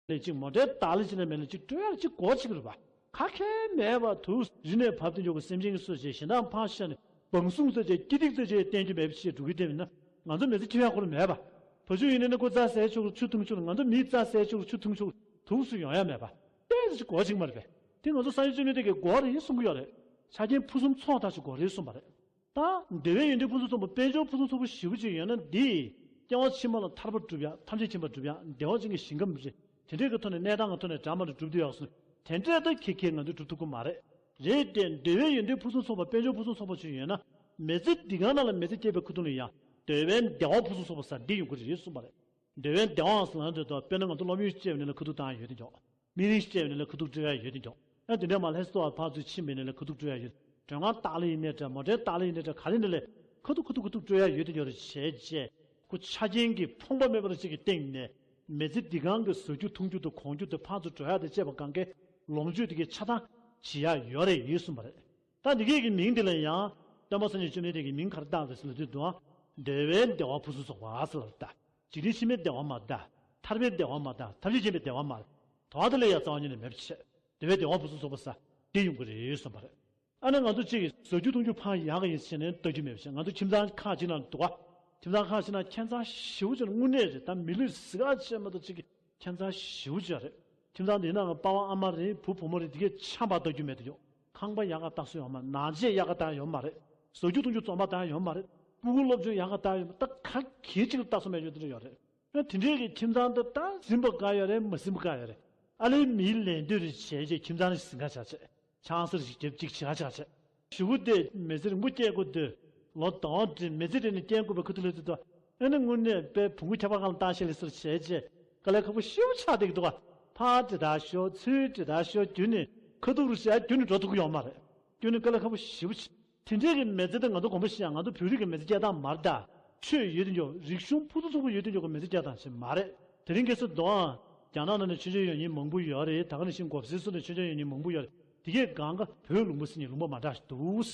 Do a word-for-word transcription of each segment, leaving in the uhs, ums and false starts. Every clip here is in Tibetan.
ལས་གཅིག་མོ་ཊའི་བདག་ལས་བྱས་ནས་མེད་ལས་གཅིག་སྤྲོད་ཡ་ལ་གཅིག་གོ་གཅིག་རེད་པ། ཁ་ཁས་མེད་པ་དུ་རི་ནས་བབས་དེ་འཇོག་གི་སེམས་ཅན་གྱི་སོ་བྱས་གཞན་དག་ཕར་བཞག་ནས་བང་བཟུང་ཙེ་བྱས་སྐྱིད་སྡུག་ཙེ་བྱས་བསྟན་རྒྱུ་མེད་པ་ཞིག་འགྲོ་གི་བསྡད་མིན་ན། ང་ཚོ་མི་ཚེ་འཁྱོལ་ཡ་ཁོ་རང་མེད་པ། བ་ཕྱུགས་ཡིན་ནའི་ཁོ་རྩྭ་ཟས་ཆོག་ཆུ་འཐུང་ཆོག་ང་ཚོ་མིའི་རྩྭ་ཟས་ཆོག་ཆུ་འཐུང་ཆོག་དུག་སུ་ཡོང་ཡ་མེད་པ། དཔེ་ཅིག་གོ་གཅིག་མ་རེད་པས། དེ་ང་ཚོ་ས་ཡོམ་བཅོ་ལྔ་དེ་གའི་གོ་བ་རེད་གསུང་གི་ཡོད་རེད། ཆ་རྐྱེན་ཕུན་སུམ་ཚོགས་དག་ཅིག་གོ་རེད་གསུངས་པ་རེད། ད་འདོད་པའི་ཡོན་ཏན་ཕུན་སུམ་ཚོགས་པ་དཔལ་འབྱོར་ཕུན་སུམ་ཚོགས་པ་ཞེ་པོ་ཅིག་ཡོད་ན་འདི། སྐྱེ་བ་ཕྱི་མ་ལ་ཐར་པ་སྒྲུབ་ཡ་ཐམས་ཅད་མཁྱེན་པ་སྒྲུབ་ཡ་བདེ་བ་ཅན་གྱི་ཞིང་ཁམས་རེད། དེ་འདྲའི་གི་ཐོག་ནས་གནས་སྟངས་ཀྱི་ཐོག་ནས་འདྲ་མ་འདྲ་སྒྲུབ་བསྡད་ཡོད་སོང་། དེ་འདྲས་ད་ཁྱེད་ཁྱེད་ང་ཚོས་སྒྲུབ་ཐུབ་ཀྱི་མ་རེད། རེད་དེ་འདོད་པའི་ཡོན་ཏན་ཕུན་སུམ་ཚོགས་པ་དཔལ་འབྱོར་ཕུན་སུམ་ཚོགས་པ་ཅིག་ཡོད་ན། མི་ཚེ་འདི་ག་ནང་ལ་མི་ཚེ་སྐྱེལ་བའི་ཁ་ཐུག་ལ་ཡང་འདོད་པའི་བདེ་བ་ཕུན་སུམ་ཚོགས་པ་ཟེར་འདི་ཡོང་གི་རེད་གསུངས་པ་རེད། འདོད་པའི་བདེ་བའང་ཟེར་ན་འདོད་དོ་དཔེར་ན་ང་ཚོ་སློབ་ཡོན་སྤྲད་པ་ནས་ལ་ཁ་ཐུག་བཏང་ཡ་ཡོད་དེ་འཇོག་མི་རིགས་སྤྲད་པ་ནས་ལ་ཁ་ཐུག་སྤྲོད་ཡ་ཡོད་དེ་འཇོག་ཡང་དེ་འདྲ་མ་ལྷ་ས་ཐོག་ཕར་ཚུར་ཕྱིན་པ་ནས་ལ་ཁ་ཐུག་སྤྲོད་ཡ་ཡོད། མགྲོན་ཁང་བདག་ལས་ཡིན་ནའི་འདྲ་མོ་ཊའི་བདག་ལས་ཡིན་ནའི་འདྲ་ག་རེ་ནས་ལས་ཁ་ཐུག་ཁ་ཐུག་ཁ་ཐུག་སྤྲོད་ཡ་ཡོད་དེ་འཇོག་རེད་བྱས་རྗེས་ཁོ་ཆ་རྐྱེན་གྱི་ཕོངས་པ་མེད་པ་རེ་ཅིག་གི་སྟེང་ནས་མི་ཚེ་འདི་གང་གི་ཟ་རྒྱུ་འཐུང་རྒྱུ་དང་གོན་རྒྱུ་དང་ཕར་ཚུར་འགྲོ་ཡ་དང་བཅས་པ་གང་གའི་ལོངས་སྤྱོད་དེ་གའི་ཆ་ཚང་བྱེད་ཡ་ཡོད་རེད་ཡོད་གསུངས་པ་རེད། ད་འདི་གའི་གི་མིང་དེ་ལ་ཡང་སྟོན་པ་སངས་རྒྱས་བཅོམ་ལྡན་འདས་ཀྱི་མིང་ག་རེ་བཏགས་རེད་ཟེར་ལབ་དུས་དུའང་འདོད་པའི་བདེ་བ་ཕུན་སུམ་ཚོགས་པ་ཟེར་ལབ་ད། འཇིག་རྟེན་ཕྱི་མའི་བདེ་བ་མ་ད། ཐར་པའི་བདེ་བ་མ་ད། ཐམས་ཅད་མཁྱེན་པའི་བདེ་བ་མ་རེད། དོ་བ་དེ་ལ་ཡང་རྩ་བ་ཉིད་ནས་མེད་པ་བྱས། འདོད་པའི་བདེ་བ་ཕུན་སུམ་ཚོགས་པ་ཟེར་འདི་ཡོང་གི་རེད་གསུངས་པ་རེད། ཨ་ནི་ང་ཚོ་གཅིག་གིས་ཟ་རྒྱུ་འཐུང་རྒྱུ་ཕར་ཡག་གི་ཡིན་ཟེར་ནས་ལྟ་རྒྱུ་མེད་པ་བྱས། ང་ཚོ་ཁྱིམ་ཚང་ཁག་ཅིག་ནང་འདུག་ག་ཁྱིམ་ཚང་ཁག་ཅིག་ནང་ཁྱད་མཚར་ཞེ་པོ་ཅིག་དངོས་གནས་རེད། ད་མི་ལུས་ཟིག་ག་བྱས་མ་གཏོགས་གཅིག་གིས་ཁྱད་མཚར་ཞེ་པོ་ཅིག་རེད། ཁྱིམ་ཚང་འདིའི་ནང་གི་པ་ཕ་ཨ་མ་རེད། བུ་བུ་མོ་རེད། འདི་གས་ཆམ་པ་ལྟ་རྒྱུ་མེད་དུ་ཡོད། ཁང་པ་ཡག་ག་བཏགས་སྲོལ་ཡོད་མ་རེད། ནང་ཆས་ཡག་ག་བཏགས་ཡོད་མ་རེད། ཟ་རྒྱུ་འཐུང་རྒྱུ་བཙོང་པ་བཏགས་ཡོད་མ་རེད། སྤུ་གུ་སློབ་སྦྱོང་ཡག་ག་བཏགས་ཡོད་མ་རེད། ད་ག་གེ་གཅིག་ལ་བཏགས་སྲོལ་མེད་ཡོད་དུ་ཡོད་རེད། ཡང་དེ་འདྲའི་གི་ཁྱིམ་ཚང་འདི་ད་ཟིན་པ་དགའ་ཡོད་རེད། མ་ཟིན་པ་དགའ་ཡོད་རེད། ཨ་ལས་མིའི་ལས་འདོད་རེ་བྱས་རྗེས་ཁྱིམ་ཚང་ནས་ཟིན་ག་བྱ་བྱས། ཆང་སར་ཞིག་རྒྱབ་ཅིག་བྱེད་ག་བྱ་བྱས། ཞུ་གུ་དེ་མི་ཚེ་རིང་པོ་སྐྱེལ་དགོས་འདོད། ལོ་ཟླ་བ་འདྲི་མི་ཚེ་རིང་ནས་སྐྱེལ་དགོས་པའི་ཁུ་ཐུ་ལས་ཚུལ་དུ། ཨེ་ནི་དངོས་གནས་དཔེ་བོང་གུ་ཁྱབ་པ་སྒང་ལ་བཏང་ཤེས་ལེ་ཟེར་བྱས་རྗེས་དཀའ་ལས་ཁག་པོ་ཞེ་པོ་ཆགས་བསྡད་ཀྱི་འདུག་ག་ཕར་དེ་ལྟར་ཤོར་ཚུར་དེ་ལྟར་ཤོར་བརྒྱུད་ནས་ཁ་ཐུག་རུ་བྱས་བརྒྱུད་ནས་འགྲོ་ཐུབ་ཀྱི་ཡོད་མ་རེད། བརྒྱུད་ནས་དཀའ་ལས་ཁག་པོ་ཞེ་པོ་ཆེ། དེ་འདྲའི་གི་མི་ཚེ་དེ་ང་ཚོ་དགོངས་པ་བཞེས་ཡ་ང་ཚོ་བོད་རིགས་ཀྱི་མི་ཚེ་སྐྱེལ་སྟངས་མ་རེད་ད། ཆོས་ཡོད་དེ་འཇོག་རིག་གཞུང་ཕུན་སུམ་ཚོགས་པོ་ཡོད་དེ་འཇོག་གི་མི་ཚེ་སྐྱེལ་སྟངས་ཤིག་མ་རེད། དེ་རིང་ཁ་སང་དུའང་རྒྱ་ནག་ནང་ནས་ཆོས་འབྱོར་ཡོང་མཁན་མང་པོ་ཡོད་རེད། ད་ག་ནང་བཞིན་མགོ་སེར་སོགས་ནས་ཆོས་འབྱོར་ཡོང་མཁན་མང་པོ་ཡོད་རེད། དེ་གས་གང་ག་བོད་ལུང་པ་ཟེར་མཁན་ལུང་པ་མ་འདྲ་ཞིག་འདུག་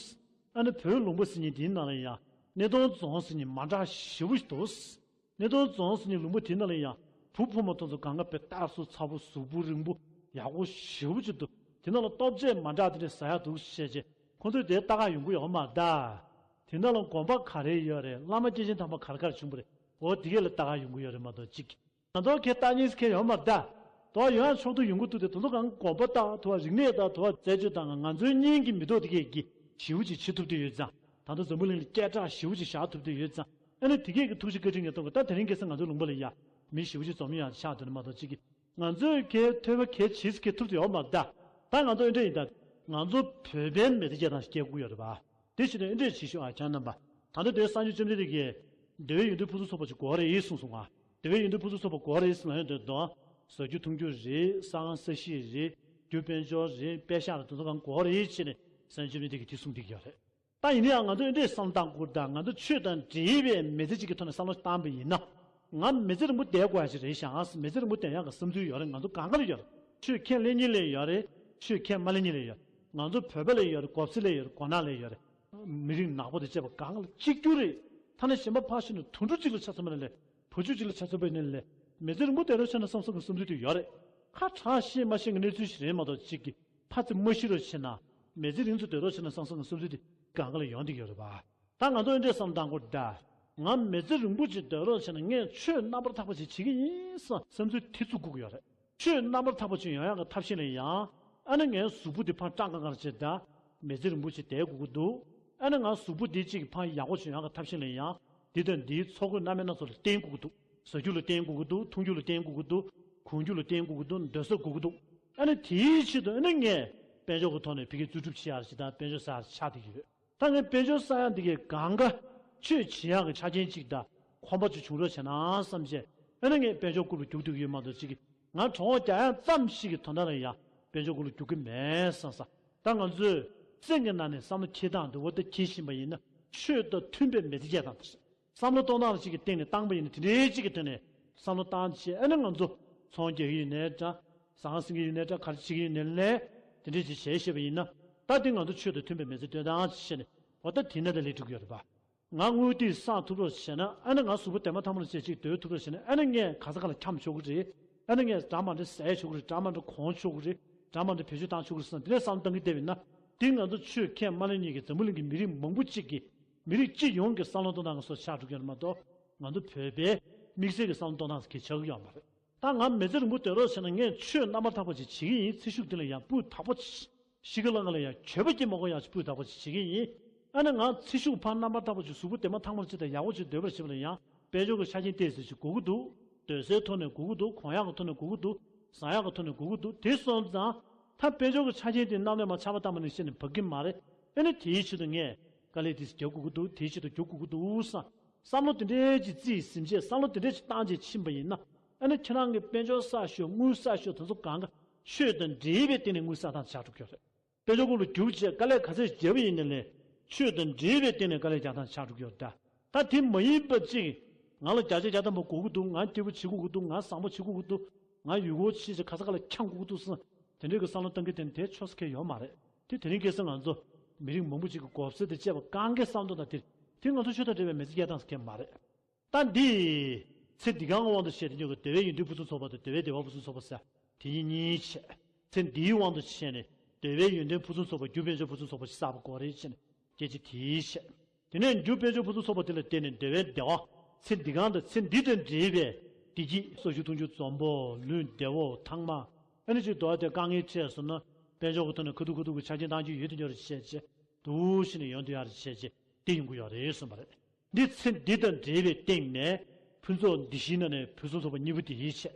ཨ་ནི་བོད་ལུང་པ་ཟེར་མཁན་དེའི་ནང་ལ་ཡང་སྣེ་གདོང་རྫོང་ཟེར་མཁན་མ་འདྲ་ཞེ་པོ་ཞིག་འདུག་སྣེ་གདོང་རྫོང་ཟེར་མཁན་ལུང་པ་དེའི་ནང་ལ་ཡང་བུ་ཕོ་མོ་དེ་ཚོ་གང་ག་དཔེ་སྟག་སོ་ཚ་པོ་གཟུགས་པོ་རིང་པོ་ཡག་པོ་ཞེ་པོ་ཅིག་འདུག་དེ་ནང་ལ་ལྟོ་ཆས་མ་འདྲ་དེ་འདྲ་ཟ་ཡག་འདུག་བཤད་རྗེས་ཁོ་ཚོས་དེ་ལྟ་ག་ཡོང་གི་ཡོད་མ་རེད་ད། དེ་ནང་ལ་དགོན་པ་ག་རེ་ཡོད་རེད། བླ་མ་སྐྱེས་ཆེན་དམ་པ་ག་རེ་ག་རེ་བྱུང་བ་རེད། འོ་དེ་གས་ལ་ལྟ་ག་ཡོང་གི་ཡོད་རེད་མ་གཏོགས་གཅིག་ང་ཚོ་ཁས་ལྟ་ཉན་ཁས་ཡོད་མ་རེད་ད། དོ་ཡོང་ཡག་ཆོག་ཏུ་ཡོང་གི་འདུག་དེ་དེ་ཚོ་གང་དགོན་པ་ལྟ་དུ་བ་རིག་གནས་ལྟ་དུ་བ་རྩད་གཅོད་དང་ང་ཚོའི་གཉེན་གྱི་མི་ཐོག་དེ་གས་ཀྱི་ཞེ་པོ་ཅིག་བྱེད་ཐུབ་བསྡད་ཡོད་ཙང་། ད་ལྟ་འཛམ་བུ་གླིང་ལ་སྐད་གྲགས་ཞེ་པོ་ཅིག་བཞག་ཐུབ་བསྡད་ཡོད་ཙང་། ཨ་ནི་དེ་གས་ཀྱི་ཐུགས་རྗེ་བཀའ་དྲིན་ངས་གཏོང་གི་ད་དེ་རིང་ཁ་སང་ང་ཚོའི་ལུང་པ་ལ་ཡ་མི་ཞེ་པོ་ཅིག་འཛོམས་ཡག་ཆགས་འདུག་ནི་མ་གཏོགས་གཅིག་གི་ང་ཚོས་ཁས་ཐོས་པ་ཁས་བྱེད་ཁས་ཐུབ་བསྡད་ཡོད་མ་རེད་ད། ད་ང་ཚོ་འདི་འདྲ་ཡིན་ད། ང་ཚོ་བོད་པའི་མི་ཚེ་སྐྱེལ་སྟངས་ཤིག་སྐྱེལ་དགོས་ཀྱི་ཡོད་རེད་པ། དེ་བྱས་ཏེ་འདི་འདྲས་བྱེད་ཤོག་ཨ་ཁྱེད་རྣམ་པ། ད་ལྟ་དེ་སངས་རྒྱས་བཅོམ་ལྡན་འདས་ཀྱིས་འདོད་པའི་ཡོན་ཏན་ཕུན་སུམ་ཚོགས་པ་ཅིག་དགོས་རེད་གསུངས་སོང་ང་། འདོད་པའི་ཡོན་ཏན་ཕུན་སུམ་ཚོགས་པ་དགོས་རེད་ཟེར་ན་ཡོད་དོ། ཟ་རྒྱུ་འཐུང་རྒྱུ་རེད། ས་ཁང་ས་གཞི་རེད། རྒྱུ་དཔལ་འབྱོར་རེད། པད་ཤག་རེད། དེ་ཚོ་གང་དགོས་རེད་བྱས་ནས་སངས་རྒྱས་བཅོམ་ལྡན་འདས་ཀྱིས་དེ་གསུངས་བསྡད་ཀྱི་ཡོད་རེད། ད་ཡིན་ན་ཡང་ང་ཚོས་འདི་འདྲས་བསམ་བློ་བཏང་དགོས་ད། ང་ཚོ་ཆོས་དང་འབྲེལ་བའི་མི་ཚེ་གཅིག་གི་ཐོག་ནས་བསམ་བློ་བཏང་པ་ཡིན་ན། ང་མི་ཚེ་རིང་པོ་བསྡད་དགོས་ཡ་ཞིག་རེད་ཤག་ང་མི་ཚེ་རིང་པོ་བསྡད་ཡག་གི་བསམ་ཚུལ་ཡོད་རེད། ང་ཚོ་གང་ག་ལ་ཡོད་རེད། ཆོས་ཁས་ལེན་མཁན་ལ་ཡོད་རེད། ཆོས་ཁས་མ་ལེན་མཁན་ལ་ཡོད་རེད། ང་ཚོ་བོད་པ་ལ་ཡོད་རེད། གོ་ས་ལ་ཡོད་རེད། གོ་ན་ལ་ཡོད་རེད། མི་རིགས་ནག་པོ་དང་བཅས་པ་གང་ག་ལ་གཅིག་གྱུར་རེད། ཐ་ན་གཞན་པ་ཕར་ཕྱིན་ནས་དུད་འགྲོ་གཅིག་ལ་ཆ་མཚོན་པ་ལས་བུ་ཆུང་གཅིག་ལ་ཆ་མཚོན་པ་ཡིན་ན་ལས་མི་ཚེ་རིང་པོ་བསྡད་རོགས་བྱས་ན་བསམ་བསམ་གྱི་བསམ་ཚུལ་དེ་ཡོད་རེད། ཁ་གྲགས་ཤེས་མ་ཤེས་ཀྱི་གནས་ཚུལ་ཞིག་རེད་མ་གཏོགས་གཅིག་གི་ཕར་ཚུར་མ་ཤི་རོགས་བྱས་ན་མི་ཚེ་རིང་ཚོ་སྡོད་རོགས་བྱས་ན་བསམ་བསམ་གྱི་བསམ་ཚུལ་དེ་གང་ག་ལ་ཡོང་བསྡད་ཀྱི་ཡོད་རེད་པ། ད་ང་ཚོ་འདི་འདྲས་བསམ་བཏང་དགོས་ད། ང་མི་ཚེ་རིང་པོ་ཅིག་སྡོད་རོགས་བྱས་ན་ངས་ཆོས་རྣམ་པར་དག་པ་ཅིག་བྱེད་ཀྱི་ཡིན་བསམ་བསམ་ཚུལ་དེ་ཚུགས་དགོས་ཀྱི་ཡོད་རེད། ཆོས་རྣམ་པར་དག་པ་ཅིག་ཡོང་ཡག་གི་ཐབས་ཤེས་ལ་ཡང་། ཨ་ནི་ངའི་གཟུགས་པོ་འདི་ཕར་སྐྲངས་ཁ་ཁ་བྱས་ད། མི་ཚེ་རིང་པོ་ཅིག་བསྡད་དགོས་ཀྱི་འདུག་ཨ་ནི་ང་གཟུགས་པོ་འདི་གཅིག་གི་ཕར་ཡག་པོ་བྱུང་ཡག་གི་ཐབས་ཤེས་ལ་ཡང་། འདི་དང་འདིའི་འཚོ་གོས་སྣ་མིན་སྣ་ཚོགས་ལ་བརྟེན་དགོས་ཀྱི་འདུག་ཟ་རྒྱུ་ལ་བརྟེན་དགོས་ཀྱི་འདུག་འཐུང་རྒྱུ་ལ་བརྟེན་དགོས་ཀྱི་འདུག་གོན་རྒྱུ་ལ་བརྟེན་དགོས་ཀྱི་འདུག་སྡོད་ས་དགོས་ཀྱི་འདུག་ཨ་ནི་དེའི་ཆེད་དུ་ཨ་ནི་ངས་དཔལ་འབྱོར་གྱི་ཐོག་ནས་ཕ་གིའི་རྩིས་སྒྲུབ་བྱེད་ཡག་ཅིག་དང་དཔལ་འབྱོར་བསགས་ཡག་ཆགས་བསྡད་ཀྱི་ཡོད། ད་ངས་དཔལ་འབྱོར་བསགས་ཡག་འདི་གའི་གང་ག་ཆོས་བྱེད་ཡག་གི་ཆ་རྐྱེན་གཅིག་དང་ཁོམ་པ་ཅིག་བྱུང་རོགས་བྱས་ན་བསམ་བྱས། ཨ་ནི་ངས་དཔལ་འབྱོར་སྐོར་ལ་རྒྱུག་བསྡད་ཀྱི་ཡོད་མ་གཏོགས་གཅིག་གི་ང་གྲོད་ཁོག་རྒྱག་ཡག་ཙམ་ཞིག་གི་དོན་དག་ལ་ཡང་དཔལ་འབྱོར་སྐོར་ལ་རྒྱུག་གི་མེད་བསམ་ས། ད་ང་ཚོས་སེམས་ཀྱི་ནང་ནས་བསམ་བློ་འཁྱེར་སྟངས་འདི་འོ་ད་འཁྱེར་བཞིན་པ་ཡིན་ན་ཆོས་དང་མཐུན་པའི་མི་ཚེ་སྐྱེལ་སྟངས་དེ་རེད། བསམ་བློ་གཏོང་སྟངས་གཅིག་གི་སྟེང་ནས་བཏང་པ་ཡིན་ན་དེ་འདྲའི་གཅིག་གི་ཐོག་ནས་བསམ་བློ་བཏང་བྱས། ཨ་ནི་ང་ཚོ་ཚོང་རྒྱག་གི་ཡིན་ནའི་འདྲ། ཟ་ཁང་ཟིན་གྱི་ཡིན་ནའི་འདྲ། ག་རེ་བྱེད་ཀྱི་ཡིན་ནའི་ལས། དེ་འདྲས་ཅིག་བྱས་ཤེས་པ་ཡིན་ན། ད་དེ་ང་ཚོ་ཆོས་དང་མཐུན་པའི་མི་ཚེ་སྟོན་སྟངས་ཅིག་བྱས་ནས་འོ་ད་དེ་ན་ད་ལས་འགྲིག་གི་ཡོད་རེད་པ། ང་དངུལ་དེ་བསགས་ཐུབ་རོགས་བྱས་ན་ཨ་ནི་ང་གཟུགས་པོ་དེ་མ་ཐ་མ་ལ་བྱས་ཅིག་སྡོད་ཐུབ་རོགས་བྱས་ན་ཨ་ནི་ངས་ག་ས་ག་ལ་འཁྱམ་ཆོག་གི་རེད། ཨ་ནི་ངས་འདྲ་མ་འདྲ་ཟས་ཆོག་གི་རེད། འདྲ་མ་འདྲ་གོན་ཆོག་གི་རེད། འདྲ་མ་འདྲ་བེད་སྤྱོད་བཏང་ཆོག་གི་རེད་བསམ། དེ་འདྲའི་བསམ་བློ་བཏང་གི་བསྡད་པ་ཡིན་ན། དེ་ང་ཚོ་ཆོས་ཁས་མ་ལེན་མཁན་གྱི་འཛམ་བུ་གླིང་གི་མི་རིགས་མང་པོ་གཅིག་གིས། མི་རིགས་སྤྱི་ཡོངས་ཀྱི་བསམ་བློ་གཏོང་སྟངས་ཀྱི་སོ་ཆགས་འགྲོ་གི་ཡོད་མ་གཏོགས། ང་ཚོ་བོད་པའི་དམིགས་བསལ་གྱི་བསམ་བློ་གཏོང་སྟངས་ཀྱི་ཆགས་ཀྱི་ཡོད་མ་རེད། ད་ང་མི་ཚེ་རིང་པོ་སྡོད་རོགས་བྱས་ན། ངས་ཆོས་རྣམ་པར་དག་པ་ཅིག་བྱེད་ཀྱི་ཡིན། ཚེ་ཤུགས་འདི་ལ་ཡང་སྤུས་དག་པོ་ཤི་ཁ་ལ་ང་ལ་ཡང་འགྱོད་པ་སྐྱེ་མ་དགོས་ཡག་ཅིག་སྤུས་དག་པོ་ཅིག་བྱེད་ཀྱི་ཡིན། ཨ་ནི་ང་ཚེ་ཤུགས་ཕར་རྣམ་པར་དག་པོ་ཅིག་གཟུགས་པོ་དེ་མ་ཐང་མར་ཅིག་དང་ཡག་པོ་ཅིག་སྡོད་པར་བྱེད་པ་ལ་ཡང་དཔལ་འབྱོར་གྱི་ཆ་རྐྱེན་ཏོག་ཙམ་ཅིག་དགོས་ཀྱི་འདུག་སྡོད་སའི་ཐོག་ནས་དགོས་ཀྱི་འདུག་གོན་ཡག་གི་ཐོག་ནས་དགོས་ཀྱི་འདུག་ཟ་ཡག་གི་ཐོག་ནས་དགོས་ཀྱི་འདུག་དེ་སོང་ཙང་། ད་དཔལ་འབྱོར་གྱི་ཆ་རྐྱེན་དེ་གནམ་ལས་མར་ཆར་པ་བཏང་པ་ནང་བཞིན་ནས་བབས་ཀྱི་མ་རེད། ཨ་ནི་དེའི་ཆེད་དུ་ངས་དཀའ་ལས་དེ་རྒྱག་དགོས་ཀྱི་འདུག་དེའི་ཆེད་དུ་རྒྱུག་དགོས་ཀྱི་འདུག་བསམ། བསམ་བློ་དེ་འདྲའི་ཅིག་རྩིས་ཟིན་བྱས། བསམ་བློ་དེ་འདྲའི་ཅིག་བཏང་བྱས་ཕྱིན་པ་ཡིན་ན། ཨ་ནི་ཁྱེད་རང་གི་དཔལ་འབྱོར་བསགས་ཤོག་དངུལ་བསགས་ཤོག་དེ་ཚོ་གང་ག་ཆོས་དང་འབྲེལ་བའི་སྟེང་ནས་དངུལ་བསགས་སྟངས་ཆགས་འགྲོ་གི་ཡོད་རེད། དཔལ་འབྱོར་སྐོར་ལ་རྒྱུག་བྱས་དཀའ་ལས་ག་ཚད་བརྒྱབ་པ་ཡིན་ནའི་ལས། ཆོས་དང་འབྲེལ་བའི་སྟེང་ནས་དཀའ་ལས་རྒྱག་སྟངས་ཆགས་འགྲོ་གི་ཡོད་རེད་ད། ད་དེ་མ་ཡིན་པ་ཅིག་ང་ལ་བརྒྱ་ཆ་བརྒྱ་ཐམ་པ་དགོས་ཀྱི་འདུག་ང་སྐྱིད་པོ་བྱེད་དགོས་ཀྱི་འདུག་ང་བཟང་པོ་བྱེད་དགོས་ཀྱི་འདུག་ང་ཡུལ་སྐོར་ཕྱིན་བྱས་ག་ས་ག་ལ་འཁྱམ་དགོས་ཀྱི་འདུག་བསམ། དེ་འདྲའི་གི་བསམ་བློ་གཏང་གི་དེ་དེ་ཆོས་ཁས་ཡོད་མ་རེད། དེ་དེ་རིང་ཁ་སང་ང་ཚོ་མི་རིགས་མང་པོ་ཅིག་གི་མགོ་སེར་དང་བཅས་པ་གང་གའི་བསམ་བློ་དང་དེ། དེ་ང་ཚོ་ཆོས་དང་འབྲེལ་བའི་མི་ཚེ་སྐྱེལ་སྟངས་ཁས་མ་རེད། ད་འདི། ཚེ་འདི་གའི་དབང་དུ་བྱས་ཏེ་ཉོ་གི་འདོད་པའི་ཡོན་ཏན་ཕུན་སུམ་ཚོགས་པ་དང་འདོད་པའི་བདེ་བ་ཕུན་སུམ་ཚོགས་པ་ཟེར་དེ་གཉིས་གཉིས་བྱས། ཚེ་འདིའི་དབང་དུ་བྱས་ནས་འདོད་པའི་ཡོན་ཏན་ཕུན་སུམ་ཚོགས་པ། རྒྱུ་དཔལ་འབྱོར་ཕུན་སུམ་ཚོགས་པ་ཞིག་བསགས་པ་དགོས་རེད་བྱས་ནས་སྐད་ཆ་དེ་བཤད། དེ་ནས་རྒྱུ་དཔལ་འབྱོར་ཕུན་སུམ་ཚོགས་པ་དེ་ལ་བརྟེན་ནས་འདོད་པའི་བདེ་བ། ཚེ་འདི་གང་དང་ཚེ་འདི་དང་འབྲེལ་བའི་བདེ་སྐྱིད། ས་ཆུ་གཏུམ་ཆུ་འཛོམས་པོ། ལུས་བདེ་བོ་ཐང་མ། ཨ་ནི་ཅིག་འདུག་སྟེ་དཀའ་ངལ་འཕྲད་སོང་ན་དཔལ་འབྱོར་གྱི་ཐོག་ནས་ཁ་ཐུག་ཁ་ཐུག་གི་ཆ་རྐྱེན་གཏོང་རྒྱུ་ཡོད་དེ་ཉོ་རེ་བྱས་བྱས། འདུག་བྱས་ནས་ཡོང་དུ་ཡག་རེ་བྱས་བྱས་དེ་ཡོང་གི་ཡོད་རེད་གསུངས་པ་རེད། འདི་ཚེ་འདི་དང་འབྲེལ་བའི་སྟེང་ནས་ཕུན་ཚོགས་འདི་བཞིའི་ནང་ནས་ཕུན་སུམ་ཚོགས་པ་གཉིས་པོ་དེ་ཡིན་བྱས།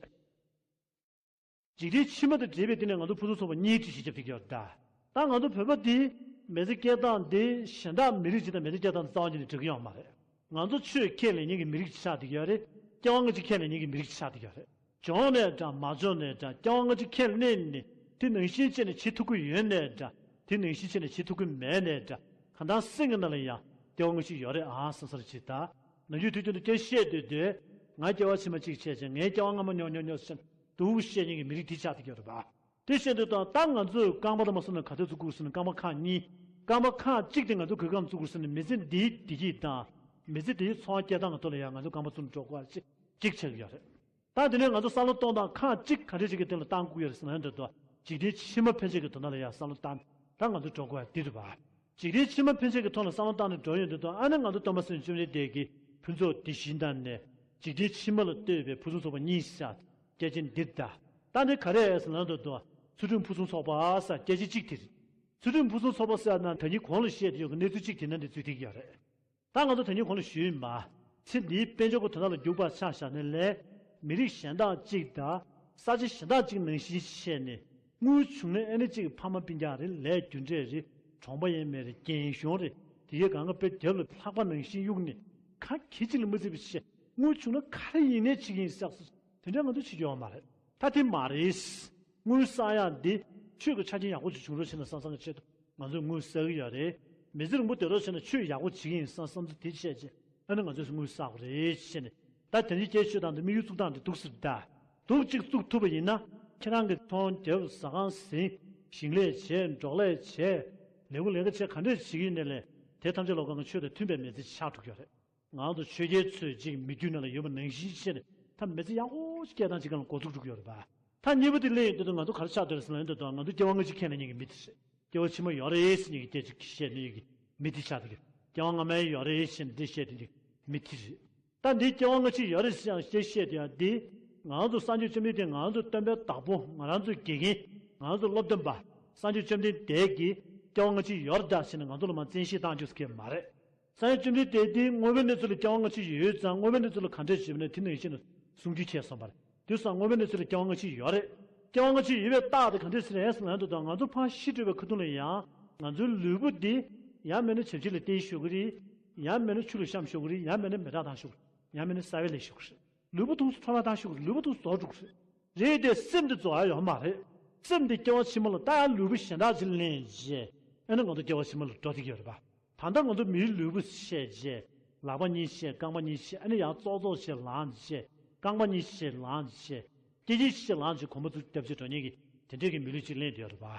འཇིག་རྟེན་ཕྱི་མ་དང་འབྲེལ་བའི་སྟེང་ནས་ང་ཚོ་ཕུན་སུམ་ཚོགས་པ་གཉིས་ཁྲིད་བྱེད་རྒྱབ་ཐིག་ཡོད་ད། ད་ང་ཚོ་བོད་པ་འདི་མི་ཚེ་སྐྱེལ་སྟངས་འདི་གཞན་དག་མི་རིགས་ཅིག་དང་མི་ཚེ་སྐྱེལ་སྟངས་འདི་རྩ་བ་ཉིད་ནས་འགྲིག་གི་ཡོད་མ་རེད། ང་ཚོ་ཆོས་ཁས་ལེན་མཁན་གྱི་མི་རིགས་ཅིག་ཆགས་བསྡད་ཀྱི་ཡོད་རེད། སྐྱེ་བ་སྔ་ཕྱི་ཁས་ལེན་མཁན་གྱི་མི་རིགས་ཅིག་ཆགས་བསྡད་ཀྱི་ཡོད་རེད། བྱུང་ནས་འདྲ་མ་བྱུང་ནས་འདྲ། སྐྱེ་བ་སྔ་ཕྱི་ཁས་ལེན་ནས་དེ་ནང་བཞིན་བྱས་ནས་བྱེད་ཐུབ་ཀྱི་ཡོད་ནས་འདྲ། དེ་ནང་བཞིན་བྱས་ནས་བྱེད་ཐུབ་ཀྱི་མེད་ནས་འདྲ། གང་ལྟར་སེམས་ཀྱི་ནང་ལ་ཡང་སྐྱེ་བ་སྔ་ཕྱི་ཡོད་རེད་ཨ་བསམ་བསམ་ཅིག་ད། ནམ་རྒྱུན་དུས་རྒྱུན་དུ་སྐད་བཤད་སྡོད་དུས། ང་སྐྱེ་བ་ཕྱི་མ་གཅིག་བྱས་བྱས། ངའི་སྐྱེ་བ་སྔ་མ་ཉོ་ཉོ་ཉོ་ཟེར་འདུག་བཤད་མཁན་གྱི་མི་རིགས་དེ་ཆགས་བསྡད་ཀྱི་ཡོད་རེད་པ། དེ་བཤད་དུས་དང་ད་ང་ཚོས་རྐང་པ་དང་མ་སོང་ན་ག་ཚོད་བཙུགས་དགོས་ཟེར་ན་རྐང་པ་ཁག་གཉིས། རྐང་པ་ཁག་གཅིག་དེ་ང་ཚོ་གོས་ཁང་བཙུགས་དགོས་ཟེར་ན་མི་ཚེ་འདིའི་བདེ་སྐྱིད་དང་། མི་ཚེ་འདིའི་འཚོ་བ་སྐྱེལ་སྟངས་ཀྱི་ཐོག་ལ་ཡང་ང་ཚོ་རྐང་པ་བཙུགས་ནས་འགྲོ་དགོས་པ་ཅིག་གཅིག་ཆགས་ཀྱི་ཡོད་རེད། ད་དེ་ནས་ང་ཚོ་བསམ་བློ་གཏོང་སྟངས་ཁག་གཅིག་ག་འདྲ་ཞིག་གི་སྟེང་ལ་བཏང་དགོས་ཡོད་རེད་ཟེར་ན་འདྲ་འདུག་འཇིག་རྟེན་ཕྱི་མ་ཕན་ཆད་ཀྱི་དོན་དག་ལ་ཡང་བསམ་བློ་བཏང་ད་ང་ཚོ་འགྲོ་དགོས་པ་འདི་རེད་པ། འཇིག་རྟེན་ཕྱི་མ་ཕན་ཆད་ཀྱི་ཐོག་ལ་བསམ་བློ་བཏང་ནས་འགྲོ་ཡོང་དུས་དང་། ཨ་ནི་ང་ཚོ་སྟོན་པ་སངས་རྒྱས་བཅོམ་ལྡན་འདས་ཀྱིས་ཕུན་ཚོགས་འདི་བཞིའི་ནང་ནས་འཇིག་རྟེན་ཕྱི་མ་ལ་ལྟོས་པའི་ཕུན་སུམ་ཚོགས་པ་གཉིས་ཟེར་སྐད་ཆ་འདི་ད། ད་འདི་ག་རེ་ཟེར་ན་འདུག་འདུག་ཚུལ་ཁྲིམས་ཕུན་སུམ་ཚོགས་པ་ཟེར་སྐད་ཆ་གཅིག་དེ་རེད། ཚུལ་ཁྲིམས་ཕུན་སུམ་ཚོགས་པ་ཟེར་ན་ད་གིན་གོང་ལ་བཤད་དེ་ཡོད་ཀྱི་གནས་ཚུལ་གཅིག་དེ་ནང་འདི་ཚུད་ཐིག་ཡོད་རེད། ད་ང་ཚོ་ད་གིན་གོང་ལ་ཞུས་ཡིན་པ། ཚེ་འདིའི་དཔལ་འབྱོར་གྱི་དོན་དག་ལ་རྒྱུག་པར་ཆ་བཞག་ནས་ལས། མི་རིགས་གཞན་དག་གཅིག་དང་ས་ཆ་གཞན་དག་གཅིག་ནང་བཞིན་བཤད་ནས། དངུལ་བྱུང་ན་ཨ་ནི་གཅིག་ཕ་མ་སྤུན་ཀྱག་རེད། ལས་རྒྱུ་འབྲས་རེད། གྲོང་པ་ཡིན་མིན་རེད། རྒན་གཞོན་རེད། དེ་གའི་གང་ག་དཔེ་དེབ་ལ་ལྷག་པ་ནང་བཞིན་གཡུགས་ནས་ག་གེ་གཅིག་ལ་མ་བརྩི་བ་བྱས། དངུལ་བྱུང་ན་ག་རེ་ཡིན་ནའི་བྱེད་ཀྱི་ཡིན་ཟེར། དེ་འདྲ་ང་ཚོ་བྱེད་རྒྱུ་ཡོད་མ་རེད། ད་དེ་མ་རེད། དངུལ་བསགས་ཡག་འདི་ཆོས་ཀྱི་ཆ་རྐྱེན་ཡག་པོ་ཅིག་བྱུང་རོགས་བྱས་ན་བསམ་བསམ་གྱི་ཆེད་དུ་ང་ཚོས་དངུལ་བསགས་ཀྱི་ཡོད་རེད། མི་ཚེ་རིང་པོ་སྡོད་རོགས་བྱས་ན་ཆོས་ཡག་པོ་བྱེད་ཀྱི་ཡིན་བསམ་བསམ་ཚུལ་དེ་བཤད་རྗེས། ཨ་ནི་ང་ཚོས་དངུལ་བསགས་དགོས་རེད་བཤད་ནས། ད་དེ་འདྲའི་སྐད་ཆ་ཤོད་སྟངས་དེ་དམིགས་ཡུལ་བཙུགས་སྟངས་དེ་འདུག་ཟེར་ད། འདུག་ཅིག་བཙུགས་ཐུབ་པ་ཡིན་ན། ཁྱེད་རང་གི་ཚོང་རྒྱབ། ཟ་ཁང་ཟིན། ཞིང་ལས་བྱས། འབྲོག་ལས་བྱས། ལས་ཁུངས་ལས་ཀ་བྱས། ག་འདྲས་བྱེད་ཀྱི་ཡིན་ནའི་ལས། དེ་ཐམས་ཅད་ལོག་གང་གི་ཆོས་དང་མཐུན་པའི་མི་ཚེ་ཆགས་འགྲོ་གི་ཡོད་རེད། ང་ཚོ་ཆོས་རྒྱལ་ཚོས་ཅིག་མི་རྒྱུད་ནང་ལ་ཡོད་པ་ནང་བཞིན་བྱས་ནས་ད་མི་ཚེ་ཡག་པོ་ཞིག་སྐྱེལ་སྟངས་ཅིག་སྒང་ལ་འགོ་འཛུགས་འགྲོ་གི་ཡོད་རེད་པ། ད་གཉིས་པ་དེ་གླེང་ཡོང་དུས་ང་ཚོ་ག་རེ་ཆགས་བསྡད་རེད་ཟེར་ན། ཡིན་དུས་ང་ཚོ་སྐྱེ་བ་སྔ་ཕྱི་ཁས་ལེན་མཁན་གྱི་མི་དེ་རེད། སྐྱེ་བ་ཕྱི་མ་ཡོད་རེད་ཟེར་མཁན་གྱི་སྐད་ཆ་བཤད་མཁན་གྱི་མི་དེ་ཆགས་བསྡད་ཀྱི། སྐྱེ་བ་སྔ་མ་ཡོད་རེད་ཟེར་ནས་འདི་བཤད་བསྡད་མཁན་གྱི་མི་དེ་རེད། ད་འདི་སྐྱེ་བ་སྔ་ཕྱི་ཡོད་རེད་ཟེར་ཡང་སྐད་བཤད་དེ་ཡང་འདི། ང་ཚོ་སངས་རྒྱས་བཅོམ་ལྡན་འདས། ང་ཚོ་སྟོན་པའི་བདག་པོ། ང་རང་ཚོའི་དགེ་རྒན། ང་ཚོ་སློབ་སྟོན་པ། སངས་རྒྱས་བཅོམ་ལྡན་འདས་ཀྱིས་སྐྱེ་བ་སྔ་ཕྱི་ཡོད་རེད་ད་ཟེར་ནས་ང་ཚོ་ལ་མར་བཙན་ཤེད་བཏང་རྒྱུ་ཟེར་མཁན་མ་རེད། སངས་རྒྱས་བཅོམ་ལྡན་འདས་དེས་དངོས་པོའི་གནས་ཚུལ་ལ་སྐྱེ་བ་སྔ་ཕྱི་ཡོད་ཙང་། དངོས་པོའི་གནས་ཚུལ་ལ་ག་འདྲས་བྱས་པ་ན་དེ་ནང་བཞིན་དུ་གསུང་རྒྱུ་བྱས་སོང་བ་རེད། དེ་སོང་དངོས་པོའི་གནས་ཚུལ་ལ་སྐྱེ་བ་སྔ་ཕྱི་ཡོད་རེད། སྐྱེ་བ་སྔ་ཕྱི་ཡོད་པའི་རྟགས་དེ་ག་འདྲས་ཟེར་ཡང་ཟེར་ན། ང་ཚོ་ཕར་ཤི་འགྲོ་བའི་ཁ་ཐུག་ལ་ཡང་ང་ཚོའི་ལུས་པོ་འདི་ཡང་མིན་ན་བྱ་བྱིའུ་ལ་སྟེར་ཤོག་གི་རེད། ཡང་མིན་ན་ཆུ་ལ་བཤམས་ཤོག་གི་རེད། ཡང་མིན་ན་མེ་སྲེག་བཏང་ཤོག་གི་རེད། ཡང་མིན་ན་གསར་པ་ལས་ཤོག་གི་རེད། ལུས་པོ་དེ་ཚོ་འཕྲོ་བརླག་བཏང་ཤོག་གི་རེད། ལུས་པོ་དེ་ཚོ་རྫོགས་འགྲོ་གི་རེད། རེད་དེ་སེམས་དེ་རྫོགས་ཡ་ཡོད་མ་རེད། སེམས་དེ་སྐྱེ་བ་ཕྱི་མ་ལ་ད་ཡང་ལུས་པོ་གཞན་དག་ཅིག་ལེན་རྗེས། ཨ་ནི་ང་ཚོ་སྐྱེ་བ་ཕྱི་མ་ལ་འགྲོ་བསྡད་ཀྱི་ཡོད་རེད་པ། ད་ལྟ་ང་ཚོ་མིའི་ལུས་པོ་བཤད་རྗེས། ལག་པ་གཉིས་བཤད། རྐང་པ་གཉིས་བཤད། ཨ་ནི་ཡང་ཙོག་ཙོག་བྱས་ལངས་རྗེས། རྐང་པ་གཉིས་བཤད་ལངས་རྗེས། སྐེ་གཉིས་བཤད་ལངས་རྗེས་གོམ་པ་ཚུར་བརྒྱབ་བྱས་འགྲོ་མཁན་གྱི་དེ་འདྲས་ཀྱི་མི་ལུས་ཅིག་ལེན་བསྡད་ཡོད་རེད་པ།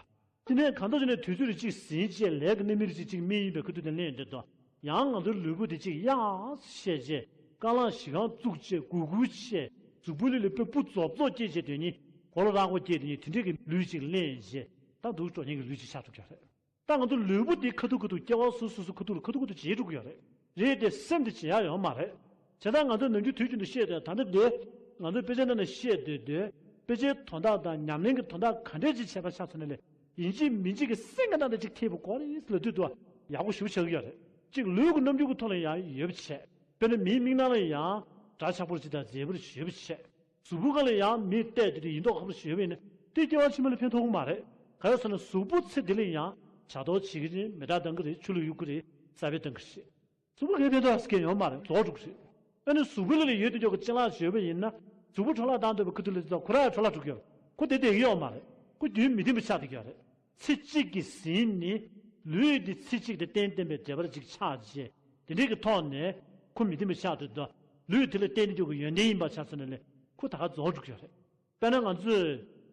དེ་ནས་གང་ལྟར་བྱས་ནས་དུས་ཚོད་རེ་གཅིག་ཟིན་བྱས་ལས་ཀྱི་གནས་མི་རེ་གཅིག་གཅིག་རྨས་ཡིན་པའི་ཁ་ཐུག་དེ་ལེན་ཡོང་དུས། ཡང་ང་ཚོའི་ལུས་པོ་དེ་གཅིག་གཡག་བཤད་རྗེས། རྐང་ལག་བཞི་སྒང་བཙུགས་བྱས་གུག་གུག་བྱས། གཟུགས་པོའི་ལུས་ལ་སྤུ་སྤུ་རྫོབ་རྫོབ་སྐྱེས་བྱས་དོན་གཉིས་གོ་ལ་རག་པོ་སྐྱེས་དོན་གཉིས་དེ་འདྲས་ཀྱི་ལུས་ཅིག་ལེན་བྱས་ད་སྡུག་སྤྲོ་ཉེན་གྱི་ལུས་ཅིག་ཆགས་ཐུབ་ཀྱི་རེད། ད་ང་ཚོ་ལུས་པོ་འདི་ཁ་ཐུག་ཁ་ཐུག་སྐྱེ་བ་སོ་སོ་སོ་ཁ་ཐུག་ལ་ཁ་ཐུག་ཁ་ཐུག་བྱེད་འགྲོ་གི་ཡོད་རེད། རེད་དེ་སེམས་དེ་བྱེད་ཡག་ཡོད་མ་རེད། བྱས་ཙང་ང་ཚོས་ནམ་རྒྱུན་དུས་རྒྱུན་དུ་བཤད་དུས་ད་ལྟ་འདི་ང་ཚོའི་དཔེ་ཆའི་ནང་ནས་བཤད་སྡོད་དུས་དཔེ་ཆའི་དོན་དག་དང་ཉམས་ལེན་གྱི་དོན་དག་ག་འདྲས་ཅིག་བྱས་པ་ཆགས་སོང་ན་ལས་ཡིན་གཅིག་མིན་གཅིག་གི་སེམས་ཀྱི་ནང་དུ་ཅིག་ཐེབས་པ་དགོས་རེད་ལབ་དུས་དུ་ཡག་པོ་ཞེ་པོ་ཆགས་ཀྱི་ཡོད་རེད། གཅིག་ལུས་ཀྱི་རྣམ་འགྱུར་གྱི་ཐོག་ལ་ཡང་ཡོད་པ་བྱས། དཔེར་ན་མིའི་མིག་ནང་ལ་ཡང་འདྲ་ཆགས་པོ་ཅིག་དང་མཛེས་པོ་ཞེ་པོ་བྱས། གཟུགས་པོ་སྒང་ལ་ཡང་མིས་བལྟས་དུས་དེ་ཡིན་མདོག་ཁ་པོ་ཞེ་པོ་ཡིན་ན་དེ་སྐྱེ་བ་ཕྱི་མ་ལ་ཕན་ཐོགས་ཀྱི་མ་རེད། ག་རེ་ཟེར་ན་གཟུགས་པོ་ཚེ་འདི་ལ་ཡང་བྱ་དོར་བྱེད་ཀྱི་རེད། མི་དྲག་གཏང་གི་རེད། ཆུ་ལ་གཡུག་གི་རེད། ས་བོན་གཏང་གི་རེད། གཟུགས་པོ་གས་ཕན་ཐོགས་སྐྱེ་ཡོད་མ་རེད། རྫོགས་འགྲོ་གི་རེད། ཨ་ནི་གཟུགས་པོའི་ལུས་ལ་ཡོད་དུ་ཡོད་ཀྱི་ཅི་ལག་བྱོས་པ་ཡིན་ན་གཟུགས་པོ་འཕྲོ་བརླག་བཏང་འདོད་པའི་ཁུ་ཐུ་ལ་ཁོ་རང་ཡང་འཕྲོ་བརླག་འགྲོ་གི་ཡོད་རེད། ཁོ་དེ་བསྡད་ཀྱི་ཡོད་མ་རེད། ཁོ་རྒྱུན་མི་ལྡན་པ་ཆགས་བསྡད་ཀྱི་ཡོད་རེད། ཚེ་གཅིག་གི་ཟིན་ནི་ལུས་འདི་ཚེ་གཅིག་དེ་གཏན་གཏན་པའི་འབྲེལ་བ་གཅིག་ཆགས་རྗེས་དེ་འདྲའི་གི་ཐོག་ནས་ཁོ་མི་ལྡན་པ་ཆགས་འདུག་ལུས་དེ་ལ་བརྟེན་ནས་འཇོག་གི་ཡོན་ཏན་ཡིན་པ་ཆགས་སོང་ན་ལས་ཁོ་ད་ག་རྫོགས་འགྲོ་གི་ཡོད་རེད། དཔེར་ན་ང་ཚོས་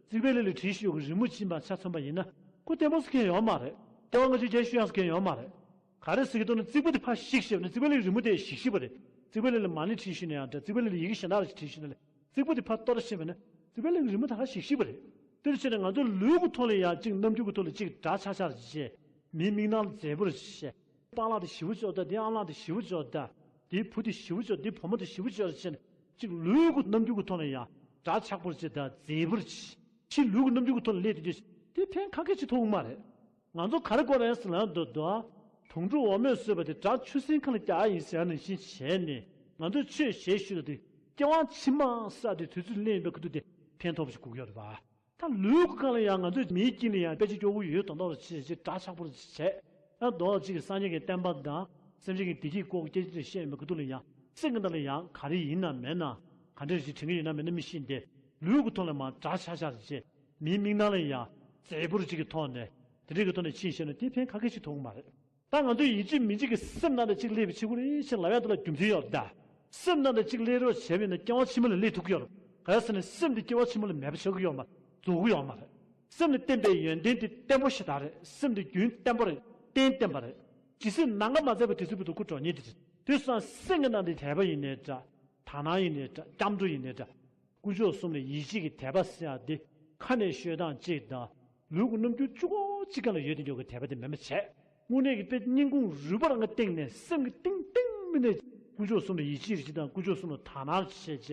རྩིག་པའི་ལས་ལ་དྲི་ཤོས་ཀྱི་རི་མོ་བྱིན་པ་ཆ་མཚོན་པ་ཡིན་ན་ཁོ་བརྟན་པོ་ཟེར་མཁན་ཡོད་མ་རེད། ལྟེ་བ་ལྔ་བཅུ་བརྒྱད་ཅུ་ཡང་ཟེར་མཁན་ཡོད་མ་རེད། ག་རེ་ཟེར་གྱི་འདུག་ན་རྩིག་པ་དེ་ཕར་བཤིག་ཤེས་པ་ན་རྩིག་པའི་ལས་རི་མོ་དེ་ཞིག་ཤེས་པ་རེད། རྩིག་པའི་ལས་ལ་མ་ཎི་བྲིས་ཤེས་ན་ཡང་འདྲ། རྩིག་པའི་ལས་ལ་ཡི་གེ་གཞན་དག་ཅིག་བྲིས་ཤེས་ན་ལས་རྩིག་པ་དེ་ཕར་གཏོར་ཤེས་པ་ན་རྩིག་པའི་ལས་རི་མོ་ད་ག་ཞིག་ཤེས་པ་རེད། དེ་ལ་བྱས་ནས་ང་ཚོ་ལུས་ཀྱི་ཐོག་ལ་ཡང་གཅིག་རྣམ་འགྱུར་གྱི་ཐོག་ལ་གཅིག་འདྲ་ཆགས་ཆགས་བྱས། མིའི་མིག་ནང་ལ་མཛེས་པོར་བྱས། པཱ་ལགས་དེ་ཞེ་པོ་ཅིག་འདུག་དེའི་ཨ་ལགས་དེ་ཞེ་པོ་ཅིག་འདུག་དེའི་བུ་དེ་ཞེ་པོ་ཅིག་དེའི་བུ་མོ་དེ་ཞེ་པོ་ཅིག་ཟེར་ནས་གཅིག་ལུས་ཀྱི་རྣམ་འགྱུར་གྱི་ཐོག་ནས་ཡང་འདྲ་ཆགས་པོར་བྱེད་དང་མཛེས་པོར་བྱེད། ཕྱི་ལུས་ཀྱི་རྣམ་འགྱུར་གྱི་ཐོག་ནས་སླེབས་དུས་དེ་ཕན་ཁ་སྐད་ཅིག་ཐོགས་ཀྱི་མ་རེད། ང་ཚོ་ག་རེ་དགོས་རེད་ཟེར་ན་འདུག་འདུག་དུང་སྒྲོ་འོ་མས་གསོས་པ་དེ་བྲག་ཆུ་སྲིན་ཁ་ལ་བཀྱག་ཡིན་ཟེར་ནང་བཞིན་བྱས་ནས་ང་ཚོས་ཆོས་ཞལ་ཞུས་ལ་དེ་སྐྱེ་བ་ཕྱི་མ་བསགས་དེ་དུས་ཚོད་ལེན་པའི་ཁ་ཐུག་དེ་ཕན་ཐོགས་པ་ཞིག་དགོས་ཀྱི་ཡོད་རེད་པ། ད་ལུས་ཀྱི་སྒང་ལ་ཡང་ང་ཚོས་མིའི་དཀྱིལ་ལ་ཡང་དཔེ་ཆ་སྐྱོ་བོ་ཡོད་མདོག་མདོག་ལ་བྱས་བྱས་འདྲ་ཆགས་པོ་བྱས། ཡང་མདོག་གཅིག་གི་སངས་རྒྱས་ཀྱི་བསྟན་པ་དང་སེམས་ཅན་གྱི་བདེ་སྐྱིད་སྐོར་སྐད་ཆ་བཤད་ཡོང་བའི་ཁ་ཐུག་ལ་ཡང་སེམས་ཀྱི་ནང་ལ་ཡང་ག་རེ་ཡིན་ན་མེད་ན་ག་འདྲ་ཞིག་དྲན་གྱི་ཡོད་ན་མེད་ན་མི་ཤེས་ཏེ། ལུས་ཀྱི་ཐོག་ལ་མར་འདྲ་ཆགས་ཆགས་བྱས། མིའི་མིག་ནང་ལ་ཡང་མཛེས་པོ་གཅིག་གི་ཐོག་ནས་དེ་འདྲའི་གི་ཐོག་ནས་ཕྱིན་བཤད་ན་དེ་ཕན་ཁ་སྐད་ཅིག་ཐོགས་ཀྱི་མ་རེད། ད་ང་ཚོས་ཡིན་གཅིག་མིན་གཅིག་གི་སེམས་ནང་དུ་གཅིག་སླེབས་པའི་ཕྱི་གུ་རེ་ཞིག་ལབ་ཡག་དེ་ལ་རྒྱུ་མཚན་ཡོད་རེད་ད། སེམས་ནང་དུ་གཅིག་སླེབས་རོགས་བྱས་པས་ན་སྐྱེ་བ་ཕྱི་མ་ལ་སླེབས་ཐུབ་ཀྱི་ཡོད་རེད། ག་རེ་ཟེར་ན་སེམས་དེ་སྐྱེ་བ་ཕྱི་མ་ལ་མེད་པ་ཆགས་ཀྱི་ཡོད་མ་རེད། རྫོགས་ཀྱི་ཡོད་མ་རེད། སེམས་ལ་བརྟེན་པའི་ཡོན་ཏན་དེ་བརྟན་པོ་ཞེ་དྲག་རེད། སེམས་དེ་རྒྱུན་བརྟན་པོ་རེད། གཏན་བརྟན་པ་རེད། ཇི་སྲིད་ནམ་མཁའ་མ་ཟད་པ་དེ་ཚོ་བར་དུ་ཁོ་འགྲོ་ཉེན་དེ་རེད། དེ་སོང་ཙང་སེམས་ཀྱི་ནང་དེ་དད་པ་ཡིན་ནའི་འདྲ། དག་སྣང་ཡིན་ནའི་འདྲ། སྐྱབས་འགྲོ་ཡིན་ནའི་འདྲ། དཀོན་མཆོག་གསུམ་ལ་ཡིད་ཆེས་ཀྱི་དད་པ་ཟེར་ཡག་དེ་ཁ་ནས་ཤོད་སྟངས་གཅིག་དང་། ལུས་ཀྱི་རྣམ་འགྱུར་གཅིག་པོ་གཅིག་སྒང་ལ་ཡོད་དེ་འཇོག་གི་དད་པ་དེ་མེད་མ་བྱས། དངོས་གནས་ཀྱི་དཔེ་སྙིང་ཁུང་རུས་པ་རང་གི་སྟེང་ནས་སེམས་ཀྱི་གཏིང་གཏིང་མི་ནས་དཀོན་མཆོག་གསུམ་ལ་ཡིད་ཆེས་རེ་ཞིག་དང་དཀོན་མཆོག་གསུམ་ལ་དག་སྣང་བྱས་བྱས་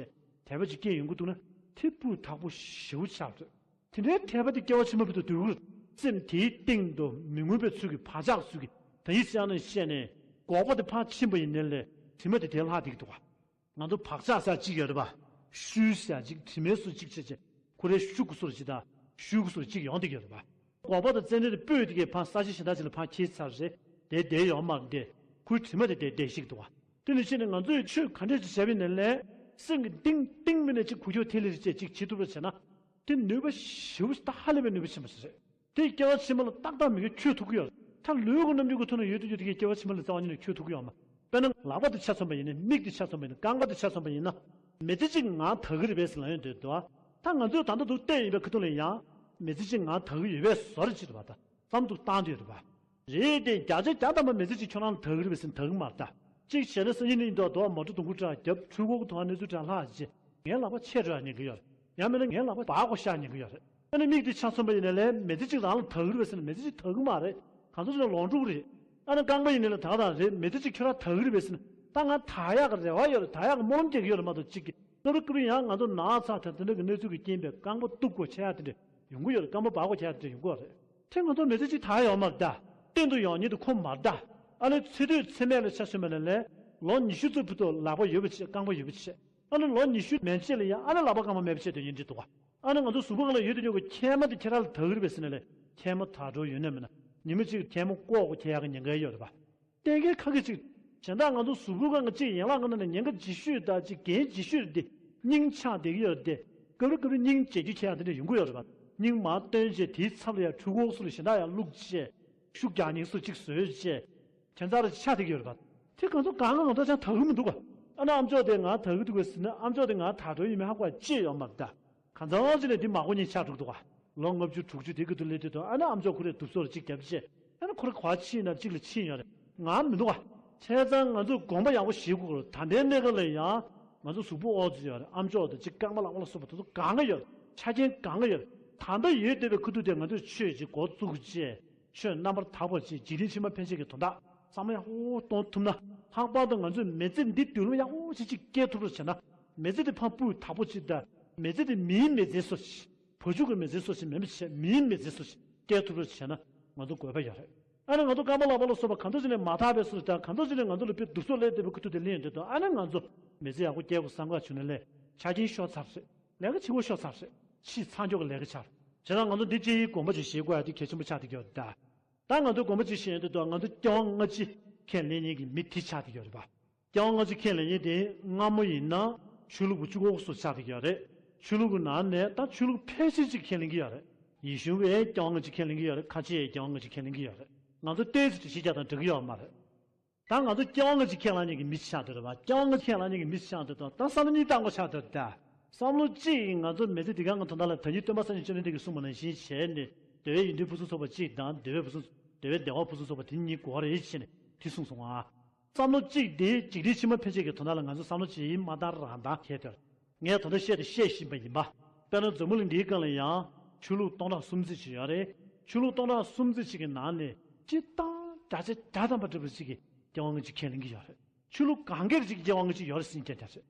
དད་པ་ཅིག་སྐྱེས་ཡོང་གི་འདུག་ན་དེ་སྤུས་དག་པོ་ཞེ་པོ་ཆགས་རེད། དེ་འདྲའི་དད་པ་དེ་སྐྱེ་བ་ཕྱི་མ་བར་དུ་སྡོད་ཀྱི་རེད། སེམས་དེའི་སྟེང་དུ་མི་མངོན་པའི་ཚུལ་གྱིས་བག་ཆགས་ཚུལ་གྱིས་ད་ཡིན་ཟེར་ནས་བཤད་ནས་འགོག་པ་དེ་ཕར་ཕྱིན་པ་ཡིན་ནའི་ལས་དྲི་མ་དེ་དེ་ལྷག་བསྡད་ཀྱི་འདུག་ག་ང་ཚོ་བག་ཆགས་ཟེར་གཅིག་ཡོད་རེད་པ། ཤུལ་ཟེར་གཅིག་དྲི་མའི་བཟོ་གཅིག་བྱས་བྱས་ཁོ་རའི་ཤུགས་ཀྱི་བཟོ་ཅིག་དང་ཤུལ་གྱི་བཟོ་གཅིག་ཡོང་བསྡད་ཀྱི་ཡོད་རེད་པ། འགོག་པ་དང་ཙན་དན་དེ་སྤོས་དེ་གས་ཕར་ས་གཞི་གཞན་དག་ཅིག་ལ་ཕར་འཁྱེར་ཚར་རེད། དེ་བསྡད་ཡོད་མ་རེད་དེ། ཁོའི་དྲི་མ་དེ་དེ་བསྡད་ཤིག་འདུག་ག་དེ་ནི་ཕྱིན་ནས་ང་ཚོས་ཆོས་ག་འདྲས་ཅིག་བྱས་པ་ཡིན་ནའི་ལས་སེམས་ཀྱི་གཏིང་གཏིང་མི་ནས་ཅིག་ཁུག་ཀྱོག་ཐིག་ལེ་རེ་བཅས་ཅིག་བྱེད་ཐུབ་པར་བྱས་ན། དེ་ནུས་པ་ཞེ་པོ་ཞིག་ད་ཧ་ལས་པའི་ནུས་པ་ཆེན་པོ་ཞིག་རེད། དེས་སྐྱེ་བ་ཕྱི་མ་ལ་ཏག་ཏག་མི་དགེ་འཁྱོལ་ཐུབ་ཀྱི་ཡོད་རེད། ད་ལུས་ཀྱི་རྣམ་འགྱུར་གྱི་ཐོག་ནས་ཡོད་དུ་ཡོད་དུ་གི་སྐྱེ་བ་ཕྱི་མ་ལ་རྩ་བ་ཉིད་ནས་འཁྱོལ་ཐུབ་ཀྱི་ཡོད་མ་རེད། དཔེར་ན་ལག་པ་དེ་ཆ་མཚོན་པ་ཡིན་ན། མིག་དེ་ཆ་མཚོན་པ་ཡིན་ན། རྐང་པ་དེ་ཆ་མཚོན་པ་ཡིན་ན། མི་ཚེ་གཅིག་ང་དག་གི་རེད་པས་ཟེར་ལབ་ཡོང་དུས་དུ། ད་ང་ཚོས་ད་ལྟ་འདུག་བལྟས་ཡིན་པའི་ཁ་ཐུག་ལ་ཡང་། མི་ཚེ་གཅིག་ང་དག་གི་ཡོད་པའི་བཟོ་འདྲ་ཅིག་རེད་པ། ད་བསམ་བློ་བཏང་དུས་རེད་པ། རེད་དེ་བརྒྱ་ཆ་བརྒྱ་ཐམ་པ་མི་ཚེ་གཅིག་ཁྱོད་རང་ལ་དག་གི་རེད་པས་ཟེར་ན་དག་གི་མ་རེད་ད། གཅིག་བྱས་ན་སང་ཉིན་ནས་ཡིན་མདོག་མདོག་མོ་ཊ་རྡུང་གུ་དྲག་བརྒྱབ། འཕྲུལ་འཁོར་གྱི་ཐོག་གནས་ཚུལ་དྲག་ལྷག་རྗེས་ངའི་ལག་པ་ཆད་འགྲོ་ཡག་ཉེན་ཁ་ཡོད་རེད། ཡང་མིན་ན་ངའི་ལག་པ་སྦག་གོ་ཤག་ཉེན་ཁ་ཡོད་རེད། ཨ་ནི་མིག་དེ་ཆ་མཚོན་པ་ཡིན་ན་ལས་མི་ཚེ་གཅིག་རང་ལ་དག་གི་རེད་པས་ཟེར་ན་མི་ཚེ་གཅིག་དག་གི་མ་རེད། གང་ཚོད་ཅིག་ལ་ལོག་འགྲོ་གི་རེད། ཨ་ནི་རྐང་པ་ཡིན་ན་ལས་ད་ག་དང་རེད། མི་ཚེ་གཅིག་ཁྱོད་རང་དག་གི་རེད་པས་ཟེར་ན་ད་ང་དག་ཡག་གི་རེ་བ་ཡོད་རེད། དག་ཡག་གི་སྨོན་ལམ་རྒྱག་གི་ཡོད་རེད་མ་གཏོགས་གཅིག་གི་སྐབས་རེ་སྐབས་རེ་ཡང་ང་ཚོ་ན་ཚ་དང་དེ་འདྲ་གི་གནས་ཚུལ་གྱི་རྐྱེན་པས་རྐང་པ་གཏུབ་དགོས་ཆགས་ཡག་དེ་འདྲ་ཡོང་གི་ཡོད་རེད། རྐང་པ་སྦག་དགོས་ཆགས་ཡག་དེ་འདྲ་ཡོང་གི་ཡོད་རེད། དེ་ང་ཚོ་མི་ཚེ་གཅིག་དག་ཡོད་མ་རེད་ད། གཏན་དུ་ཡོང་ཉེན་དུ་ཁོ་མ་རེད་ད། ཨ་ནི་ཚེ་སྟོད་ཚེ་སྨད་ལ་ཆ་མཚོན་པ་ཡིན་ན་ལས་ལོ་ཉི་ཤུ་ཙམ་བར་དུ་ལག་པ་ཡོད་པ་བྱས། རྐང་པ་ཡོད་པ་བྱས། ཨ་ནི་ལོ་ཉི་ཤུ་མན་ཆད་ལ་ཡང་ཨ་ནི་ལག་པ་རྐང་པ་མེད་པ་བྱས་དོན་ཡིན་འདྲི་འདུག་ག་ཨ་ནི་ང་ཚོ་གཟུགས་པོ་སྒང་ལ་ཡོད་དུ་ཡོད་ཀྱི་མཁལ་མ་དེ་ཁྱེད་རང་ལ་དག་གི་རེད་པས་ཟེར་ན་ལས་མཁལ་མ་དག་འགྲོ་ཡོད་ན་མིན་ན་ཉི་མ་གཅིག་མཁལ་མ་ལྐོག་གོ་ཁྱེར་ཡག་གི་ཉེན་ཁ་ཡོད་རེད་པ། གཏན་འཁེལ་ཁ་གི་ཅིག་གཞན་དག་ང་ཚོ་གཟུགས་པོ་སྒང་གི་ཅིག་ཡན་ལག་སྒང་ནས་ཉེན་ཁ་ཆེ་ཤོས་དང་ཅིག་འགན་ཆེ་ཤོས་དེ་སྙིང་ཆགས་བསྡད་ཀྱི་ཡོད་རེད་དེ། སྐབས་རེ་སྐབས་རེ་སྙིང་བརྗེ་རྒྱུ་ཁྱེད་ཡག་དེ་འདྲ་ཡོང་གི་ཡོད་རེད་པ། སྙིང་མར་བཏོན་བྱས་དེའི་ཚབ་ལ་ཡང་འཕྲུལ་འཁོར་སོགས་ལ་གཞན་དག་ཡང་བླུགས་བྱས། ཤུགས་རྒྱག་ཉེན་སོགས་ཅིག་བཟོས་བྱས། ཁྱད་མཚར་ཆགས་བསྡད་ཀྱི་ཡོད་རེད་པ། དེ་གང་ཚོ་གང་ག་ང་ཚོ་ཅང་དག་གི་མི་འདུག་ག་ཨ་ནི་ཨ་མཆོག་དེ་ང་དག་གི་འདུག་གས་ཟེར་ན་ཨ་མཆོག་དེ་ང་དག་འགྲོ་ཡིན་མིན་ཧ་གོ་ཡག་ཅི་ཡོད་མ་རེད་ད། གང་ཚང་ཅིག་ལ་འདི་མ་གོ་ཉེན་ཆགས་འགྲོ་གི་འདུག་ག་ལོ་ལྔ་བཅུ་དྲུག་ཅུ་དེ་གི་དུ་སླེབས་དུས་དུ་ཨ་ནི་ཨ་མཆོག་ཁོ་རའི་དུབ་སོར་ཅིག་བརྒྱབ་བྱས། ཨ་ནི་ཁོ་ར་ག་པར་ཕྱིན་ན་གཅིག་ལ་ཕྱིན་ཡོད་རེད། ང་མི་འདུག་ག་བྱས་ཙང་ང་ཚོས་དགོངས་པ་ཡག་པོ་བཞེས་དགོས་རེད། ད་ལྟའི་གནས་སྐབས་ལ་ཡང་ ང་ཚོ་གཟུགས་པོ་ཨོ་ཙི་ཡོད་རེད། ཨམ་ཅོག་དང་གཅིག་རྐང་པ་ལག་པ་ལ་སོགས་པ་དེ་ཚོ་གང་ག་ཡོད་རེད། ཆ་རྐྱེན་གང་ག་ཡོད་རེད། ད་ལྟ་ཡོད་བསྡད་པའི་ཁ་ཐུག་དེ་ང་ཚོས་ཆོས་ཀྱི་འགོ་བཙུགས་བྱས། ཆོས་རྣམ་པར་དག་པ་བྱས། འཇིག་རྟེན་ཕྱི་མ་ཕན་ཆད་ཀྱི་དོན་དག་བསམ་བློ་ཡག་པོ་གཏོང་ཐུབ་ན། ལྷག་པར་དུ་ང་ཚོས་མི་ཚེ་འདི་མདུན་ལམ་ཡག་པོ་ཞིག་ཅིག་སྐྱེལ་ཐུབ་པ་བྱས་ན། མི་ཚེ་འདི་ཕར་སྤུས་དག་པོ་ཅིག་དང་། མི་ཚེ་འདི་མིའི་མི་ཚེ་བཟོ་ཞིག་བུ་ཕྲུག་གི་མི་ཚེ་བཟོ་ཞིག་མིན་པ་བྱས། མིའི་མི་ཚེ་བཟོ་ཞིག་སྐྱེལ་ཐུབ་པ་བྱས་ན་ང་ཚོ་དགོས་པ་ཡོད་རེད། ཨ་ནི་ང་ཚོ་རྐང་པ་ལག་པ་ལ་སོགས་པ་གང་འདྲ་ཅིག་ནས་མ་དག་པའི་སོ་སོ་དང་། གང་འདྲ་ཅིག་ནས་ང་ཚོ་ལ་དཔེ་སྡུག་སོགས་སླེབས་བསྡད་པའི་ཁ་ཐུག་དེ་གླེང་ཡོང་དུས་དང་། ཨ་ནི་ང་ཚོ་མི་ཚེ་ཡག་པོ་སྐྱེལ་དགོས་བསམ་ག་བྱུང་ན་ལས། ཆ་རྐྱེན་ཤོར་ཚར་རེད། ལས་ཀ་བྱེད་དགོས་ཤོར་ཚར་རེད། ཕྱིས་ཚང་འཇོག་གི་ལས་ཀ་ཆགས་རེད། བྱས་ཙང་ང་ཚོ་འདི་སྤྱིའི་དགོངས་པ་ཅིག་བཞེས་དགོས་ཡ་དེ་གལ་ཆེན་པོ་ཆགས་བསྡད་ཀྱི་ཡོད་རེད་ད། ད་ང་ཚོ་དགོངས་པ་ཅིག་བཞེས་ཡོང་དུས་དང་། ང་ཚོ་སྐྱེ་བ་སྔ་ཕྱི་ཁས་ལེན་མཁན་གྱི་མི་དེ་ཆགས་བསྡད་ཀྱི་ཡོད་རེད་པ། སྐྱེ་བ་སྔ་ཕྱི་ཁས་ལེན་མཁན་དེ་སྔ་མོ་ཡིན་ན་ཆོས་ལུགས་ཀྱི་གཅིག་པོ་སོགས་ཆགས་བསྡད་ཀྱི་ཡོད་རེད། ཆོས་ལུགས་ཀྱི་ནང་ནས་ད་ཆོས་ལུགས་ཕལ་ཆེར་ཅིག་ཁས་ལེན་གྱི་ཡོད་རེད། ཡེ་ཤུ་བས་སྐྱེ་བ་སྔ་ཕྱི་ཁས་ལེན་གྱི་ཡོད་རེད། ཁ་ཆེ་ཡས་སྐྱེ་བ་སྔ་ཕྱི་ཁས་ལེན་གྱི་ཡོད་རེད། ང་ཚོ་ཏོག་ཙམ་འགྲེལ་བཤད་རྒྱག་དང་འགྲིག་གི་ཡོད་མ་རེད། ད་ང་ཚོ་སྐྱེ་བ་སྔ་ཕྱི་ཁས་བླངས་མཁན་གྱི་མི་ཆགས་བསྡད་རེད་པ། སྐྱེ་བ་སྔ་ཕྱི་ཁས་བླངས་མཁན་གྱི་མི་ཆགས་བསྡད་དང་། ད་བསམ་བློ་གཉིས་བཏང་དགོས་ཆགས་བསྡད་རེད་ད། བསམ་བློ་གཅིག་ང་ཚོ་མི་ཚེ་འདི་ག་ང་དོན་དག་ལ། ད་ཉིད་སྟོན་པ་སངས་རྒྱས་བཅོམ་ལྡན་འདས་ཀྱིས་གསུངས་པ་ནང་བཞིན་བྱས་ནས། འདོད་པའི་ཡོན་ཏན་ཕུན་སུམ་ཚོགས་པ་གཅིག་དང་། འདོད་པའི་ཕུན་སུམ། འདོད་པའི་བདེ་བ་ཕུན་སུམ་ཚོགས་པ་དེ་གཉིས་དགོས་རེད་ཟེར་ནས་དེ་གསུངས་སོང་ཨ། བསམ་བློ་གཅིག་དེ་འཇིག་རྟེན་ཕྱི་མ་ཕན་ཆད་ཀྱི་དོན་དག་ལ་ང་ཚོ་བསམ་བློ་ཇི་མ་བཏང་རང་བཏང་བྱས་དེར། ངས་ད་ལྟ་བཤད་དེ་བཤད་བཞིན་པ་ཡིན་པ། དཔེར་ན་འཛམ་བུ་གླིང་འདིའི་སྒང་ལ་ཡང་ཆོས་ལུགས་སྟོང་ཕྲག་གསུམ་ཙམ་ཞིག་ཡོད་རེད། ཆོས་ལུགས་སྟོང་ཕྲག་གསུམ་ཙམ་ཞིག་གི་ནང་ནས་སྤྱིར་བཏང་བརྒྱ་ཆ་བརྒྱ་ཐམ་པ་འདྲ་པོ་ཞིག་གིས་སྐྱེ་བ་སྔ་ཕྱི་ཁས་ལེན་གྱི་ཡོད་རེད། ཆོས་ལུགས་གང་ག་ཅིག་གིས་སྐྱེ་བ་སྔ་ཕྱི་ཡོད་རེད་ཟེར་མཁན་དེ་རེད།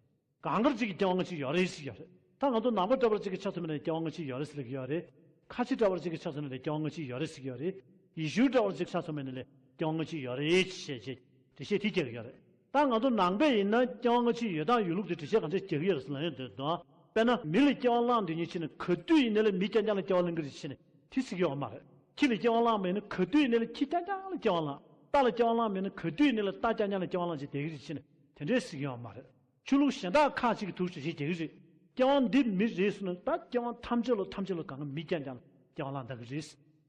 གང་ག་ཅིག་གིས་སྐྱེ་བ་སྔ་ཕྱི་ཡོད་རེད་ཟེར་གྱི་ཡོད་རེད། ད་ང་ཚོ་ནང་པ་འདྲ་པོ་ཅིག་གི་ཆ་མཚོན་པ་ཡིན་ན་སྐྱེ་བ་སྔ་ཕྱི་ཡོད་རེད་ཟེར་གྱི་ཡོད་རེད། ཁ་ཆེ་འདྲ་པོ་ཅིག་གི་ཆ་མཚོན་པ་ཡིན་ན་སྐྱེ་བ་སྔ་ཕྱི་ཡོད་རེད་ཟེར་གྱི་ཡོད་རེད། ཡེ་ཤུ་འདྲ་པོ་ཅིག་གི་ཆ་མཚོན་པ་ཡིན་ན་སྐྱེ་བ་སྔ་ཕྱི་ཡོད་རེད་ཅེས་བྱས་འགྲེལ་བཤད་དེ་རྒྱག་གི་ཡོད་རེད། ད་ང་ཚོ་ནང་པས་ཡིན་ན་སྐྱེ་བ་སྔ་ཕྱི་ཡོད་སྟངས་ཡོད་ལུགས་དེ་འགྲེལ་བཤད་གང་འདྲ་རྒྱག་གི་ཡོད་རེད་ཟེར་ལབ་ཡོང་དུས་དང་། དཔེར་ན་མི་ལ་སྐྱེ་བ་བླངས་དུས་ཉིན་ཕྱིན་ནས། ག་དུས་ཡིན་ནའི་ལས་མི་རྐྱང་རྐྱང་ལ་སྐྱེ་བ་བླང་གི་རེད་ཟེར་ནས་དེ་ཟེར་གྱི་ཡོད་མ་རེད། ཁྱི་ལ་སྐྱེ་བ་བླངས་པ་ཡིན་ན་ག་དུས་ཡིན་ནའི་ལས་ཁྱི་རྐྱང་རྐྱང་ལ་སྐྱེ་བ་བླངས། རྟ་ལ་སྐྱེ་བ་བླངས་པ་ཡིན་ན་ག་དུས་ཡིན་ནའི་ལས་རྟ་རྐྱང་རྐྱང་ལ་སྐྱེ་བ་བླངས་བྱས་བསྡད་ཀྱི་རེད་ཟེར་ནས་དེ་འདྲས་ཟེར་གྱི་ཡོད་མ་རེད། ཆོས་ལུགས་གཞན་དག་ཁག་ཅིག་གིས་དེ་འདྲས་བཤད་ཀྱི་རེད། སྐྱེ་བ་འདི་མི་རེད་ཟེར་ན། ད་སྐྱེ་བ་ཐམས་ཅད་ལ་ཐམས་ཅད་ལ་གང་ག་མི་རྐྱང་རྐྱང་ལ་སྐྱེ་བ་བླངས་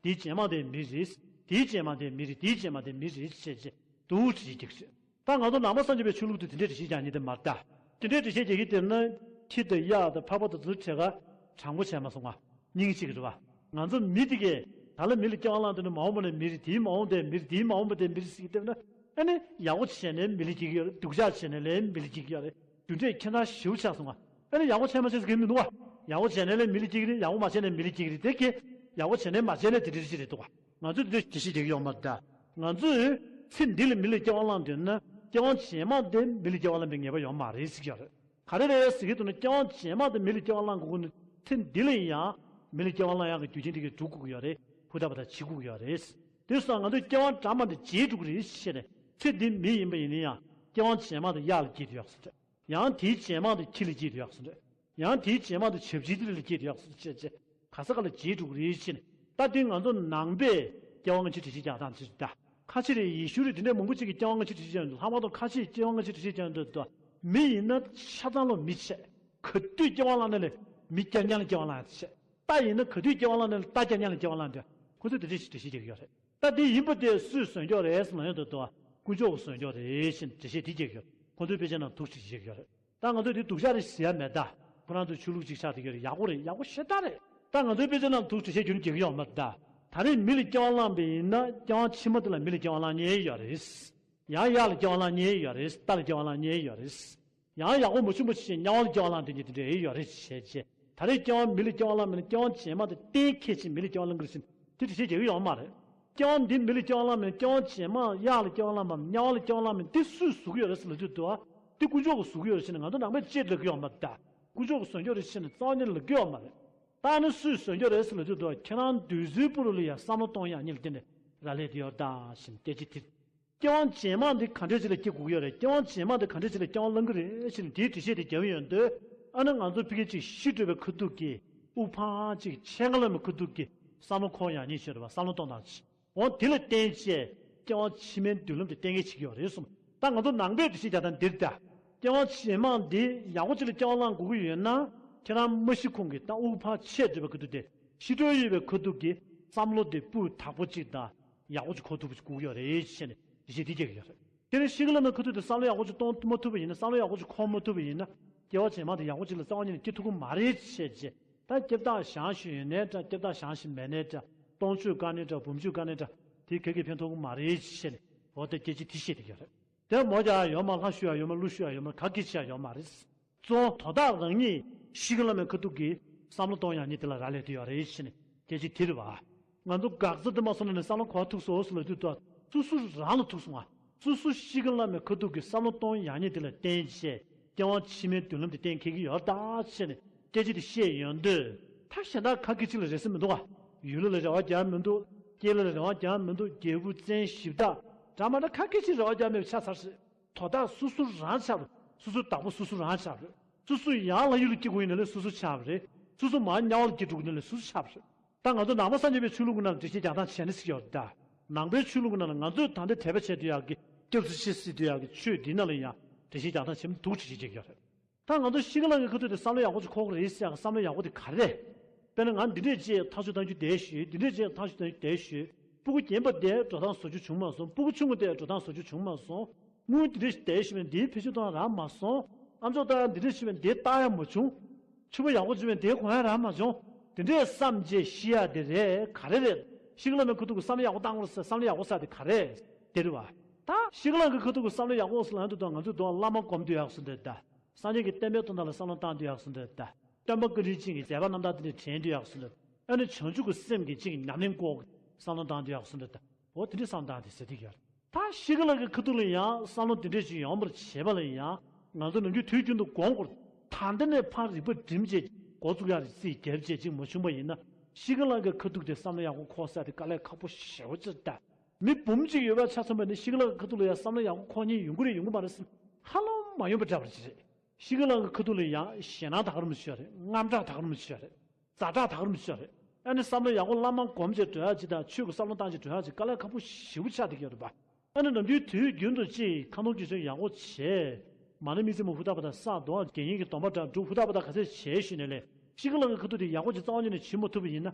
བསྡད་ཀྱི་རེད། དེའི་རྗེས་མ་དེ་མི་རེད། དེའི་རྗེས་མ་དེ་མི་རེད། དེའི་རྗེས་མ་དེ་མི་རེད་ཅེས་བྱས་དེ་འདྲས་བཤད་ཀྱི་རེད། ད་ང་ཚོ་ནང་པ་སངས་རྒྱས་པའི་ཆོས་ལུགས་དེ་དེ་འདྲས་འགྲེལ་བཤད་རྒྱག་མཁན་དེ་མ་རེད་ད། དེ་འདྲས་འགྲེལ་བཤད་རྒྱག་གི་དེ་ན་ཁྱི་དང་གཡག་དང་ཕག་པ་དང་དེ་ཚོའི་གྲས་ཀ་དྲང་པོ་བྱས་མ་སོང་ང་། སྙིང་གཅིག་རེད་པ། ང་ཚོ་མི་དེ་གས་ད་ལ་མི་ལ་སྐྱེ་བ་བླངས་དུས་ནི་མ་འོངས་པ་ནས་མི་རེད། དེའི་མ་འོངས་པ་དེ་མི་རེད། དེའི་མ་འོངས་པ་དེ་མི་རེད་ཟེར་གྱི་བསྡད་ན། ཨ་ནི་ཡག་པོ་བྱས་ནས་མི་ལ་སྐྱེ་གི་ཡོད་རེད། སྡུག་ཅག་བྱས་ནས་ལས་མི་ལ་སྐྱེ་གི་ཡོད་རེད། རྒྱུ་འབྲས་ཁྱད་མཚར་ཞེ་པོ་ཆགས་སོང་ང་། ཨ་ནི་ཡག་པོ་བྱས་མ་བྱས་ཟེར་གྱི་མི་འདུག་ག། ཡག་པོ་བྱས་ནས་ལས་མི་ལ་སྐྱེ་གི་རེད། ཡག་པོ་མ་བྱས་ནས་མི་ལ་སྐྱེ་གི་རེད། དེ་གས་ཡག་པོ་བྱས་ནས་མ་བྱས་ནས་དེ་འདྲ་ཞིག་རེད་འདུག་ག། ང་ཚོས་དེ་འདྲ་འགྲེལ་བཤད་རྒྱག་གི་ཡོད་མ་རེད་ད། ང་ཚོས་ཚེ་འདི་ལ་མི་ལ་སྐྱེ་བ་བླངས་དུས་ན་སྐྱེ་བ་རྗེས་མ་དེ་མི་ལ་སྐྱེ་བ་བླངས་པའི་ངེས་པ་ཡོད་མ་རེད་ཟེར་གྱི་ཡོད་རེད། ག་རེ་རེད་ཟེར་གྱི་འདུག་ན། སྐྱེ་བ་རྗེས་མ་དེ་མི་ལ་སྐྱེ་བ་བླངས་དགོས་ཀྱི་ནི་ཚེ་འདི་ལ་ཡང་མི་ལ་སྐྱེ་བ་བླངས་ཡག་གི་རྒྱུ་རྐྱེན་དེ་གས་སྒྲུབ་དགོས་ཀྱི་ཡོད་རེད། ཧུར་ཐག་པ་དང་བྱེད་དགོས་ཀྱི་ཡོད་རེད། དེ་སོང་ང་ཚོས་སྐྱེ་བ་སྔ་མ་དེ་བརྗེད་འགྲོ་གི་རེད་ཟེར་ནས། ཚེ་འདི་མི་ཡིན་པ་ཡིན་ན་ཡང་སྐྱེ་བ་རྗེས་མ་དེ་གཡག་ལ་སྐྱེས་བསྡད་ཡོད་ཟེར། ཡང་དེའི་རྗེས་མ་དེ་ཁྱི་ལ་སྐྱེས་བསྡད་ཡོད་ཟེར། ཡང་དེའི་རྗེས་མ་དེ་བྱ་བྱིའུ་དེ་ལ་སྐྱེས་བསྡད་ཡོད་ཟེར་བྱས་བྱས། ག་ས་ག་ལ་བརྗེད་འགྲོ་གི་རེད་ཟེར་ནས། ད་དེ་ང་ཚོ་ནང་པས་སྐྱེ་བ་སྔ་ཕྱི་འགྲེལ་བཤད་རྒྱག་སྟངས་ཅིག་རེད་ད། ཁ་ཆེ་རེད། ཡེ་ཤུ་རེད། དེ་འདྲས་མང་པོ་ཅིག་གིས་སྐྱེ་བ་སྔ་ཕྱི་འགྲེལ་བཤད་རྒྱག་འདུག། ལྷག་པར་དུ་ཁ་ཆེས་སྐྱེ་བ་སྔ་ཕྱི་འགྲེལ་བཤད་རྒྱག་འདུག་དོ། མི་ཡིན་ན་ཆ་ཚང་ལོ་མི་བྱས། ག་དུས་སྐྱེ་བ་བླངས་ནས་ལས་མི་རྐྱང་རྐྱང་ལ་སྐྱེ་བ་བླངས་ཡག་བྱས། རྟ་ཡིན་ན་ག་དུས་སྐྱེ་བ་བླངས་ནས་ལས་རྟ་རྐྱང་རྐྱང་ལ་སྐྱེ་བ་བླངས་ཏེ། ཁོ་ཚོས་དེ་འདྲས་ཞིག་འགྲེལ་བཤད་རྒྱག་གི་ཡོད་རེད། ད་དེ་ཡིན་པ་དེ་སུས་བཟོས་ཀྱི་ཡོད་རེད་ཟེར་ན། ཡོད་དོ་དོ། དཀོན་མཆོག་གིས་བཟོས་ཀྱི་ཡོད་རེད་ཟེར་འགྲེལ་བཤད་དེ་རྒྱག་གི་ཡོད་རེད། ཁོ་ཚོའི་དཔེ་ཆ་ནང་དེ་འདྲས་ཞིག་བྲིས་ཀྱི་ཡོད་རེད། ད་ང་ཚོས་དེ་སྡུག་ཅག་རེད་ཟེར་ཡ་མེད་ད། ཁོ་རང་ཚོ་ཆོས་ལུགས་གཅིག་ཆགས་བསྡད་ཀྱི་ཡོད་རེད། ཡག་པོ་རེད། ཡག་པོ་ཞེ་དྲག་རེད། ད་ང་ཚོའི་དཔེ་ཆ་ནང་དེ་འདྲས་འགྲེལ་བཤད་རྒྱུ་ནི་རྒྱག་གི་ཡོད་མ་རེད་ད། ད་རེས་མི་ལ་སྐྱེ་བ་བླངས་པ་ཡིན་ན་སྐྱེ་བ་ཕྱི་མ་དེ་ལ་མི་ལ་སྐྱེ་བ་བླངས་མཁན་ཡོད་རེད། ཡང་གཡག་ལ་སྐྱེ་བ་བླངས་མཁན་ཡོད་རེད། རྟ་ལ་སྐྱེ་བ་བླངས་མཁན་ཡོད་རེད། ཡང་ཡག་པོ་མ་བྱུང་བ་ཞིག་དམྱལ་བ་ལ་སྐྱེ་བ་བླངས་དེ་འདྲས་དེ་འདྲས་ཡོད་རེད་བྱས་བྱས། ད་རེས་སྐྱེ་བ་མི་ལ་སྐྱེ་བ་བླངས་མིན་ན་སྐྱེ་བ་རྗེས་མ་དེ་གཏན་འཁེལ་ཕྱིན་མི་ལ་སྐྱེ་བ་བླངས་ཀྱི་རེད་ཟེར་དེ་འགྲེལ་བཤད་རྒྱག་གི་ཡོད་མ་རེད། སྐྱེ་བ་འདི་མི་ལ་སྐྱེ་བ་བླངས་མིན་ན་སྐྱེ་བ་རྗེས་མ་གཡག་ལ་སྐྱེ་བ་བླངས་པའམ་དམྱལ་བ་ལ་སྐྱེ་བ་བླངས་མིན་དེ་སུས་བཟོ་གི་ཡོད་རེད་ཟེར་ལབ་དུས་དུ་བ། དེ་དཀོན་མཆོག་གིས་བཟོ་གི་ཡོད་རེད་ཟེར་ནས་ང་ཚོ་ནང་པས་ཅིག་ལབ་ཀྱི་ཡོད་མ་རེད་ད། དཀོན་མཆོག་གིས་བཟོ་གི་ཡོད་རེད་ཟེར་ནས་རྩ་བ་ཉིད་ནས་ལབ་ཀྱི་ཡོད་མ་རེད། ད་ནི་སུས་བཟོ་གི་ཡོད་རེད་ཟེར་ལབ་དུས་དུ་བ། ཁྱེད་རང་འདོད་ཚུལ་པོ་རུ་ལ་ཡ་བསམ་བློ་གཏོང་ཡག་ཉིད་ལ་བརྟེན་ནས་རག་ལས་དེ་ཡོད་རེད་ད་ཟེར་ནས་སྐད་ཆ་དེ། སྐྱེ་བ་རྗེས་མ་འདི་ག་འདྲས་ཅིག་ལ་སྐྱེ་དགོས་ཀྱི་ཡོད་རེད། སྐྱེ་བ་རྗེས་མ་འདི་ག་འདྲས་ཅིག་ལ་སྐྱེ་བ་བླང་གི་རེད་ཟེར་ནས་དེའི་འགྲེལ་བཤད་དེ་རྒྱབ་ཡོང་དུས། ཨ་ནི་ང་ཚོ་ཕ་གི་ཅིག་ཤི་འགྲོ་བའི་ཁ་ཐུག་གི་དབུགས་འཕང་ཅིག་ཆད་འགྲོ་ལ་མི་ཁ་ཐུག་གི་བསམ་བློ་འཁོར་ཡག་ཉིད་ཤོད་རེད་བ། བསམ་བློ་གཏོང་སྟངས་ཅིག་འོ་དེ་ལ་བརྟེན་བྱས་སྐྱེ་བ་ཕྱི་མའི་མདུན་ལམ་དེ་གཏན་འཁེལ་བྱེད་ཀྱི་ཡོད་རེད་གསུངས། ད་ང་ཚོ་ནང་པས་འགྲེལ་བཤད་རྒྱག་སྟངས་འདིར་ད། སྐྱེ་བ་རྗེས་མ་འདི་ཡག་པོ་ཅིག་ལ་སྐྱེ་བ་བླང་དགོས་ཀྱི་ཡོད་ན། ཁྱེད་རང་མ་ཤི་གོང་གི་ད་དབུགས་འཕང་ཆད་འགྲོ་བའི་ཁ་ཐུག་དེ། ཤི་འགྲོ་ཡོད་པའི་ཁ་ཐུག་གི་བསམ་བློ་དེ་སྤུས་དག་པོ་ཅིག་དང་། ཡག་པོ་ཅིག་འཁོར་ཐུབ་པ་ཅིག་དགོས་ཀྱི་ཡོད་རེད་ཟེར་ནས་འགྲེལ་བཤད་འདི་རྒྱག་གི་ཡོད་རེད། དེ་ནས་ཤི་གི་ལ་ན་ཁ་ཐུག་དེ་བསམ་བློ་ཡག་པོ་ཅིག་གཏོང་མ་ཐུབ་པ་ཡིན་ན། བསམ་བློ་ཡག་པོ་ཅིག་འཁོར་མ་ཐུབ་པ་ཡིན་ན། སྐྱེ་བ་རྗེས་མ་དེ་ཡག་པོ་ཅིག་ལ་རྩ་བ་ཉིད་ནས་སྐྱེ་ཐུབ་ཀྱི་མ་རེད་བྱས་རྗེས། ད་སྐྱེ་བདག་བཞག་ཞུ་ཡོད་ནའི་འདྲ། སྐྱེ་བདག་བཞག་ཞུ་མེད་ནའི་འདྲ། སྟོང་མཆོད་བཀའ་ནའི་འདྲ། བུམ་མཆོད་བཀའ་ནའི་འདྲ། དེ་ག་གིས་ཕན་ཐོགས་ཀྱི་མ་རེད་བྱས་ནས་འོ་ད་སྐད་ཆ་དེ་བཤད་བསྡད་ཀྱི་ཡོད་རེད། དེ་མོ་རྒྱག་ཡ་ཡོད་མ། ལྷ་ཞུ་ཡ་ཡོད་མ། ཀླུ་ཞུ་ཡ་ཡོད་མ། ག་གིས་བྱེད་ཡ་ཡོད་མ་རེད། གཙོ་བོ་དོ་བདག་རང་ཉིད་ཤི་ཀ་བླ་མའི་ཁ་ཐུག་གི་བསམ་བློ་གཏོང་ཡག་ཉིད་དེ་ལ་རག་ལས་བསྡད་ཡོད་རེད་ཟེར་ནས་སྐད་ཆ་དེ་རེད་བ། ང་ཚོ་འགག་རྩ་དེ་མ་སོང་ན་ནི་བསམ་བློ་ག་པར་ཐུག་སོང་ཟེར་ལབ་དུས་ད་སོ་སོ་རང་ལ་ཐུག་སོང་ང་། སོ་སོ་ཤི་ཀ་བླ་མའི་ཁ་ཐུག་གི་བསམ་བློ་གཏོང་ཡག་ཉིད་དེ་ལ་བརྟེན་བྱས་སྐྱེ་བ་ཕྱི་མའི་མདུན་ལམ་དེ་གཏན་འཁེལ་གྱི་ཡོད་ད་ཟེར་ནས་སྐད་ཆ་དེ་བཤད་ཡོང་དུས་ད་གཞན་དག་ག་གེ་ཅིག་ལ་རེ་སེམས་མི་འདུག་ག། ཡུལ་ལ་རེ་བ་རྒྱག་མི་འདུག། སྐྱེ་ལ་རེ་བ་རྒྱག་མི་འདུག། རྒྱལ་བུ་བཙན་ཞིབ་དག་འདྲ་མ་འདྲ་ག་གེ་ཅིག་རེ་བ་རྒྱག་མེད་པ་ཆགས་ཚར་ཟེར། དོ་བདག་སོ་སོ་རང་ཆགས་རེད། སོ་སོའི་བདག་པོ་སོ་སོ་རང་ཆགས་རེད། སོ་སོ་ཡར་ལྷ་ཡུལ་ལ་སྐྱེ་དགོས་ཡིན་ན་ལས་སོ་སོ་ཆགས་པ་རེད། སོ་སོ་མར་དམྱལ་བ་ལ་སྐྱེ་འགྲོ་དགོས་ན་ལས་སོ་སོ་ཆགས་པ་རེད། ད་ང་ཚོ་ནང་པ་སངས་རྒྱས་པའི་ཆོས་ལུགས་ཀྱི་ནང་ལ་འགྲེལ་བཤད་རྒྱག་སྟངས་བྱས་ན་ཟེར་གྱི་ཡོད་རེད་ད། ནང་པའི་ཆོས་ལུགས་ཀྱི་ནང་ལ་ང་ཚོས་ད་ལྟ་དད་པ་བྱས་སྡོད་ཡག་གི་སྐྱབས་སུ་མཆི་སྲིད་སྡོད་ཡག་གི་ཆོས་འདི་ནང་ལ་ཡང་འགྲེལ་བཤད་རྒྱག་སྟངས་བྱེད་མི་འདུག་ཅེས་བཤད་ཀྱི་ཡོད་རེད། ད་ང་ཚོ་ཤི་ཀ་ལ་གི་ཁ་ཐུག་དེ་བསམ་བློ་ཡག་པོ་ཅིག་འཁོར་གི་རེད་ཟེར་ཡག་གི་བསམ་བློ་ཡག་པོ་དེ་ག་རེ་རེད། དཔེར་ན་ང་འདི་འདྲས་བྱས་ཐག་གཅོད་གཏང་རྒྱུ་དེ་ཞུས། འདི་འདྲས་བྱས་ཐག་གཅོད་གཏང་རྒྱུ་དེ་ཞུས། སྤུ་གུ་རྒན་པ་དེ་འགྲོ་སྟངས་བཟོ་རྒྱུ་བྱུང་མ་སོང་། སྤུ་གུ་ཆུང་ངུ་དེ་འགྲོ་སྟངས་བཟོ་རྒྱུ་བྱུང་མ་སོང་། དངུལ་འདི་འདྲས་ཞིག་དེ་ཞུས་པས་འདིའི་བེད་སྤྱོད་གཏོང་རག་མ་སོང་། ཨ་མཆོག་ད་འདི་འདྲས་ཞུས་པས་འདི་ལྟ་ཡག་མ་བྱུང་། ཕྱུ་པ་ཡག་པོ་བྱུང་བས་འདི་གོན་ཡག་རག་མ་བྱུང་། དེ་འདྲས་བསམ་རྗེས་ཤི་ཡག་དེ་རེད་ག་རེ་རེད། ཤི་ཀ་ལ་མའི་ཁ་ཐུག་གི་བསམ་བློ་ཡག་པོ་བཏང་དགོས་ཟེར་བསམ་བློ་ཡག་པོ་ཟེར་དེ་ག་རེ་རེད། དེ་རེད་བ། ད་ཤི་ཀ་ལ་གི་ཁ་ཐུག་གི་བསམ་བློ་ཡག་པོ་ཟེར་ལབ་དུས་ད་ང་ཚོས་འདུག་བླ་མ་སྒོམ་སྡོད་ཡག་ཟེར་འདོད་ད། སངས་རྒྱས་ཀྱི་བསྟན་པའི་དོན་དག་ལ་བསམ་བློ་བཏང་སྡོད་ཡག་ཟེར་འདོད་ད། སྟོན་པ་བཀའ་དྲིན་ཅན་གྱི་མཛད་པ་རྣམ་དག་དེ་འདྲ་དྲན་སྡོད་ཡག་ཟེར་འདོད། ཨ་ནི་བྱང་ཆུབ་ཀྱི་སེམས་ཀྱི་ཅིག་ཉམས་ལེན་སྐོར་གྱི་བསམ་བློ་བཏང་སྡོད་ཡག་ཟེར་འདོད་ད། འོ་དེ་འདྲའི་བསམ་བློ་བཏང་སྟེ་ཟེར་དེ་ཡོད། ད་ཤི་ཀ་ལ་གི་ཁ་ཐུག་ལ་ཡང་བསམ་བློ་དེ་འདྲས་ཅིག་ཡོང་བར་བྱེད་པ་ལ་ཡང་ང་ཚོ་ནམ་རྒྱུན་དུས་རྒྱུན་དུ་སྒོམ་དགོས། ད་ལྟ་ནས་ཕར་རིག་པ་སྒྲིམ་བྱས་འགོ་བཙུགས་ཡག་རེད་རྩིས་རྒྱབ་བྱས་ཅིག་མ་བྱུང་བ་ཡིན་ན་ཤི་ཀ་ལ་གི་ཁ་ཐུག་དེ་བསམ་བློ་ཡག་པོ་འཁོར་ས་དེ་དཀའ་ལས་ཁག་པོ་ཞེ་པོ་ཅིག་རེད་ད། མི་འབུམ་གཅིག་ཡོད་པ་ཆ་མཚོན་པ་ནི་ཤི་ཀ་ལ་གི་ཁ་ཐུག་ལ་ཡང་བསམ་བློ་ཡག་པོ་འཁོར་མཁན་ཡོང་གི་རེད་ཡོང་གི་མ་རེད་ཟེར་ཧ་ལམ་མ་ཡོང་པ་འདྲ་པོ་ཅིག་རེད། ཤི་ཀ་ལ་གི་ཁ་ཐུག་ལ་ཡང་ཞེད་སྣང་ད་ག་རེ་མི་བྱེད་རེད། དངངས་སྐྲག་ད་ག་རེ་མི་བྱེད་རེད། ཛ་དྲག་ད་ག་རེ་མི་བྱེད་རེད། ཨ་ནི་བསམ་བློ་ཡག་པོ་བླ་མ་སྒོམ་བྱས་འགྲོ་ཡག་ཅིག་དང་ཆོས་ཀྱི་བསམ་བློ་བཏང་བྱས་འགྲོ་ཡག་ཅིག་དཀའ་ལས་ཁག་པོ་ཞེ་པོ་ཆགས་བསྡད་ཀྱི་ཡོད་རེད་པ། ཨ་ནི་ནམ་རྒྱུན་དུས་རྒྱུན་དུ་ཅིག་ཁ་འདོན་གྱི་ཆོས་ཡག་པོ་བྱས། མ་ཎི་དམིགས་བརྩེ་མ་ཧུ་ཏ་པ་དང་ས་རྡོ་དགེ་བསྙེན་གྱི་སྡོམ་པ་འདྲ་སྒྲུབ་ཧུ་ཏ་པ་དང་ག་ཚད་བྱས་ཞུས་ནས་ལས་ཤི་ཀ་ལ་གི་ཁ་ཐུག་དེ་ཡག་པོ་ཅིག་རྩ་བ་ཉིད་ནས་བྱེད་མ་ཐུབ་པ་ཡིན་ན་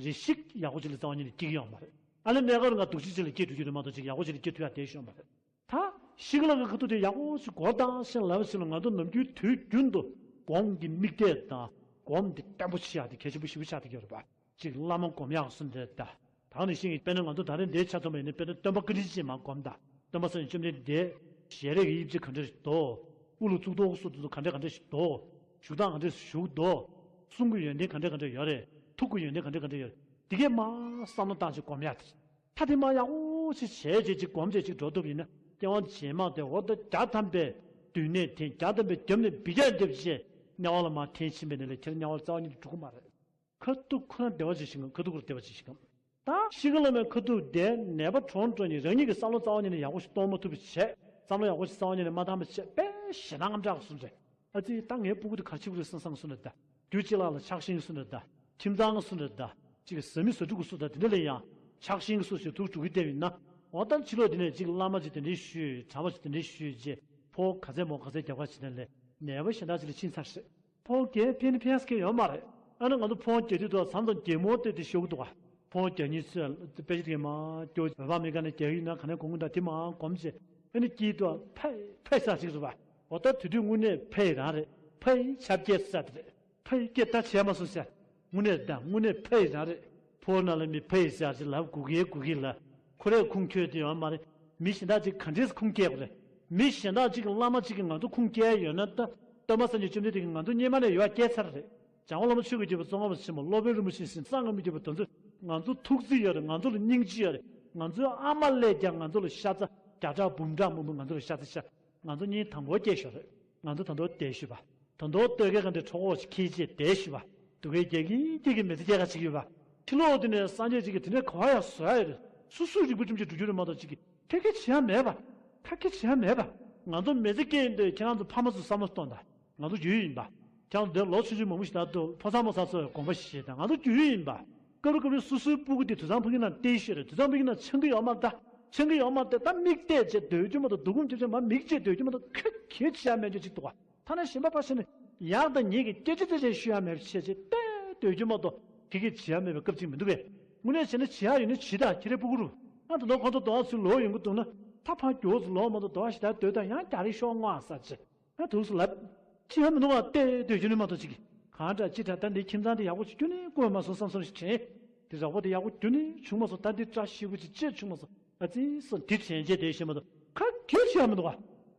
རེ་ཞིག་ཡག་པོ་ཅིག་ལ་རྩ་བ་ཉིད་ནས་སྐྱེ་གི་ཡོད་མ་རེད། ཨ་ནི་གནས་སྐབས་ང་སྡུག་ཅིག་ཅིག་ལ་སྐྱེ་འགྲོ་རྒྱུ་རེད་མ་གཏོགས་ཅིག་ཡག་པོ་ཅིག་ལ་སྐྱེ་ཐུབ་ཡག་དེ་ཤོད་མ་རེད། ད་ཤི་ཀ་ལ་གི་ཁ་ཐུག་དེ་ཡག་པོ་ཞིག་སྒོ་བཏང་ཞིང་ལབ་ཞིག་ལ་ང་ཚོ་ནམ་རྒྱུན་དུས་རྒྱུན་དུ་སྒོམ་གྱི་དམིགས་གཏད་དང་སྒོམ་དེ་བརྟན་པོ་བྱེད་ཡག་དེ་གལ་ཆེན་པོ་ཞེ་པོ་ཆགས་བསྡད་ཀྱི་ཡོད་རེད་པ། གཅིག་བླ་མ་སྒོམ་ཡག་གསུངས་འདུག་ད། ད་ནི་ཤིང་གི་དཔེར་ན་ང་ཚོ་ད་རེས་འདིའི་ཆ་མཚོན་པ་ཡིན་ན་དཔེར་ན་སྟོན་པ་བཀའ་དྲིན་ཅན་མར་སྒོམ་ད། སྟོན་པ་སངས་རྒྱས་བཅོམ་ལྡན་འདས་ཞལ་རས་ཀྱི་དབྱིབས་ཅིག་ག་འདྲ་ཞིག་འདུག། དབུ་ལ་གཙུག་ཏོར་སོགས་དེ་ཚོ་ག་འདྲ་ག་འདྲ་ཞིག་འདུག། བཞུགས་སྟངས་ག་འདྲ་ཞིག་བཞུགས་འདུག། གསུང་གི་ཡོན་ཏན་ག་འདྲ་ག་འདྲ་ཡོད་རེད། ཐུགས་ཀྱི་ཡོན་ཏན་ག་འདྲ་ག་འདྲ་ཡོད་རེད། དེ་གས་མར་བསམ་བློ་བཏང་ཅིག་སྒོམ་ཡག་དེ། ད་དེ་མར་ཡག་པོ་ཅིག་བྱས་བྱས་ཅིག་སྒོམ་བྱས་ཅིག་འགྲོ་ཐུབ་པ་ཡིན་ན་སྐྱེ་བ་རྗེས་མ་དེ་འོ་ད་བརྒྱ་ཐམ་པའི་སྡུག་བསྔལ་དེ་བརྒྱ་ཐམ་པའི་རྒྱབ་ནས་འབུད་རྒྱག་རྒྱབ་བྱས་དམྱལ་བ་ལ་མར་འཐེན་ཕྱིན་པ་ཡིན་ན་ལས་ཁྱེད་དམྱལ་བ་ལ་རྩ་བ་ཉིད་དུ་འགྲོ་གི་མ་རེད། ཁ་ཐུག་ཁོ་རང་བདེ་བ་ཅིག་ཤེས་ཀྱི་མ་རེད། ཁ་ཐུག་ཁོ་རང་བདེ་བ་ཅིག་ཤེས་ཀྱི་མ་རེད། ད་ཤི་ཀ་ལ་མའི་ཁ་ཐུག་དེ་ནད་པ་གྲོངས་འགྲོ་ནས་རང་ཉིད་ཀྱི་བསམ་བློ་རྩ་བ་ཉིད་ནས་ཡག་པོ་ཞིག་གཏོང་མ་ཐུབ་པ་བྱས། བསམ་བློ་ཡག་པོ་ཞིག་རྩ་བ་ཉིད་ནས་མ་བཏང་བ་བྱས་དཔེ་ཞེད་སྣང་དངངས་སྐྲག་གསུམ་རེད། ཨ་ཙི་ད་ངའི་སྤུ་གུ་དེ་ག་རེ་བྱེད་དགོས་རེད་བསམ་བསམ་གསུམ་རེད་ད། རྒྱུ་གཅིག་ལ་ལ་ཆགས་ཤིང་གསུམ་རེད་ད། ཁྱིམ་ཚང་གསུམ་རེད་ད། གཅིག་གི་བཟའ་མི་བཟའ་ཕྲུག་གི་སུ་ད་དེ་འདྲ་ལ་ཡང་ཆགས་ཤིང་གི་སུ་ཞིག་ཐུག་འགྲོ་གི་བསྡད་པ་ཡིན་ན། འོ་ད་ཕྱི་ལོགས་དེ་ནས་གཅིག་བླ་མ་ཅིག་དེ་འདྲའི་ཞུས་གྲྭ་པ་ཅིག་དེ་འདྲའི་ཞུས་རྗེས་ཕོ་ག་ཚད་མོ་ག་ཚད་རྒྱབ་ཁ་བྱེད་དེ་ལས་ནད་པ་གཞན་དག་ཅིག་ལ་ཕྱིན་ཚར་རེད། ཕོ་རྒྱས་ཕན་ནི་ཕན་སྐད་ཡོད་མ་རེད། ཨ་ནི་ང་ཚོ་ཕོ་རྒྱས་དུས་ད་བཟང་དང་རྒྱལ་མོ་དེ་དེ་ཤོད་གི་འདུག་ག། ཕོ་རྒྱས་གཉིས་ཚོས་དཔེ་ཆ་དེ་མ་སྐྱོ་བོད་པ་མི་ག་ནས་རྒྱག་ཡིན་ན་ག་ནས་གོང་གི་འདྲ་དེ་མ་གོམས་བྱས་ཨ་ནི་སྐྱིད་དུ་ཕེ་ཕེ་ས་ཞིག་རེད་པ། འོ་ད་དུས་དུས་དངོས་གནས་ཕེ་རང་རེད། ཕེ་ཆབ་རྒྱས་ས་དེ་རེད། ཕེ་སྐད་ད་བྱས་མ་སོང་ཟེར། དངོས་གནས་ད་དངོས་གནས་ཕེ་རང་རེད། ཕོ་ན་ལ་མི་ཕེ་ཟེར་ཅིག་ལབ་དགོས་ཀྱི་དགོས་ཀྱི་ལ། ཁོ་རས་ཁུངས་འཁྱོལ་དེ་ཡོད་མ་རེད། མི་གཞན་དག་ཅིག་ག་འདྲས་ཁུངས་སྐྱེལ་དགོས་རེད། མི་གཞན་དག་ཅིག་གི་བླ་མ་ཅིག་གིས་ང་ཚོ་ཁུངས་སྐྱེལ་ཡོད་ན་ད་སྟོན་པ་སངས་རྒྱས་བཅོམ་ལྡན་འདས་ཀྱིས་ང་ཚོ་སྔོན་མ་ནས་ཡོད་སྐྱེལ་ཚར་རེད། འཇམ་དབྱངས་བླ་མ་ཆོས་ཀྱི་རྒྱལ་པོ་ཙོང་ཁ་པ་ཆེན་པོ་སློབ་དཔོན་རིན་པོ་ཆེ་ཟེར་གསང་སྔགས་མི་རྒྱལ་པོ་དེ་ཚོས་ང་ཚོ་ཐུགས་རྩིས་ཡོད་རེད། ང་ཚོ་ལ་སྙིང་རྗེ་ཡོད་རེད། ང་ཚོའི་ཨ་མ་ལས་ཀྱང་ང་ཚོ་ལ་ཤ་ཚ་བརྒྱ་ཕྲག་འབུམ་ཕྲག་མང་པོ་ང་ཚོ་ལ་ཤ་ཚ་ཤ། ང་ཚོ་གཉིས་དང་པོ་སྐྱེས་ཤོག་རེད། ང་ཚོ་ད་དུང་བསྡད་ཤོད་པ། ད་དུང་སྟོད་ཀའི་ག་འདྲའི་གྲོགས་པོ་ཞིག་ཁྱེར་བྱས་བསྡད་ཤོད་པ། སྡུག་གའི་རྒྱག་གི་རྒྱག་གི་མི་ཚེ་སྐྱེལ་ག་བྱེད་ཀྱི་ཡོད་པ། ཕྱི་ལོགས་དེ་ནས་སངས་རྒྱས་ཅིག་གིས་དེ་འདྲའི་ག་བ་ཡང་བཟོ་ཡ་ཡོད་རེད། སོ་སོས་རིག་པ་བཅོམ་ཅིག་འགྲོ་རྒྱུ་རེད་མ་གཏོགས་ཅིག་གིས་ཕལ་སྐད་བྱེད་ཡ་མེད་པ། ཁ་སྐད་བྱེད་ཡ་མེད་པ། ང་ཚོ་མི་ཚེ་སྐྱེལ་ཡོང་དུས་ཁྱེད་རང་ཚོ་ཕ་མ་ཚོ་བསམ་བློ་གཏོང་དང་། ང་ཚོ་རྒྱུས་ཡོད་ཡིན་པ། ཁྱེད་རང་ཚོ་འདིར་ལོ་ཆུང་ཆུང་མང་པོ་ཞིག་ད་དུ་ཕོ་བཟང་མོ་བཟང་ཚོའི་དགོངས་པ་བཞེས་དང་ང་ཚོ་རྒྱུས་ཡོད་ཡིན་པ། སྐབས་རེ་སྐབས་རེ་སོ་སོའི་སྤུ་གུ་དེ་དུད་ཚང་ཕ་གི་ནང་བསྡད་ཤོད་རེད། དུད་ཚང་ཕ་གི་ནང་འཆང་གི་ཡོད་མ་རེད་ད། འཆང་གི་ཡོད་མ་རེད་ད། མིག་བལྟས་བྱས་སྡོད་རྒྱུ་མ་གཏོགས་སྡུག་སྒོམ་རྒྱབ་བྱས་མར་མིག་འབྱེད་སྡོད་རྒྱུ་མ་གཏོགས་ཁྱོད་ཁྱོད་བྱེད་ཡ་མེད་རྒྱུ་ཅིག་འདུག་ག། ཐ་ན་གཞན་པ་ཕར་ཕྱིན་ནས་ཡག་དང་ཉེས་ཀྱི་སྐད་ཆ་དེ་ཅིག་ཤོད་ཡ་མེད་པ་བྱས་བྱས་བལྟས་སྡོད་རྒྱུ་མ་གཏོགས་ཁྱེད་ཀྱིས་བྱེད་ཡ་མེད་པའི་སྐབས་ཅིག་མི་འདུག་གས། དངོས་གནས་བྱས་ན་བྱེད་ཡ་ཡོད་ན་བྱེད་དང་ཁྱེད་རའི་སྤུ་གུ་རུ། ང་ད་དུང་ཁོང་ཚོ་དུ་བ་ཚོའི་ལོ་ཡོང་གི་འདུག་ན་ད་ཕར་རྒྱུ་བོ་ཚོ་ལོག་མ་གཏོགས་དུ་བ་ཞིག་ད་སྡོད་དང་ཡང་རྒྱག་རེས་ཤོག་ངོ་ཨ་ས་ཅེ། ང་དུས་སུ་ལབ། ཅི་ཡང་མི་འདུག་བ་བལྟས་སྡོད་རྒྱུ་ནི་མ་གཏོགས་ཅིག་གིས། གང་འདྲ་ཅི་འདྲ་ད་འདི་ཁྱིམ་ཚང་འདི་ཡག་པོ་ཅིག་ཁྱོན་ནས་བཀོད་མ་སོང་བསམ་བསམ་ཞིག་དྲན། འདི་རགས་པ་འདི་ཡག་པོ་ཁྱོན་ནས་བྱུང་མ་སོང་། ད་འདི་བཀྲ་ཤིས་པོ་ཅིག་ཅེས་བྱུང་མ་སོང་། ཨ་ཙི་སོ་འདི་དྲན་བྱས་བསྡད་ཤེས་མ་གཏོགས་ཁ་གྱེས་ཅི་ཡང་མི་འདུག་བ།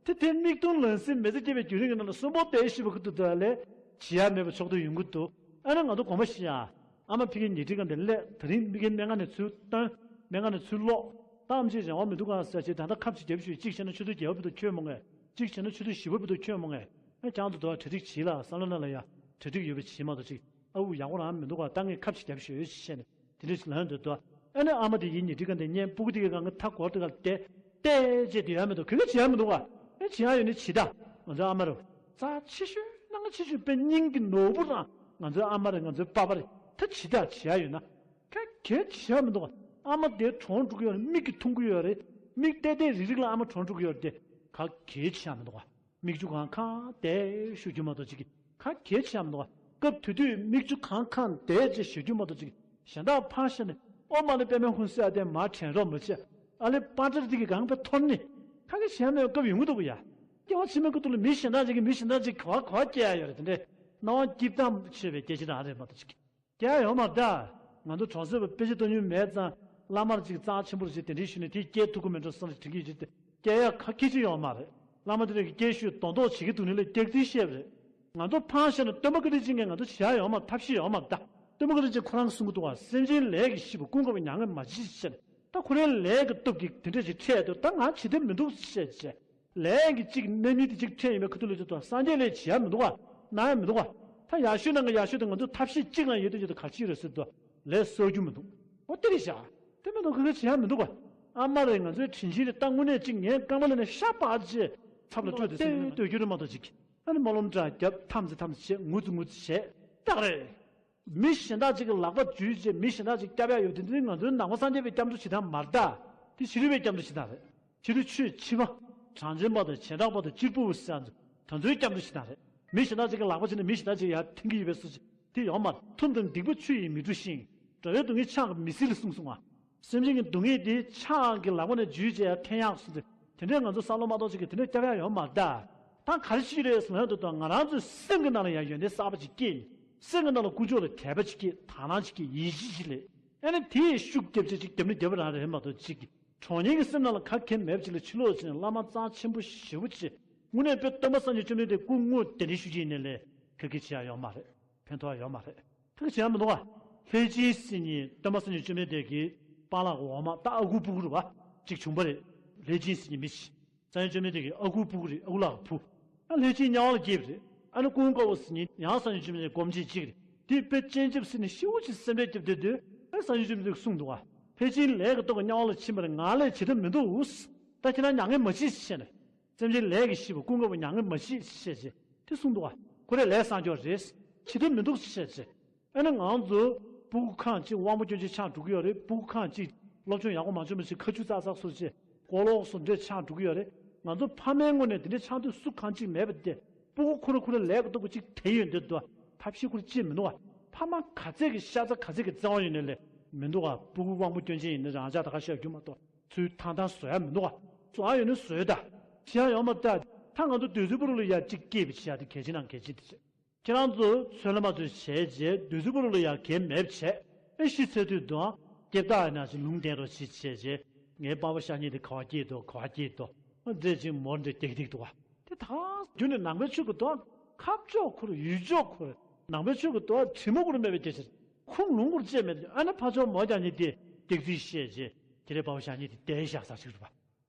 དེ་དེ་མིག་མཐོང་ལག་ཟིན་མི་ཚེ་སྐྱེལ་བའི་བརྒྱུད་རིམ་གྱི་ནང་ལ་གསོན་པོ་དེ་ཤི་བ་ཁུ་ཐུག་ཏུ་ལས་བྱེད་ཡ་མེད་པ་ཕྱོགས་བསྡུས་ཡོང་གི་འདུག་ཨ་ནི་ང་ཚོ་དགོངས་པ་བཞེས་ཡ། ཨ་མ་ཕ་གིའི་ཉལ་ཁྲིའི་སྒང་དེ་སླེབས། དེ་རིང་མིག་གི་སྨན་ཁང་ནས་ཚུར་བཏོན། སྨན་ཁང་ནས་ཚུར་ལོག་ད་ཨམ་ཆིའི་རང་དབང་མི་འདུག་ག་ཟེར་བྱས། ད་ལྟ་ཁབ་ཅིག་བརྒྱབ་ཞུས། གཅིག་བྱས་ན་ཆུ་ཚོད་བརྒྱད་པ་བར་དུ་ཁྱོད་མོ་ངས། གཅིག་བྱས་ན་ཆུ་ཚོད་བཞི་པ་བར་དུ་ཁྱོད་མོ་ངས། ཨ་ཁྱང་དུ་དོ་གྲ་སྒྲིག་བྱེད་ལ། བསམ་བློ་ནང་ལ་ཡ་གྲ་སྒྲིག་ཡོད་པ་བྱེད་མ་གཏོགས་ཅིག་ཨ་འུ་ཡག་པོ་རང་མི་འདུག་ག་ད་ངས་ཁབ་ཅིག་བརྒྱབ་ཞུས་ཞེས་ནས་དེ་འདྲ་ཞིག་ལབ་འདུག་དོ། ཨ་ནི་ཨ་མ་དེ་ཡིན་ཉལ་ཁྲིའི་སྒང་དེ་བརྙན་སྤུ་གུ་དེ་གའི་སྒང་གི་མཐའ་སྐོར་དེ་ག་ལ་བལྟས། བལྟས་བྱས་དེ་ཡ་མི་འདུག་ག་ག་ག་བྱེད་ཡ་མི་འདུག་ག་ཨེ་བྱེད་ཡ་ཡོད་ནི་བྱེད་ད། ང་ཚོའི་ཨ་མ་རེད། རྩ་ཆེ་ཤོས་སྣང་ཆེ་ཤོས་དཔེ་སྙིང་གི་ནོར་བུ་རང་ང་ཚོའི་ཨ་མ་རེད། ང་ཚོའི་པ་ཕ་རེད། ད་བྱེད་ད་བྱེད་ཡ་ཡོད་ན། ག་གེ་བྱེད་ཡ་མི་འདུག་ག་ཨ་མ་དེ་གྲོངས་འགྲོ་གི་ཡོད་རེད། མིག་གིས་མཐོང་གི་ཡོད་རེད། མིག་བལྟས་བལྟས་རིག་རིག་ལ་ཨ་མ་གྲོངས་འགྲོ་གི་ཡོད་རེད་དེ། ག་གེ་བྱེད་ཡ་མི་འདུག་ག་མིག་ཆུ་གང་གང་དེ་ཤོར་རྒྱུ་མ་གཏོགས་ཅིག་ག་གེ་བྱེད་ཡ་མི་འདུག་ག་སྐབས་དེ་དུས་མིག་ཆུ་གང་གང་དེ་ཅིག་ཤོར་རྒྱུ་མ་གཏོགས་ཅིག་གཞན་དག་ཕར་བཞག་ནས་ཨོ་མ་ལེ་པད་མའི་ཧུན་སི་ཨ་དེ་མར་དྲན་རོགས་མི་བྱེད། ཨ་ལེ་པ་ཏྲར་དེ་གི་གང་པའི་ཐོར་ནི། ག་གེ་བྱེད་ཡ་མེད་པའི་སྐབས་ཡོང་གི་འདུག་ག་ཡ། སྐྱེ་བ་ཕྱི་མའི་སྐབས་དུ་ལ་མི་གཞན་དག་ཅིག་གིས་མི་གཞན་དག་ཅིག་ག་བ་ག་བ་སྐྱེ་ཡ་ཡོད་རེད། དེ་འདྲའི་སྣང་བ་སྐྱིད་ཐང་ཆེ་བའི་སྐད་ཆ་རང་རེད་མ་གཏོགས་ཅིག་སྐྱེ་ཡ་ཡོད་མ་རེད་ད། ང་ཚོ་གྲོང་གསེབ་པ་དཔེ་ཆ་ལྟ་མྱོང་མེད་ཙང་བླ་མར་ཅིག་རྩ་ཆེན་པོ་རེད་ཅེས་དེ་འདྲའི་ཞུས་ནས་དེ་སྐྱེ་ཐུབ་ཀྱི་མེད་འགྲོ་བསམ་ཞིག་དྲན་གྱི་ཡོད་ཅེས། སྐྱེ་ཡ་ག་གེ་ཅིག་ཡོད་མ་རེད། བླ་མ་དེ་རིང་གི་སྐད་ཤུགས་རྡོག་རྡོག་བྱེད་ཀྱི་འདུག་ནི་ལ་སྐྱག་རྫུན་བཤད་པ་རེད། ང་ཚོ་ཕར་བཞག་ན་སྟོན་པ་བཀའ་དྲིན་ཅན་གྱིས་ང་ཚོ་བྱེད་ཡ་ཡོད་མ་རེད། ཐབས་ཤེས་ཡོད་མ་རེད་ད། སྟོན་པ་བཀའ་དྲིན་ཅན་ཁོ་རང་གིས་གསུང་གི་འདུག་བ། སེམས་ཅན་ལས་ཀྱིས་ཤི་བ་ཀུན་དགའ་བོས་མྱ་ངན་མ་བྱེད་ཅེས། ད་ཁོ་རའི་ལས་ཀྱི་སྟོབས་ཀྱིས་དེ་འདྲ་ཞིག་འཕྲད་འདུག་ད་ང་བྱེད་ཐབས་མི་འདུག་ཅེས་བྱས། ལས་ཀྱི་གཅིག་གནས་ཉིན་དེ་གཅིག་འཕྲད་ཡིན་པའི་ཁ་ཐུག་ལ་ཅིག་ཏུ་སངས་རྒྱས་ལས་བྱེད་ཡ་མི་འདུག་ག་གནང་ཡ་མི་འདུག་ག་ད་ཡག་ཤོས་ནང་གི་ཡག་ཤོས་དེ་ང་ཚོ་ཐབས་ཤེས་གཅིག་ལ་ཡོད་དུ་ཡོད་དུ་ག་ཅི་རེད་ཟེར་དུ་ལས་གསོག་རྒྱུ་མི་འདུག་འོ་དེ་རེད་བཞག་དེ་མི་འདུག་ག་ག་ག་བྱེད་ཡ་མི་འདུག་ག་ཨ་མ་རེད། ང་ཚོའི་དྲིན་ཆེན་རེད། ད་དངོས་གནས་གཅིག་ངའི་རྐང་པ་ལ་ནས་ཤ་པགས་ཅེས་ཚབ་ལ་སྤྲོད་དེ་སེམས་ནས་སྡོད་རྒྱུ་རེད་མ་གཏོགས་ཅིག་ཨ་ནི་སྨོན་ལམ་འདྲ་རྒྱབ་ཐམས་ཅད་ཐམས་ཅད་བྱེད། ངུ་ཙི་ངུ་ཙི་བྱེད་ཏག་རེད། མི་གཞན་དག་ཅིག་གི་ལག་པ་འཇུས་བྱས་མི་གཞན་དག་ཅིག་སྐྱབས་ཡ་ཡོད་དེ། འདི་ང་ཚོའི་ནང་པ་སངས་རྒྱས་པའི་སྐྱབས་འགྲོ་བྱེད་སྟངས་མ་རེད་ད། དེ་ཕྱི་རོལ་པའི་སྐྱབས་འགྲོ་བྱེད་སྟངས་རེད། ཕྱི་རོལ་ཆོས་ཕྱི་མ། གྲངས་ཅན་པ་དང་བྱེ་བྲག་པ་དང་གཅེར་བུ་ཟེར་ཡ་ཚོ་དེ་ཚོའི་སྐྱབས་འགྲོ་བྱེད་སྟངས་རེད། མི་གཞན་དག་ཅིག་གི་ལག་པ་བྱས་ནས་མི་གཞན་དག་ཅིག་ཡར་འཐེན་གྱི་ཡོད་པའི་བཟོ་ཅིག་དེ་ཡོད་མ་རེད། མཐུ་དང་སྡིག་པ་ཆུ་ཡིས་མི་འཁྲུ་ཞིང་། དགྲ་བོའི་སྡུག་བསྔལ་ཕྱག་གིས་མི་སེལ་ལ་གསུངས་སོང་ང་། སེམས་ཅན་གྱི་སྡུག་བསྔལ་དེ་ཕྱག་གི་ལག་པ་ནས་འཇུས་བྱས་ཡར་འཐེན་ཡག་གསུངས་ཏེ། དེ་འདྲའི་ང་ཚོ་བསམ་བློ་མ་གཏོང་ཅིག་གིས་དེ་འདྲའི་སྐྱབས་ཡག་ཡོད་མ་རེད་ད། ད་ག་རེ་བྱེད་ཀྱི་རེད་ཟེར་ན་དུ་དང་ང་རང་ཚོའི་སེམས་ཀྱི་ནང་ལ་ཡང་ཡོན་ཏན་གསར་པ་ཅིག་སྐྱེས་ནས། སེམས་ཀྱི་ནང་ལ་ཀུན་སྤྱོད་ལ་དད་པ་ཅིག་སྐྱེས། དག་སྣང་ཅིག་སྐྱེས། ཡིད་ཆེས་ཅིག་སླེབས། ཨ་ནི་དེས་ཤུགས་རྒྱབ་བྱས་ཅིག་རྒྱབ་ནི་རྒྱབ་པ་རང་རེད་མ་གཏོགས་ཅིག་གིས། གྲོངས་མཁན་གྱི་སེམས་ནང་ལ་ག་གེ་མེད་པ་ཅིག་ལ་ཕྱི་ལོགས་ཕྱིན་ནས་བླ་མ་རྩ་ཆེན་པོ་ཞེ་པོ་ཅིག་དངོས་གནས་དཔེ་སྟོན་པ་སངས་རྒྱས་བཅོམ་ལྡན་འདས་སྐུ་དངོས་གདན་འདྲེན་ཞུ་རྒྱུ་ཡིན་ནའི་ལས་ག་གེ་བྱེད་ཡ་ཡོད་མ་རེད། ཕན་ཐོགས་ཡ་ཡོད་མ་རེད། ད་ག་བྱེད་ཡ་མི་འདུག་ག་ལྷས་བྱིན་ཟེར་མཁན་སྟོན་པ་སངས་རྒྱས་བཅོམ་ལྡན་འདས་ཀྱི་པཱ་ལགས་འོག་མ། ད་ཨ་ཁུ་སྤུ་གུ་རེད་བ། གཅིག་བྱུང་པ་རེད། ལྷས་བྱིན་ཟེར་མཁན་མི་ཞིག་སངས་རྒྱས་བཅོམ་ལྡན་འདས་ཀྱི་ཨ་ཁུ་སྤུ་གུ་རེད། ཨ་ཁུ་ལགས་བུ། ཨ་ལྷས་བྱིན་དམྱལ་བ་ལ་སྐྱེས་པ་རེད། ཨ་ནི་ཀུན་དགའ་བོ་ཟེར་མཁན་ཡང་སངས་རྒྱས་བཅོམ་ལྡན་འདས་སྒོམ་ཆེན་གཅིག་རེད། དེས་དཔེ་སྤྱན་ཆབ་ཟེར་ནས་ཤི་བོ་ཅིག་སེམས་ཁྲལ་རྒྱབ་བསྡད་དུས། ཨ་སངས་རྒྱས་བཅོམ་ལྡན་འདས་གསུངས་འདུག་ག་ལྷས་བྱིན་ལས་ཀྱི་སྟོབས་ཀྱིས་དམྱལ་བ་ལ་ཕྱིན་པ་རེད། ང་ལས་བྱེད་ཐབས་མི་འདུག་ད་ཁྱེད་རང་མྱ་ངན་མ་བྱེད་ཟེར་ནས། སེམས་ཅན་ལས་ཀྱིས་ཤི་བ་ཀུན་དགའ་བོ་མྱ་ངན་མ་བྱེད་ཅེས་བྱས་ཏེ་གསུངས་འདུག་ག་ཁོ་རས་ལས་བསགས་རྒྱུ་རེད། བྱེད་ཐབས་མི་འདུག་ཅེས་བྱས། ཨ་ནི་ང་ཚོ་སྤུ་གུ་ཁག་ཅིག་དབང་པོ་སྐྱོན་ཅན་ཆགས་འགྲོ་གི་ཡོད་རེད། སྤུ་གུ་ཁག་ཅིག་སློབ་སྦྱོང་ཡག་པོ་མ་བྱུང་བ་ཅིག་ཁ་མཆུ་ཙག་ཙག་བཟོ་བྱས་ཀོ་ལོག་བཟོ་འདྲས་ཆགས་འགྲོ་གི་ཡོད་རེད། ང་ཚོ་ཕ་མའི་ངོས་ནས་དེ་འདྲས་ཆགས་འདོད་སུ་གང་ཅིག་མེད་པ་དེ། སྤུ་གུ་ཁོ་ར་ཁོ་ར་ལས་ཀྱི་སྟོབས་ཀྱིས་ཅིག་དེ་ཡོད་འདོད་དོ། ཐབས་ཤེས་ཁོ་ར་ཅིག་མི་འདུག་ག་ཕ་མ་ག་ཚད་ཀྱི་ཤ་ཚ་ག་ཚད་ཀྱི་བརྩེ་བ་ཡོད་ནའི་ལས་མི་འདུག་ག་སྤུ་གུ་དབང་པོ་སྐྱོན་ཅན་ཡིན་ན་རང་ཅག་ད་ག་བཤད་རྒྱུ་མ་གཏོགས། ཚུར་ཐང་ཐང་བཟོ་ཡ་མི་འདུག་ག་བཟོ་ཡ་ཡོད་ན་བཟོས་ད། བྱེད་ཡ་ཡོད་མ་རེད་ད། ད་ང་ཚོ་བདུད་རྩི་ཕོ་བྲང་ལ་ཡ་གཅིག་སྐྱེས་པ་བྱེད་ཡ་དེ་གལ་ཆེ་ནང་གལ་ཆེ་དེ་རེད། ཁྱེད་རང་ཚོ་ཚོད་ལ་མ་ཚོད་བྱས་རྗེས་བདུད་རྩི་ཕོ་བྲང་ལ་ཡ་གལ་མེད་པ་བྱས། ཨེ་ཤི་ཚེ་དུས་དུའང་སྐྱེ་བདག་ཡིན་ན་ཅིག་ལུང་བསྟན་རོགས་བྱེད་བྱས་རྗེས། ངའི་པ་ཕ་ཤ་ཉེ་དེ་ག་བ་སྐྱེས་འདུག་ག་བ་སྐྱེས་འདུག་འདྲེ་ཅིག་མོར་འདྲེ་སྐྱེ་སྡིག་འདུག་བ། དེ་ད་རྒྱུ་ནི་ནང་པའི་ཆོས་ཀྱི་དོན། ཁ་ཕྱོགས་ཁུར་ཡུལ་ཕྱོགས་ཁུར། ནང་པའི་ཆོས་ཀྱི་དོན་དྲི་མ་ཁུར་མེད་པའི་སྐད་ཆ་རེད། ཁུངས་ལུང་ཁུར་བཅད་མེད། ཨ་ནི་ཕ་ཕྱོགས་མོ་རྒྱག་ཉེ་དེ་སྐྱེ་སྡིག་བཤད་རྗེས་ཁྱེད་རའི་པ་ཕ་ཤ་ཉེ་དེ་དེ་བཞག་ས་ཞིག་རེད་བ།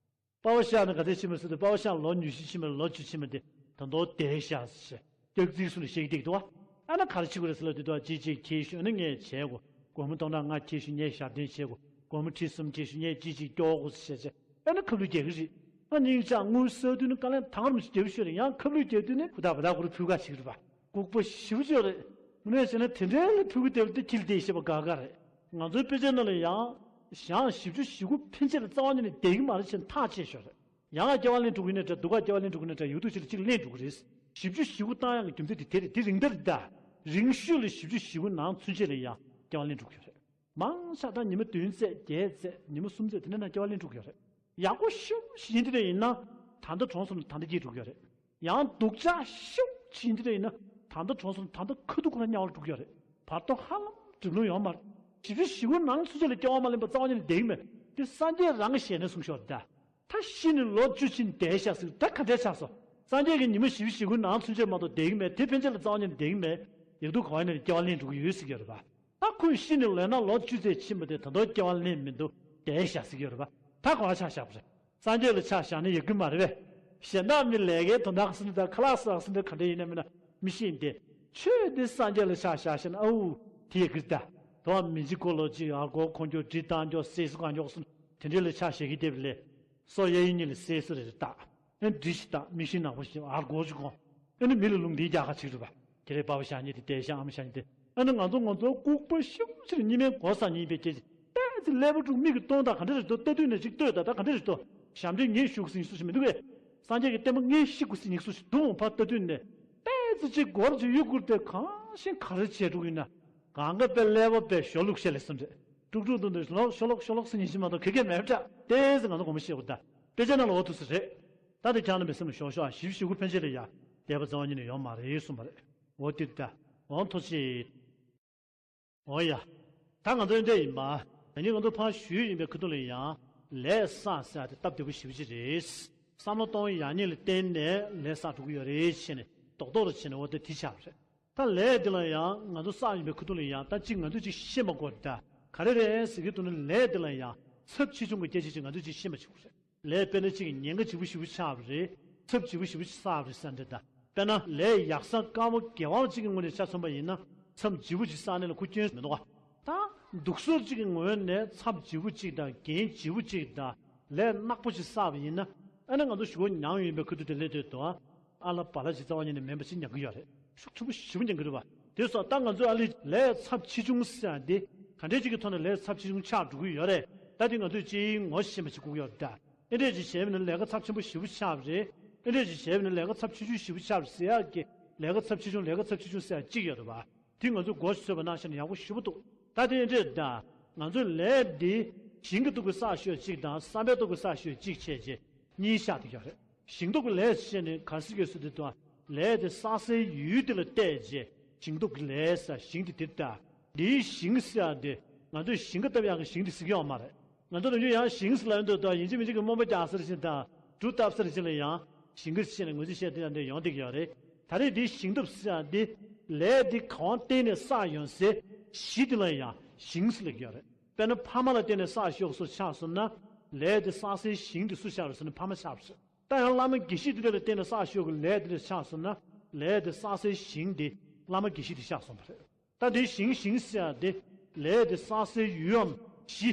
པ་ཕ་ཤ་ནི་ག་ཚད་ཕྱིན་པ་ཟེར་དུས་པ་ཕ་ཤ་ལོ་ཉི་ཤུ་ཕྱིན་པ་ལོ་བཅུ་ཕྱིན་པ་དེ་ད་མདོ་དེ་བཞག་ཟེར། སྐྱག་རྫུན་གསུངས་ནས་བཤད་ཀྱི་འདུག་བ། ཨ་ན་ག་རེ་བྱེད་དགོས་རེད་ཟེར་ལབ་དུས་ད་ཅི་ཅིག་ཁྱེར་ཤོག་ཨ་ནི་ངས་བྱེད་དགོས། སྒོར་མོ་སྟོང་ཕྲག་ལྔ་ཁྱེར་ཤོག་ངས་ཞབས་བརྟན་བྱེད་དགོས། སྒོར་མོ་ཁྲི་གསུམ་ཁྱེར་ཤོག་ངས་ཅི་ཅིག་སྐྱོར་དགོས་ཟེར་བྱས་བྱས་ཨ་ནི་ཁབ་ལུད་རྒྱག་གི་རེད། ཨ་སྙིང་ཆག་དངུལ་བསགས་དུས་ནི་དཀའ་ལས་དང་རུམ་ཞིག་རྒྱབ་ཤོད་རེད། ཡང་ཁབ་ལུད་རྒྱག་དུས་ནི་ཧུ་ཐག་བུ་ཐག་ཁོ་རུ་ཕུལ་ག་ཞིག་རེད་པ། ལྐུགས་པ་ཞེ་པོ་ཅིག་རེད། དངོས་གནས་བྱས་ན་དེ་འདྲའི་ལ་ཕྲུ་གུ་དེ་བ་དེ་ཁྱི་ལ་བསྡད་ཤེས་པ་དགའ་དགའ་རེད། ང་ཚོའི་དཔེ་ཆའི་ནང་ལ་ཡང་ཞང་བཞི་བཅུ་ཞེ་དགུ་ཕན་ཆད་ལ་རྩ་བ་ཉིད་ནས་བསྡད་ཀྱི་མ་རེད་ཅེས་ཐག་བཅད་ཤོག་རེད། ཡང་ལ་སྐྱེ་བ་ལེན་འགྲོ་གི་ནས་འདྲ་སྡུག་ག་སྐྱེ་བ་ལེན་འགྲོ་གི་ནས་འདྲ་ཡོད་དུ་ཅི་ལ་གཅིག་ལེན་འགྲོ་གི་རེད། བཞི་བཅུ་ཞེ་དགུ་བཏང་ཡག་གི་རྒྱུ་མཚན་དེ་དེ་རེད། དེ་རིང་ད་རེད་ད། རིང་ཤོས་ལ་བཞི་བཅུ་ཞེ་དགུ་ནང་ཚུན་ཆད་ལ་ཡང་སྐྱེ་བ་ལེན་འགྲོ་གི་རེད། མང་ཆ་ད་ཉི་མ་བདུན་ཚད་བརྒྱད་ཚད་ཉི་མ་གསུམ་ཚད་དེ་འདྲ་ནང་སྐྱེ་བ་ལེན་འགྲོ་གི་ཡོད་རེད། ཡག་པོ་ཤུགས་ཤིག་ཡིན་དེ་འདྲ་ཡིན་ན་ད་ལྟ་གྲོངས་སོང་ན་ད་ལྟ་སྐྱེས་འགྲོ་གི་ཡོད་རེད། ཡང་སྡུག་ཅག་ཤུགས་ཆེན་འདི་འདྲ་ཡིན་ན་ད་ལྟ་གྲོངས་སོང་ད་ལྟ་ཁ་ཐུག་ཁོ་རང་དམྱལ་བར་འགྲོ་གི་ཡོད་རེད། བར་དོ་ཧ་ལམ་སྒྲིབ་ལུགས་ཡོད་མ་རེད། བཞི་བཅུ་ཞེ་དགུ་ནང་ཚུན་ཆད་ལ་སྐྱེ་བ་མ་ལེན་པ་རྩ་བ་ཉིད་ནས་བསྡད་ཀྱི་མེད། དེ་སངས་རྒྱས་རང་གི་ཞལ་ནས་གསུངས་ཤོག་ད། ད་ཤི་ནས་ལོ་བཅུ་ཕྱིན་བསྡད་ཤག་ཟེར། ད་ག་འདྲས་ཆགས་སོང་། སངས་རྒྱས་ཀྱིས་ཉི་མ་བཞི་བཅུ་ཞེ་དགུའི་ནང་ཚུན་ཆད་མ་གཏོགས་བསྡད་ཀྱི་མེད། དེ་ཕན་ཆད་ལ་རྩ་བ་ཉིད་ནས་བསྡད་ཀྱི་མེད། ཡག་སྡུག་ག་བ་ཡིན་ནའི་སྐྱེ་བ་ལེན་འགྲོ་གི་ཡོད་ཟེར་གྱི་ཡོད་རེད་པ། ད་ཁོས་ཤི་ནས་ལོ་ན་ལོ་བཅུ་ཙམ་ཕྱིན་པ་དེ་ད་དུང་སྐྱེ་བ་ལེན་མི་འདུག་བསྡད་ཤག་ཟེར་གྱི་ཡོད་རེད་པ། ད་ག་བ་ཆ་བཞག་པ་རེད། སངས་རྒྱས་ལ་ཆ་བཞག་ན་ཡག་གི་མ་རེད་པས། གཞན་དག་མི་ལས་ཀའི་དོན་དག་ཟེར་ན་ད་ཁ་ལག་ཟ་ཟེར་ན་ག་འདྲ་ཡིན་ན་མིན་ན་མི་ཤེས་ཏེ། ཆོས་འདི་སངས་རྒྱས་ལ་ཆ་བཞག་ཤེ་ན་ཨའུ་དེ་ཡག་གི་ད། དོ་བ་མི་འཇིགས་གོ་ལོ་ཅིག་ཨར་གོ་ཁོང་ཁྱོ་འདྲི་བཏང་ཁྱོ་སེ་སུ་གང་ཁྱོ་སུ་དེ་འདྲས་ལ་ཆ་བཞག་གི་བསྡད་པ་ལས། སོ་ཡ་ཡིན་ཉིད་ལ་སེ་སུ་རེ་རེ་བཏགས། ཨེ་འདྲི་ཞིག་བཏགས། མི་ཤེས་ནག་པོ་ཞིག་ཨར་གོ་ཞིག་གོ། ཨེ་ནི་མི་ལ་ལུང་འདི་རྒྱག་ཁ་ཅིག་རེད་པ། ཁྱེད་རའི་པ་ཕ་བཞག་ཉིད་དེ་བསྡད་ཤག་ཨ་མ་བཞག་ཉིད་དེ། ཨ་ནི་ང་ཚོ་ང་ཚོ་ལྐུགས་པ་ཤུགས་ཆེར་གཉིད་མེད་གོ་ས་ཉིད་པའི་སྐད་ཅིག་ཏོག་ཙམ་ཀླད་པ་དཀྲུག་མིག་གིས་མཐོང་དང་ག་འདྲ་རེད་དོ། ལྟ་དུས་ནས་ཅིག་ལྟོས་དང་ད་ག་འདྲ་རེད་དོ། ཞབས་འདྲེན་ངས་ཞུགས་ཟིན་སུ་ཞིག་མི་འདུག་གས། སངས་རྒྱས་ཀྱི་བསྟན་པ་ངས་ཤི་དགོས་ཟིན་ཉིག་སུ་ཞིག་འདུག་འོང་ཕ་ལྟ་དུས་ནས། ཏོག་ཙམ་ཅིག་སྒོར་ཅིག་གཡུག་བསྐུར་ཏེ་གང་ཤེས་ག་རེ་བྱས་འགྲོ་གི་ཡིན་ན། གང་ག་པའི་ཀླད་པ་པའི་ཞོ་ལུག་ཤེས་ལས་སུ་འདྲེ། དཀྲུག་དཀྲུག་ཏུ་འདུག་ལོག་ཤོ་ལོག་ཤོ་ལོག་སུ་ཉིན་ཞིག་མ་གཏོགས་ག་གེ་མེད་པ་འདྲ། ཏོག་ཙམ་ང་ཚོ་དགོངས་པ་བཞེས་དགོས་ད། དཔེ་ཆ་ནང་ལ་འོ་ཐུག་ས་རེད། ད་དེ་ཁྱང་ན་མི་སེམས་ལ་ཞོག་ཞོག་ཞིབ་ཞིབ་གུ་ཕན་ཆད་ལ་ཡ། དད་པ་རྩ་བ་ཉིད་ནས་ཡོང་མ་རེད་གསུངས་པ་རེད། འོ་དེ་ད། འོ་ཐུགས་རྗེ་ཆེ། འོ་ཡ། ད་ང་ཚོ་འདྲ་ཡིན་པ། ད་ནི་ང་ཚོ་ཕར་ཞུས་ཡིན་པའི་ཁུ་ཐུ་ལ་ཡང་། ལས་བསགས་ཟེར་ཡ་དེ་སྟབས་བདེ་པོ་ཞེ་པོ་ཅིག་རེད། བསམ་བློ་གཏོང་ཡག་ཉིད་ལ་བརྟེན་ནས་ལས་བསགས་འགྲོ་གི་ཡོད་རེད་བྱས་ནས་རྡོག་རྡོག་རུ་བྱས་ནས་འོ་དེ་དེ་ཆགས་པ་རེད། ད་ལས་འདི་ལ་ཡང་ང་ཚོ་བསགས་ཡིན་པའི་ཁུ་ཐུ་ལ་ཡང་ད་གཅིག་ང་ཚོས་གཅིག་ཤེས་མ་དགོས་ད། ག་རེ་རེད་ཟེར་གྱི་འདུག་ན་ལས་འདི་ལ་ཡང་ཚབས་ཆེ་ཆུང་གི་སྐད་ཆ་ཅིག་ང་ཚོས་གཅིག་ཤེས་མ་བྱེད་དགོས་རེད། ལས་དཔེར་ན་གཅིག་གི་ཉེན་ཁ་ལྗིད་པོ་ཞེ་པོ་ཆགས་པ་རེད། ཚབས་ལྗིད་པོ་ཞེ་པོ་ཅིག་བསགས་པ་རེད་ཟེར་འདྲ་ད། དཔེར་ན་ལས་ཡག་ས་དཀར་པོ་དགེ་བ་གཅིག་གི་ངོས་ནས་ཆ་མཚོན་པ་ཡིན་ན་མཚམས་ལྗིད་པོ་ཅིག་བསགས་ནས་ལ་ཁུ་སྐྱོན་མི་འདུག་ག། ད་སྡུག་ཟོར་གཅིག་གི་ངོས་ནས་མཚམས་ལྗིད་པོ་གཅིག་དང་འགན་ལྗིད་པོ་གཅིག་དང་ལས་ནག་པོ་ཅིག་བསགས་པ་ཡིན་ན། ཨ་ནི་ང་ཚོ་ཞུ་བོ་མྱངས་ཡིན་པའི་ཁུ་ཐུ་དེ་ལས་དོད་དོ། ཨ་ལ་བ་ལ་ཅིག་རྩ་བ་ཉིད་ནས་མེད་པ་ཅིག་མྱང་གི་ཡོད་རེད། ཤུགས་ཆེན་པོ་ཞེ་པོ་མྱང་གི་རེད་བ། དེ་སོགས་ད་ང་ཚོའི་ཨ་ལི་ལས་ཚབས་ཆེ་ཆུང་ཟེར་ཡ་འདི་ག་འདྲས་ཅིག་གི་ཐོག་ནས་ལས་ཚབས་ཆེ་ཆུང་ཆགས་འགྲོ་གི་ཡོད་རེད། ད་དེ་ང་ཚོས་སྤྱིའི་ངོ་ཤེས་པ་ཅིག་དགོས་ཀྱི་ཡོད་རེད་ད། ཨེ་འདྲས་ཅིག་བྱས་པ་ན་ལས་ཀ་ཚབས་ཆེན་པོ་ཞེ་པོ་ཆགས་པ་རེད། ཨེ་འདྲས་ཅིག་བྱས་པ་ན་ལས་ཀ་ཚབས་ཆུང་ཆུང་ཞེ་པོ་ཆགས་པ་ཟེར་ཡག་གི་ལས་ཀ་ཚབས་ཆེ་ཆུང་ལས་ཀ་ཚབས་ཆེ་ཆུང་ཟེར་ཡག་གཅིག་ཡོད་རེད་བ། དེ་ང་ཚོས་མགོ་ཚོས་པ་ནང་བཞིན་ཡག་པོ་ཞེ་པོ་འདུག། ད་དེ་འདྲས་ད། ང་ཚོས་ལས་འདི་ཞིང་གི་སྟོབས་ཀྱིས་བསགས་ཤོས་གཅིག་དང་བསམ་པའི་སྟོབས་ཀྱིས་བསགས་ཤོས་གཅིག་བྱས་རྗེས་གཉིས་བཞག་བསྡད་ཡོད་རེད། ཞིང་སྟོབས་ཀྱི་ལས་བྱས་ནས་ག་རེ་ཟེར་གྱི་ཡོད་ཟེར་དུས་ད། ལས་དེ་བསགས་སའི་ཡུལ་དེ་ལ་བལྟས་རྗེས་ཞིང་སྟོབས་ཀྱི་ལས་ཟེར་ཞིང་དེ་དེར་ལྟ། འདིའི་ཞིང་ཟེར་ཡག་དེ་ང་ཚོས་ཞིང་ཁ་བཏབ་ཡག་གི་ཞིང་དེ་ཟེར་གྱི་ཡོད་མ་རེད། ང་ཚོ་རང་ཚོ་ཡང་ཞིང་ཟེར་ལབ་ཡོང་དུས་ད་ཡིན་གཅིག་མིན་གཅིག་གི་རྨོངས་པ་རྒྱག་ས་རེད་ཅེས་དང་གྲུ་བཏབ་ས་རེད་ཅེས་ལ་ཡང་ཞིང་ཁ་ཟེར་ནས་ངོས་འཛིན་བྱས་དེ་ཡང་འདི་ཡོང་བསྡད་ཀྱི་ཡོད་རེད། ད་རེས་འདིའི་ཞིང་སྟོབས་ཟེར་ཡག་འདི་ལས་འདི་གང་བརྟེན་ནས་བསགས་ཡོང་སའི་གཞི་དེ་ལ་ཡང་ཞིང་ཟེར་ལབ་ཀྱི་ཡོད་རེད། དཔེར་ན་ཕ་མ་ལ་བརྟེན་ནས་བསགས་ཤོག་སོ་ཆགས་སོང་ན། ལས་དེ་བསགས་སའི་ཞིང་དེ་སུ་ཆགས་རེད་ཟེར་ན་ཕ་མ་ཆགས་པ་རེད། ད་ཡང་བླ་མ་དགེ་བཤེས་དེ་འདྲ་ལ་བརྟེན་ནས་བསགས་ཤོག་གི་ལས་དེ་འདྲ་ཆགས་སོང་ན། ལས་དེ་བསགས་སའི་ཞིང་དེ་བླ་མ་དགེ་བཤེས་དེ་ཆགས་སོང་བ་རེད། ད་དེ་ཞིང་ཞིང་ཟེར་ཡག་དེ་ལས་དེ་བསགས་སའི་ཡུལ་འམ་གཞི།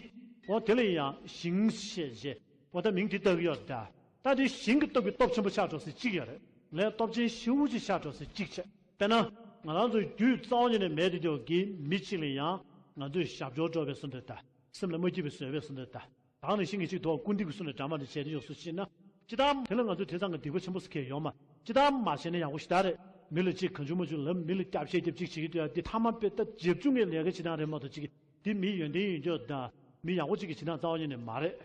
འོ་དེ་ལ་ཡང་ཞིང་ཞེས་བྱས། འོ་ད་མིང་དེ་བཏགས་ཀྱི་ཡོད་རེད་ད། ད་དེ་ཞིང་གི་སྟོབས་ཀྱིས་སྟོབས་ཆེན་པོ་ཆགས་འགྲོ་སའི་གཅིག་ཡོད་རེད། ལས་སྟོབས་ཆེན་ཞེ་པོ་ཅིག་ཆགས་འགྲོ་སའི་གཅིག་བྱས། དཔེར་ན། ང་རང་ཚོའི་རྒྱུད་རྩ་བ་ཉིད་ནས་མེད་དེ་འདྲ་གི་མི་གཅིག་ལ་ཡང་ང་ཚོས་ཞབས་ཕྱི་སྤྲོད་པའི་བཟོ་འདྲ་ད། སེམས་ལ་མ་སྐྱིད་པའི་བཟོ་བའི་བཟོ་འདྲ་ད། ད་ནི་ཤིང་གི་གཅིག་ཐོག་ཀུན་འདུས་ཀྱི་སུ་ནས་འདྲ་མ་འདྲ་བྱས་ཏེ་ཡོང་སུ་ཕྱིན་ན། ཅི་ལྟར་དེ་ལ་ང་ཚོས་དེ་ཙམ་གྱི་སྡིག་པ་ཆེན་པོ་ཟེར་མཁན་ཡོད་མ། ཅི་ལྟར་མ་བྱས་ན་ཡག་པོ་ཞེ་དྲག་རེད། མི་ལ་ཅིག་གང་བྱུང་མ་བྱུང་ལབ་མི་ལ་སྐྱབས་བཤད་རྒྱབ་ཅིག་བྱེད་ཀྱི་འདུག་ཡ་འདི་ཐ་མ་དཔེ་ལྟ་རྗེ་བཙུན་གྱི་ལས་ཀ་བྱེད་སྟངས་རེད་མ་གཏོགས་ཅིག་འདི་མི་ཡོན་ཏན་ཡོད་རྒྱུ་དང་མི་ཡག་པོ་ཅིག་གི་བྱེད་སྟངས་རྩ་བ་ཉིད་ནས་མ་རེད།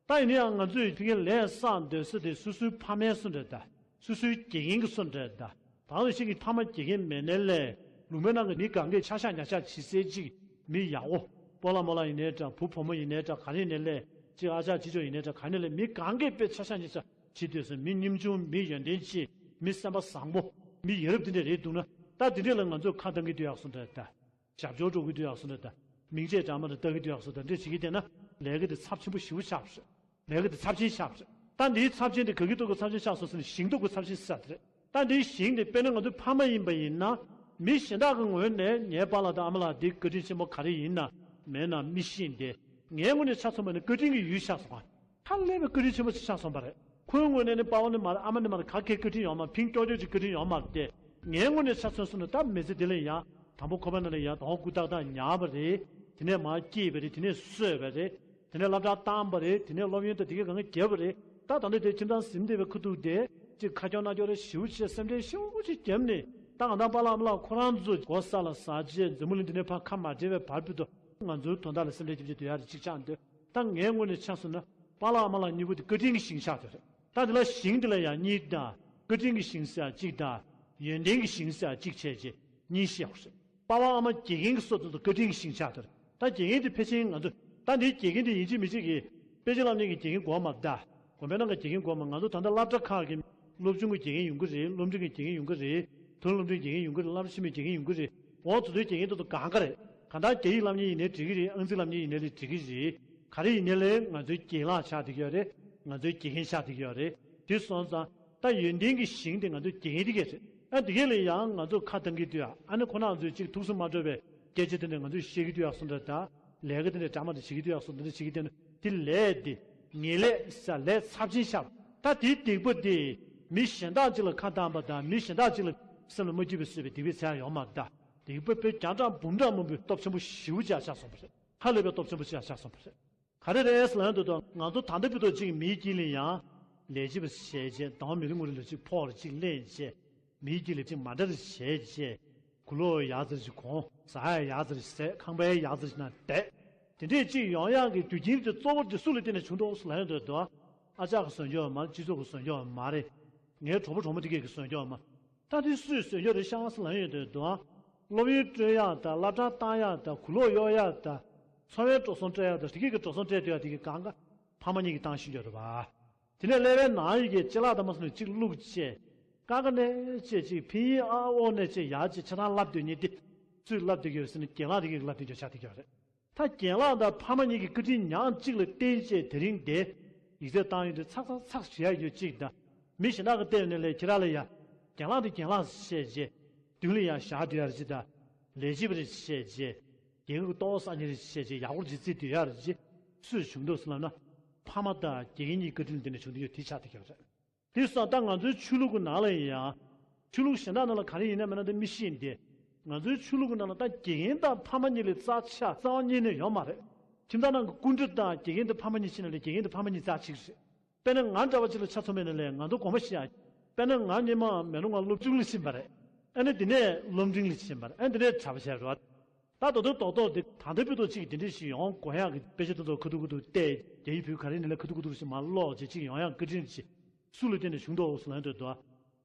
ད་ཡིན་ན་ཡང་ང་ཚོས་ཕ་གིའི་ལས་བསགས་འདོད་ས་དེ་སོ་སོའི་ཕ་མའི་སུ་འདྲ་ད། སོ་སོའི་དགེ་རྒན་གྱི་སུ་འདྲ་ད། ད་ནི་ཤིང་གི་ཕ་མ་དགེ་རྒན་མེད་ནའི་ལས། ལུང་པའི་ནང་གི་མི་གང་གས་ཆ་ཤག་ཉ་ཤག་བྱེད་སའི་ཅིག་མི་ཡག་པོ། སྤོ་ལགས་རྨོ་ལགས་ཡིན་ནའི་འདྲ། བུ་བུ་མོ་ཡིན་ནའི་འདྲ། ག་རེ་ཡིན་ནའི་ལས། ཅིག་ཨ་ཅག་ཅི་ཅོག་ཡིན་ནའི་འདྲ། ག་རེ་ལས་མི་གང་གས་དཔེ་ཆ་ཤག་ཉ་ཤག་བྱེད་འདོད་ས་མི་ཉམ་ཆུང་མི་ཡོན་ཏན་ཆེ་མི་སེམས་པ་བཟང་པོ་མི་ཡ་རབས་དེ་འདྲ་རེད་འདུག་ན། ད་དེ་འདྲས་ལ་ང་ཚོས་ཁ་བཏང་གི་འདུག་ཡག་སུ་འདྲ་ད། ཞབས་ཕྱི་སྤྲོད་ཀྱི་འདུག་ཡག་སུ་འདྲ་ད། མིང་ཆད་འདྲ་མ་འདྲ་བཏགས་ཀྱི་འདུག་ཡག་སུ་འདྲ་འདྲ་བྱེད་ཀྱི་བསྡད་ན་ལས་ཀ་དེ་ཚབས་ཆེན་པོ་ཞེ་པོ་ཆགས་པ་རེད། ལས་ཀ་དེ་ཚབས་ཆེན་ཆགས་པ་རེད། ད་འདིའི་ཚབས་ཆེན་དེ་ག་གི་སྟོབས་ཀྱིས་ཚབས་ཆེན་ཆགས་སོང་ཟེར་ན་ཞིང་སྟོབས་ཀྱིས་ཚབས་ཆེན་ཆགས་དེ་རེད། ད་འདིའི་ཞིང་དེ་དཔེར་ན་ང་ཚོའི་ཕ་མ་ཡིན་པ་ཡིན་ན། མི་གཞན་དག་གི་ངོས་ནས་ངའི་པཱ་ལགས་དང་ཨ་མ་ལགས་འདི་བཀའ་དྲིན་ཆེན་པོ་ག་རེ་ཡིན་ན་མེད་ན་མི་ཤེས་ཏེ། ངའི་ངོས་ནས་ཆ་མཚོན་པ་ནི་བཀའ་དྲིན་གྱི་ཡུལ་ཆགས་སོང་ང་། ཧ་ལས་པའི་བཀའ་དྲིན་ཆེན་པོ་ཞིག་ཆགས་སོང་བ་རེད། ཁོའི་ངོས་ནས་ནི་པཱ་ལགས་ནི་མ་རེད། ཨ་མ་ནི་མ་རེད། ག་གེ་བཀའ་དྲིན་ཡོད་མ་རེད། ཕིང་ཀྱོག་ཀྱོག་ཅིག་བཀའ་དྲིན་ཡོད་མ་རེད་དེ། ངའི་ངོས་ནས་ཆ་མཚོན་སོང་ན་ད་མི་ཚེ་འདི་ལ་ཡང་དང་པོ་ཁོ་པ་ན་ལ་ཡང་དང་པོ་ཀུ་ཏག་ཏག་ཉར་བ་རེད། དེ་ནས་མར་སྐྱེས་པ་རེད། དེ་ནས་གསོས་པ་རེད། དེ་ནས་སློབ་གྲྭ་བཏང་བ་རེད། དེ་ནས་སློབ་ཡོན་དང་དེ་གའི་གང་ག་བརྒྱབ་པ་རེད། ད་ད་ལྟ་དེ་ཁྱིམ་ཚང་ཟིན་བསྡད་པའི་ཁུ་ཐུག་དེ་ཅིག་ཁ་སྐྱོ་སྣ་སྐྱོ་རེ་ཞེ་པོ་ཅིག་སེམས་ཁྲལ་ཞེ་པོ་ཅིག་བརྒྱབ་ནས། ད་གང་ལྟར་པཱ་ལགས་ཨ་མ་ལགས་ཁོ་རང་ཚོ་སྒོ་ས་ལ་ཟ་བྱས་འཛམ་བུ་གླིང་འདི་ནས་ཕར་ཁ་མ་བྲལ་བའི་བར་དུ་ང་ཚོའི་དོན་དག་ལ་སེམས་ཁྲལ་བརྒྱབ་བྱས་སྡོད་ཡག་རེད། ཅིག་ཆགས་འདུག། ད་ངའི་ངོས་ནས་ཆ་མཚོན་ན་པཱ་ལགས་ཨ་མ་ལགས་གཉིས་པོ་དེ་བཀའ་དྲིན་གྱི་ཞིང་ཆགས་བསྡད་རེད། ད་དེ་ལ་ཞིང་དེ་ལ་ཡང་གཉིས་དང་། བཀའ་དྲིན་གྱི་ཞིང་ཟེར་ཡག་གཅིག་དང་། ཡོན་ཏན་གྱི་ཞིང་ཟེར་ཡག་གཅིག་བྱས་རྗེས་གཉིས་བཤད་དགོས་རེད། པ་ཕ་ཨ་མ་དགེ་རྒན་གྱི་སོ་ཚོད་དུ་བཀའ་དྲིན་གྱི་ཞིང་ཆགས་དེར། ད་དགེ་རྒན་དེ་ཕལ་ཆེར་ང་ཚོ་ད་འདིའི་དགེ་རྒན་དེ་ཡིན་གཅིག་མིན་གཅིག་གིས་དཔེ་ཆ་བསླབ་མཁན་གྱི་དགེ་རྒན་དགོས་མ་རེད་ད། དགོན་པའི་ནང་གི་དགེ་རྒན་དགོས་མ། ང་ཚོ་ད་ལྟ་སློབ་གྲྭ་ཁག་གི་སློབ་ཆུང་གི་དགེ་རྒན་ཡོང་གི་རེད། སློབ་འབྲིང་གི་དགེ་རྒན་ཡོང་གི་རེད། མཐོ་རིམ་སློབ་འབྲིང་དགེ་རྒན་ཡོང་གི་རེད། སློབ་གྲྭ་ཆེན་མོའི་དགེ་རྒན་ཡོང་གི་རེད། འོ་དེ་ཚོའི་དགེ་རྒན་དེ་ཚོ་གང་ག་རེད། གང་ལྟར་རྒྱ་ཡིག་སློབ་མཁན་ཡིན་ནའི་འགྲིག་གི་རེད། ཨང་རྩིས་སློབ་མཁན་ཡིན་ནའི་ལས་འགྲིག་གི་རེད། ག་རེ་ཡིན་ནའི་ལས་ང་ཚོའི་རྒན་ལགས་ཆགས་བསྡད་ཀྱི་ཡོད་རེད། ང་ཚོའི་དགེ་རྒན་ཆགས་བསྡད་ཀྱི་ཡོད་རེད། དེ་སོང་ཙང་ད་ཡོན་ཏན་གྱི་ཞིང་དེ་ང་ཚོའི་དགེ་རྒན་དེ་གས་རེད། ཨ་དེ་གས་ལ་ཡང་ང་ཚོ་ཁ་བཏང་གི་དུས་ཨ་ཨ་ནི་ཁོ་རང་ཚོས་ཅིག་ཐུགས་སུ་མ་འགྲོ་བའི་སྐད་ཆ་དེ་འདྲ་ང་ཚོས་བཤད་ཀྱི་དུས་ཨ་སོང་འདྲ་ད། ལས་ཀ་དེ་འདྲ་འདྲ་མ་འདྲ་བྱེད་ཀྱི་དུས་ཨ་སོང་འདྲ་འདྲ་བྱེད་ཀྱི་དུས་དེ་ལས་དེ་ངན་ལས་ས་ལས་ཚབས་ཆེན་ཤར། ད་དེའི་སྡིག་པ་དེ་མི་གཞན་དག་ཅིག་ལ་ཁ་བཏང་པ་དང་མི་གཞན་དག་ཅིག་ལ་སེམས་ལ་མ་སྐྱིད་པའི་བཟོས་པའི་སྡིག་པའི་ཚད་ཡོད་མ་རེད་ད། སྡིག་པ་དཔེ་བརྒྱ་ཕྲག་འབུམ་ཕྲག་མང་པོའི་སྟོབས་ཆེན་པོ་ཞེ་པོ་ཅིག་ཆགས་སོང་བ་རེད། ཧ་ལས་པའི་སྟོབས་ཆེན་པོ་ཅིག་ཆགས་སོང་བ་རེད། ག་རེ་རེད་ཟེར་ལབ་ཡོང་དུས་ད་ང་ཚོ་ད་ལྟ་བར་དུ་གཅིག་མིའི་དཀྱིལ་ལ་ཡང་ལས་བྱེད་པ་ཞེས་བྱས་དང་མི་རེ་ངོ་རེ་ལ་གཅིག་ཕོགས་རེ་གཅིག་ལེན་བྱས་མིའི་དཀྱིལ་ལ་གཅིག་མ་འདྲ་རེ་བྱས་བྱས་གུ་ལོག་ཡག་ཙམ་ཞིག་གོན། ཟ་ཡག་ཡག་ཙམ་ཞིག་ཟས། ཁང་པའི་ཡག་ཙམ་ཞིག་ནང་བསྡད། དེ་འདྲས་གཅིག་ཡོང་ཡག་གི་རྒྱུ་རྐྱེན་དེ་གཙོ་བོ་དེ་སུ་ལ་བརྟེན་ནས་བྱུང་འདུག་ཟེར་ལབ་ཡོང་དུས་ད། ཨ་ཅག་གིས་བཟོས་ཡོད་མ་རེད། སྤྱི་ཚོགས་ཀྱིས་བཟོས་ཡོད་མ་རེད། ངའི་གྲོགས་པོ་གྲོགས་མོ་དེ་གས་ཀྱིས་བཟོས་ཡོད་མ་རེད། ད་དེ་སུས་བཟོས་ཡོད་རེད་ཤག་ཟེར་ལབ་ཡོང་དུས་ད། སློབ་ཡོན་སྤྲོད་ཡག་དང་སློབ་གྲྭ་བཏང་ཡག་དང་གུ་ལོག་གཡོག་ཡག་དང་། འཚོ་བའི་འགྲོ་སོང་སྤྲད་ཡག་དང་དེ་གས་ཀྱི་འགྲོ་སོང་སྤྲད་སྡོད་ཡག་དེ་གས་གང་ག་ཕ་མ་གཉིས་ཀྱིས་བཏང་བཞིན་ཡོད་རེད་པ། དེ་ནས་ཀླད་པའི་ནང་ཡི་གེ་ལྕེ་ལག་དང་མ་སོང་ནས་གཅིག་བླུགས་བྱས། ཀ་ཀ་ནས་བྱས་གཅིག་ཕིན་ཡིག་ཨ་ཨོ་ནས་བྱས་ཡར་བྱས་ཆ་ཚང་བསླབ་སྡོད་མཁན་དེ། སུས་བསླབ་སྡོད་ཀྱི་ཡོད་ཟེར་ན་རྒན་ལགས་དེ་གས་ཀྱིས་བསླབ་སྡོད་ཀྱི་ཆགས་བསྡད་ཀྱི་ཡོད་རེད། ད་རྒན་ལགས་དང་ཕ་མ་གཉིས་ཀྱི་བཀའ་དྲིན་མྱངས་གཅིག་ལ་བརྟེན་བྱས་དེ་རིང་འདིར་ཡིག་ཚད་བཏང་ཡོང་དུས་ཚགས་ཚགས་ཚགས་བྱེད་ཡག་ཡོད་གཅིག་དང་། མི་གཞན་དག་གིས་བལྟས་ཡོང་ནས་ལས་ཁྱེད་རང་ལ་ཡ། རྒན་ལགས་དེ་རྒན་ལགས་བཤད་རྗེས། མདུན་ལ་ཡ་བཞག་སྡོད་ཡག་རེད་ཅིག་དང་། ལས་བྱེད་པ་རེད་བཤད་རྗེས། རྒྱལ་ཁབ་ཀྱི་ལྟོ་བཟའ་མཁན་རེད་བཤད་རྗེས་ཡག་པོ་ཅིག་བརྩིས་སྡོད་ཡག་རེད་ཅིག་སུས་བྱུང་འདུག་ཟེར་ལབ་ན། ཕ་མ་དང་དགེ་རྒན་གཉིས་བཀའ་དྲིན་ལ་བརྟེན་ནས་བྱུང་བསྡད་ཡོད་དེ་ཆགས་བསྡད་ཀྱི་ཡོད་རེད། དེ་སོང་ཙང་ད་ང་ཚོའི་ཆོས་ལུགས་ཀྱི་ནང་ལ་ཡང་། ཆོས་ལུགས་གཞན་དག་ནང་ལ་ག་རེ་ཡིན་ན་མིན་ན་དེ་མི་ཤེས་ཏེ། ང་ཚོའི་ཆོས་ལུགས་ཀྱི་ནང་ལ་ད་དགེ་རྒན་དང་ཕ་མ་གཉིས་ལས་རྩ་ཆེ་རྩ་བ་ཉིད་ནས་ཡོད་མ་རེད། ཁྱིམ་ཚང་ནང་གི་སྐུ་མགྲོན་དང་དགེ་རྒན་དང་ཕ་མ་གཉིས་ཕྱིན་ན་ལས་དགེ་རྒན་དང་ཕ་མ་གཉིས་རྩ་ཆེ་གི་རེད། དཔེར་ན་ང་འདྲ་བ་ཅིག་ལ་ཆ་མཚོན་པ་ཡིན་ན་ལས་ང་ཚོ་དགོངས་པ་བཞེས་ཡག་དཔེར་ན་ང་སྔོན་མ་མེ་ལོང་ང་སློབ་ཆུང་ལ་ཕྱིན་པ་རེད། ཨ་ནི་དེ་ནས་སློབ་འབྲིང་ལ་ཕྱིན་པ་རེད། ཨ་ནི་དེ་ནས་གྲྭ་པ་བྱས་རེད་བ། ད་ད་དུང་རྡོག་རྡོག་དེ་ད་ལྟ་བར་དུ་ཅིག་དེ་འདྲ་ཞིག་ཡོང་དགོས་ཡག་གི་དཔེ་ཆ་དེ་ཚོ་ཁ་ཐུག་ཁ་ཐུག་བལྟས། རྒྱ་ཡིག་བོད་ཡིག་ག་རེ་ཡིན་ན་ལས་ཁ་ཐུག་ཁ་ཐུག་ཞིག་མར་ཀློག་བྱས་ཅིག་ཡོང་ཡག་བཀའ་དྲིན་ཅིག་སུ་ལ་བརྟེན་ནས་བྱུང་འདུག་ཟེར་ལབ་ཡོང་དུས་ད།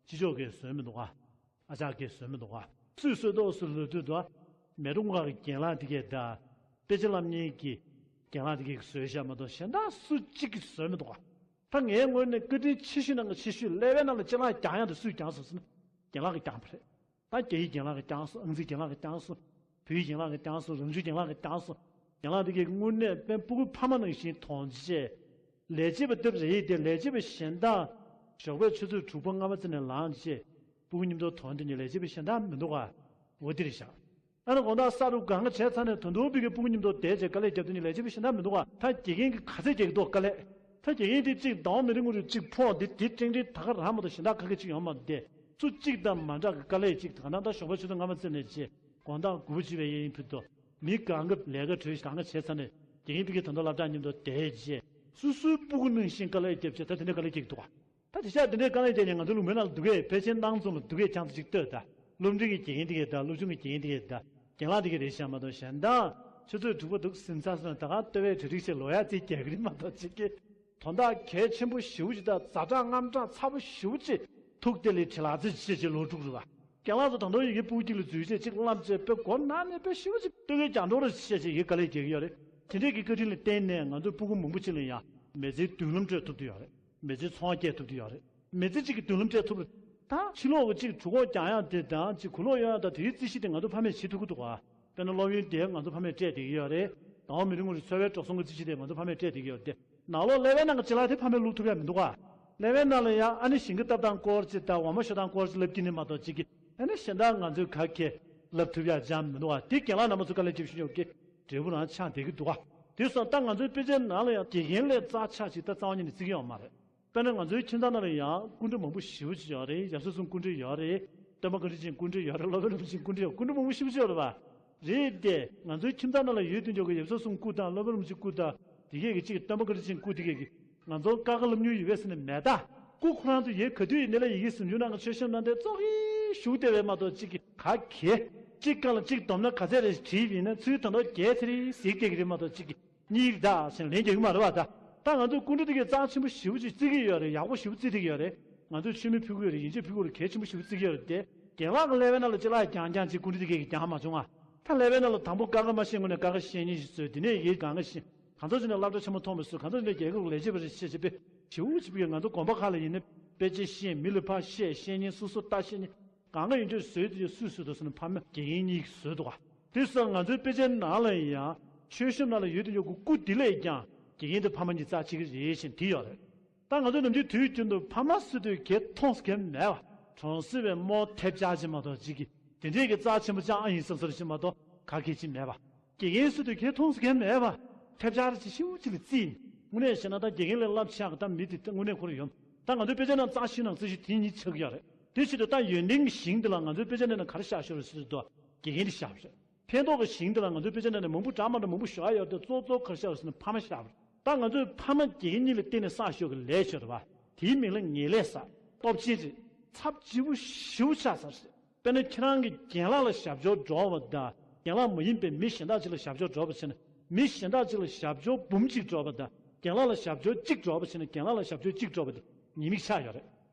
སྤྱི་ཚོགས་ཀྱིས་བཟོས་མི་འདུག་ག་ཨ་ཅག་གིས་བཟོས་མི་འདུག་ག་སུས་བཟོས་འདུག་ཟེར་ལབ་དུས་ད། མེ་ཏོག་ཁང་གི་རྒན་ལགས་དེ་གས་དང་། དཔེ་ཆ་བསླབ་མཁན་གྱི་རྒན་ལགས་དེ་གས་ཀྱིས་བཟོས་ཤག་མ་གཏོགས་གཞན་དག་སུ་གཅིག་གིས་བཟོས་མི་འདུག་ག་ད་ངའི་ངོས་ནས་བཀའ་དྲིན་ཆེ་ཤོས་ནང་གི་ཆེ་ཤོས་ཀླད་པའི་ནང་ལ་ཅ་ལག་རྒྱག་ཡག་དེ་སུས་རྒྱག་སོང་ཟེར་ན། རྒན་ལགས་ཀྱིས་རྒྱག་པ་རེད། ད་རྒྱ་ཡིག་རྒན་ལགས་ཀྱིས་བསྐྱངས་སོང་། ཨང་རྩིས་རྒན་ལགས་ཀྱིས་བསྐྱངས་སོང་། བོད་ཡིག་རྒན་ལགས་ཀྱིས་བསྐྱངས་སོང་། རང་གཞུང་རྒན་ལགས་ཀྱིས་བསྐྱངས་སོང་། རྒན་ལགས་འདི་གའི་དངོས་གནས་དཔོན་སྤུ་གུ་ཕ་མ་ནང་བཞིན་མཐོང་རྗེས། ལས་བྱེད་པ་དེ་རེད་དེ་ལས་བྱེད་པ་གཞན་དག་ཞོགས་པའི་ཆུ་ཚོད་དྲུག་པ་སྔ་མ་ཙམ་ནས་ལངས་རྗེས་སྤུ་གུ་མཉམ་དུ་དོན་དེ་ནི་ལས་བྱེད་པ་གཞན་དག་མི་འདུག་ག་འོ་དེ་རེད་ཤག་ཨ་ནི་དགོང་དག་ས་རུབ་གང་ག་བྱས་ཚར་ནས་ད་དུང་སྤུ་གུ་མཉམ་དུ་བསྡད་རྗེས་དཀའ་ལས་རྒྱབ་དེ་ནི་ལས་བྱེད་པ་གཞན་དག་མི་འདུག་ག་ད་དགེ་རྒན་གྱིས་ག་ཚད་རྒྱག་གི་འདུག་དཀའ་ལས། ད་དགེ་རྒན་དེ་གཅིག་ཟླ་བ་མི་རིང་ངུ་རུ་གཅིག་ཕོག་འདི་དེ་ཀྲེང་ཀྲེང་ད་ག་རང་མ་གཏོགས་གཞན་དག་ག་གེ་གཅིག་ཡོང་མ་འདི། སུ་གཅིག་དང་མ་འདྲ་གི་དཀའ་ལས་གཅིག་གང་ལྟར་ད་ཞོགས་པ་ཆུ་ཚོད་ལྔ་པ་ཙམ་ནས་བྱས་དགོང་དག་དགུ་པ་བཅུ་པའི་གཡས་གཡོན་ཕུད་དོ། མི་གང་ག་ལས་ཀ་གྲོལ་གང་ག་བྱས་ཚར་ནས་དགེ་རྒན་དེ་གའི་ད་ལྟ་སློབ་གྲྭ་མཉམ་དུ་བསྡད་རྗེས་སུ་སུའི་སྤུ་གུ་ནང་བཞིན་དཀའ་ལས་བརྒྱབ་བྱས་ད་དེ་འདྲའི་དཀའ་ལས་རྒྱག་གི་འདུག་ག་ད་དེ་ཤག་དེ་འདྲའི་དཀའ་ལས་རྒྱག་ནས་ང་ཚོའི་ལུང་པའི་ནང་ལ་འདུག་གས་ཕལ་ཆེར་སྣང་ཚུལ་ལ་འདུག་གས་ཁྱང་ཚ་ཅིག་ལྟོས་ད། སློབ་འབྲིང་གི་དགེ་རྒན་དེ་གའི་ད་སློབ་ཆུང་གི་དགེ་རྒན་དེ་གའི་ད་རྒན་ལགས་དེ་གའི་རེད་ཤག་མ་གཏོགས་གཞན་དག་ཆུ་ཚོད་དྲུག་པ་འདུག་ཟིན་ཚར་སོང་ད་ག་ལྟོ་བའི་གྲ་སྒྲིག་བྱས་ལོག་ཡག་རྩིས་རྒྱག་གི་རེད་མ་གཏོགས་ཅིག་གི་དོན་དག་གལ་ཆེན་པོ་ཞེ་པོ་ཅིག་དང་ཛ་དྲག་དངངས་སྐྲག་ཚ་པོ་ཞེ་པོ་ཅིག་ཐུག་དེ་ལས་བྲེལ་ལག་རྩིས་བྱེད་བྱེད་ལོ་དྲུག་རུ་བ། རྒན་ལགས་ཚོ་ད་དུང་ཡི་གེ་སྤུ་གུ་གཅིག་ལ་འཛུལ་བྱས་གཅིག་བསླབ་བྱས་དཔེ་མགོ་ན་ནས་དཔེ་ཞེ་པོ་ཅིག་ལྟོ་གོས་རྒྱག་འགྲོ་རུ་བྱས་བྱས་ཡི་གེ་དཀའ་ལས་རྒྱག་གི་ཡོད་རེད། དེ་འདྲས་ཀྱི་བཀའ་དྲིན་ལ་བརྟེན་ནས་ང་ཚོའི་སྤུ་གུ་མང་པོ་ཅིག་ལ་ཡང་མི་ཚེའི་མདུན་ལམ་སྤྲོད་ཐུབ་ཀྱི་ཡོད་རེད། མི་ཚེའི་ཚོང་རྒྱག་ཐུབ་ཀྱི་ཡོད་རེད། མི་ཚེ་གཅིག་གི་མདུན་ལམ་སྤྲད་ཐུབ་རེད། ད་ཕྱི་ལོགས་ཀྱི་གཅིག་གྲོད་ཁོག་རྒྱག་ཡག་དེ་དང་གཅིག་གུ་ལོག་གཡོག་ཡག་དང་དེའི་རྩིས་གཞི་དེ་ང་ཚོ་ཕ་མས་བྱེད་ཐུབ་ཀྱི་འདུག་ག་དཔེར་ན་སློབ་ཡོན་དེ་ང་ཚོ་ཕ་མས་སྤྲད་བསྡད་ཀྱི་ཡོད་རེད། ཟླ་བ་མི་རིང་བར་འཚོ་བའི་འགྲོ་སོང་གི་རྩིས་གཞི་དེ་ང་ཚོ་ཕ་མས་སྤྲད་བསྡད་ཀྱི་ཡོད་རེད་དེ། ནང་ལོགས་ཀླད་པའི་ནང་གི་ཅ་ལག་དེ་ཕ་མས་བླུག་ཐུབ་ཡག་མི་འདུག་ག་ཀླད་པའི་ནང་ལ་ཡང་ཨ་ནི་ཞིང་ཁ་བཏབ་སྟངས་སྐོར་ཅིག་དང་འོ་མ་བཤོ་སྟངས་སྐོར་ཅིག་ལབ་ཀྱི་ནི་མ་གཏོགས་གཅིག་གི་ཨ་ནི་གཞན་དག་ང་ཚོས་ག་གེ་ལབ་ཐུབ་ཡག་ཅང་མི་འདུག་ག་དེ་རྒན་ལགས་རྣམ་པ་ཚོ་དཀའ་ལས་རྒྱབ་བཞིན་ཡོད་ཀི་འབྲས་བུ་རང་ཆགས་བསྡད་ཀྱི་འདུག་ག་དེ་སོང་ཙང་ད་ང་ཚོའི་དཔེ་ཆའི་ནང་ལ་ཡང་དགེ་རྒན་ལས་རྩ་ཆག་ཅིག་ད་རྩ་བ་ཉིད་ནས་བརྩི་གི་ཡོད་མ་རེད། དཔེར་ན་ང་ཚོའི་ཁྱིམ་ཚང་ནང་ལ་ཡང་སྐུ་མགྲོན་མང་པོ་ཞེ་པོ་ཅིག་ཡོད་རེད། ཡབ་སྲས་གསུམ་སྐུ་མགྲོན་ཡོད་རེད། སྟོན་པ་བཀའ་དྲིན་ཅན་སྐུ་མགྲོན་ཡོད་རེད། སློབ་དཔོན་རིན་པོ་ཆེ་སྐུ་མགྲོན་ཡོད། སྐུ་མགྲོན་མང་པོ་ཞེ་པོ་ཅིག་ཡོད་རེད་པ། རེད་དེ་ང་ཚོའི་ཁྱིམ་ཚང་ནང་ལ་ཡོད་དུས་འཇོག་གི་ཡབ་སྲས་གསུམ་སྐུ་དང་སློབ་དཔོན་རིན་པོ་ཆེ་སྐུ་དང་དེ་གས་ཀྱི་གཅིག་སྟོན་པ་བཀའ་དྲིན་ཅན་སྐུ་དེ་གས་ཀྱི་ང་ཚོ་ཀ་ཁ་སློབ་མྱོང་ཡོད་པས་ཟེར་ནས་མེད་ད། སྐུ་ཁོ་རང་ཚོ་ཡོད་ག་དུས་ཡིན་ནའི་ལ་ཡི་གེ་ཟུང་འཇུག་ནང་གི་ཆོས་བཤད་གནང་སྟེ་ཙོག་གེ་བཞུགས་བསྡད་པས་མ་གཏོགས་གཅིག་གི་ག་གེ་གཅིག་སྒང་ལ་གཅིག་བསྡོམས་ན་ག་ཚད་རེད་བྲིས་པ་ཡིན་ན་ཚུལ་ད་དུང་བརྒྱད་ཚེ་རེད་ཟེར་བསྡད་ཀྱི་རེད་མ་གཏོགས་གཅིག་གི་གཉིས་རེད་ད་ཟེར་ལན་རྒྱག་གི་མ་རེད་པ་ད། ད་ང་ཚོའི་སྐུ་མགྲོན་དེ་གས་རྩ་ཆེན་པོ་ཞེ་པོ་ཅིག་བརྩི་གི་ཡོད་རེད། ཡག་པོ་ཞེ་པོ་བརྩི་བསྡད་ཀྱི་ཡོད་རེད། ང་ཚོའི་མཆོད་མེ་ཕུལ་གི་ཡོད་རེད། ཡིན་ཆེས་ཕུལ་གི་ཡོད་རེད། གལ་ཆེན་པོ་ཞེ་པོ་བརྩི་གི་ཡོད་རེད་དེ། རྒན་ལགས་ཀྱི་ཀླད་པའི་ནང་ལ་ཅ་ལག་རྒྱང་རྒྱང་ཅིག་སྐུ་མགྲོན་དེ་གས་ཀྱིས་རྒྱང་མ་བྱུང་ང་། ད་ཀླད་པའི་ནང་ལ་དང་པོ་ཀ་ཁ་མ་ཤེས་སྔོན་ནས་ཀ་ཁ་ཤེས་མཁན་ཞིག་བཟོས། དེ་ནས་ཡི་གེ་སྒང་ག་ཤེས། གང་ཚོད་ཅིག་ནས་སློབ་གྲྭ་ཆེན་མོ་མཐོང་བ་བཟོས། གང་ཚོད་ཅིག་ནས་རྒྱལ་ཁབ་ཀྱི་ལས་བྱེད་པ་རེད་ཤེས་བྱས་པས་ ཞེ་པོ་ཅིག་གིས་ང་ཚོ་དགོན་པ་ཁག་ལ་ཡིན་ན་དཔེ་ཆ་བཤད། མི་ལ་ཕར་བཤད། བཤད་མཁན་སོ་སོ་ལྟ་བཤད་མཁན་གང་ག་ཡོད་འདྲ་བཟོས་དེ། སུས་བཟོས་འདུག་ཟེར་ན་ཕ་མ་དགེ་རྒན་གཉིས་ཀྱིས་བཟོས་འདུག་ག་དེ་སོང་ང་ཚོའི་དཔེ་ཆའི་ནང་ལ་ཡང་མཆོད་གཤོམ་ནང་ལ་ཡོད་དུ་ཡོད་དགུ་སྐུ་དེ་ལས་ཀྱང་དགེ་རྒན་དེ་ཕ་མ་གཉིས་རྩ་ཆེ་གི་རེད་ཅེས་དེ་ཡོད་རེད། ད་ང་ཚོ་ནམ་རྒྱུན་དུས་རྒྱུན་དུ་ཕ་མ་ཟེར་དུས་གལ་མཐོང་ས་གལ་མེད་པ། གྲོང་གསེབ་པའི་རྨོ་ཐེབས་ཆག་ཅིག་མ་གཏོགས་ཅིག་གི་དེ་འདྲས་ཀྱི་རྩ་ཆེན་པོ་ཅང་ཨ་ཡིན་བསམ་བསམ་ཞིག་མ་གཏོགས་ག་གེ་ཅིག་མེད་པ། དགེ་རྒན་ཟེར་དུས་གལ་མཐོང་ས་གལ་མེད་པ། ཐེབས་ཆག་ཅིག་ཤིའུ་ཅིག་ལ་བརྩིས། དངོས་གནས་བཤད་ན་ད་དགེ་རྒན་ལས་རླབས་ཆེ་ཡག་གི་ད་མི་དེ་དངོས་གནས་ཁོ་རང་ཡོད། ད་ང་ཚོའི་དཔེ་ཆ་ནང་རྩ་ཤིང་ནང་རྩི་ཤིང་དེ་གཉིས་ཆགས་ཀྱི་ཡོད་རེད། དེ་ཕྱིར་དུ་ད་ཡོན་ཏན་གྱི་ཞིང་འདི་ལ་ང་ཚོའི་དཔེ་ཆ་ནང་ནས་ག་རེ་བཞག་ཤོག་རེད་ཟེར་དུས་དགེ་རྒན་དེ་བཞག་པ་རེད། ཕན་ཐོགས་ཀྱི་ཞིང་འདི་ལ་ང་ཚོའི་དཔེ་ཆ་ནང་ནས་མང་པོ་འདྲ་མ་འདྲ་མང་པོ་བཞག་ཡོད་དེ་གཙོ་གཙོ་ག་རེ་བཞག་པ་ཟེར་ན་ཕ་མ་བཞག་པ་རེད། ད་ང་ཚོས་ཕ་མ་དགེ་རྒན་གཉིས་ལ་བརྟེན་ནས་བསགས་ཤོག་གི་ལས་ཤོར་བ། དེའི་མིང་ལ་ངེས་ལེགས་ཟེར། སྟོབས་ཆེན་རེད། ཚབས་ཆེ་པོ་ཞེ་པོ་ཆགས་ཚར་རེད། དཔེར་ན་ཁྱེད་རང་གིས་རྒན་ལགས་ལ་ཞབས་ཕྱོགས་སྒྲོག་པ་དང་རྒན་ལགས་མ་ཡིན་པའི་མི་གཞན་དག་ཅིག་ལ་ཞབས་ཕྱོགས་སྒྲོག་པ་བྱས་ན། མི་གཞན་དག་ཅིག་ལ་ཞབས་ཕྱོགས་འབུམ་གཅིག་སྒྲོག་པ་དང་རྒན་ལགས་ལ་ཞབས་ཕྱོགས་གཅིག་སྒྲོག་པ་བྱས་ན་རྒན་ལགས་ལ་ཞབས་ཕྱོགས་གཅིག་སྒྲོག་པ་དེ་ཉེས་དམིགས་ཆགས་ཡོད་རེད།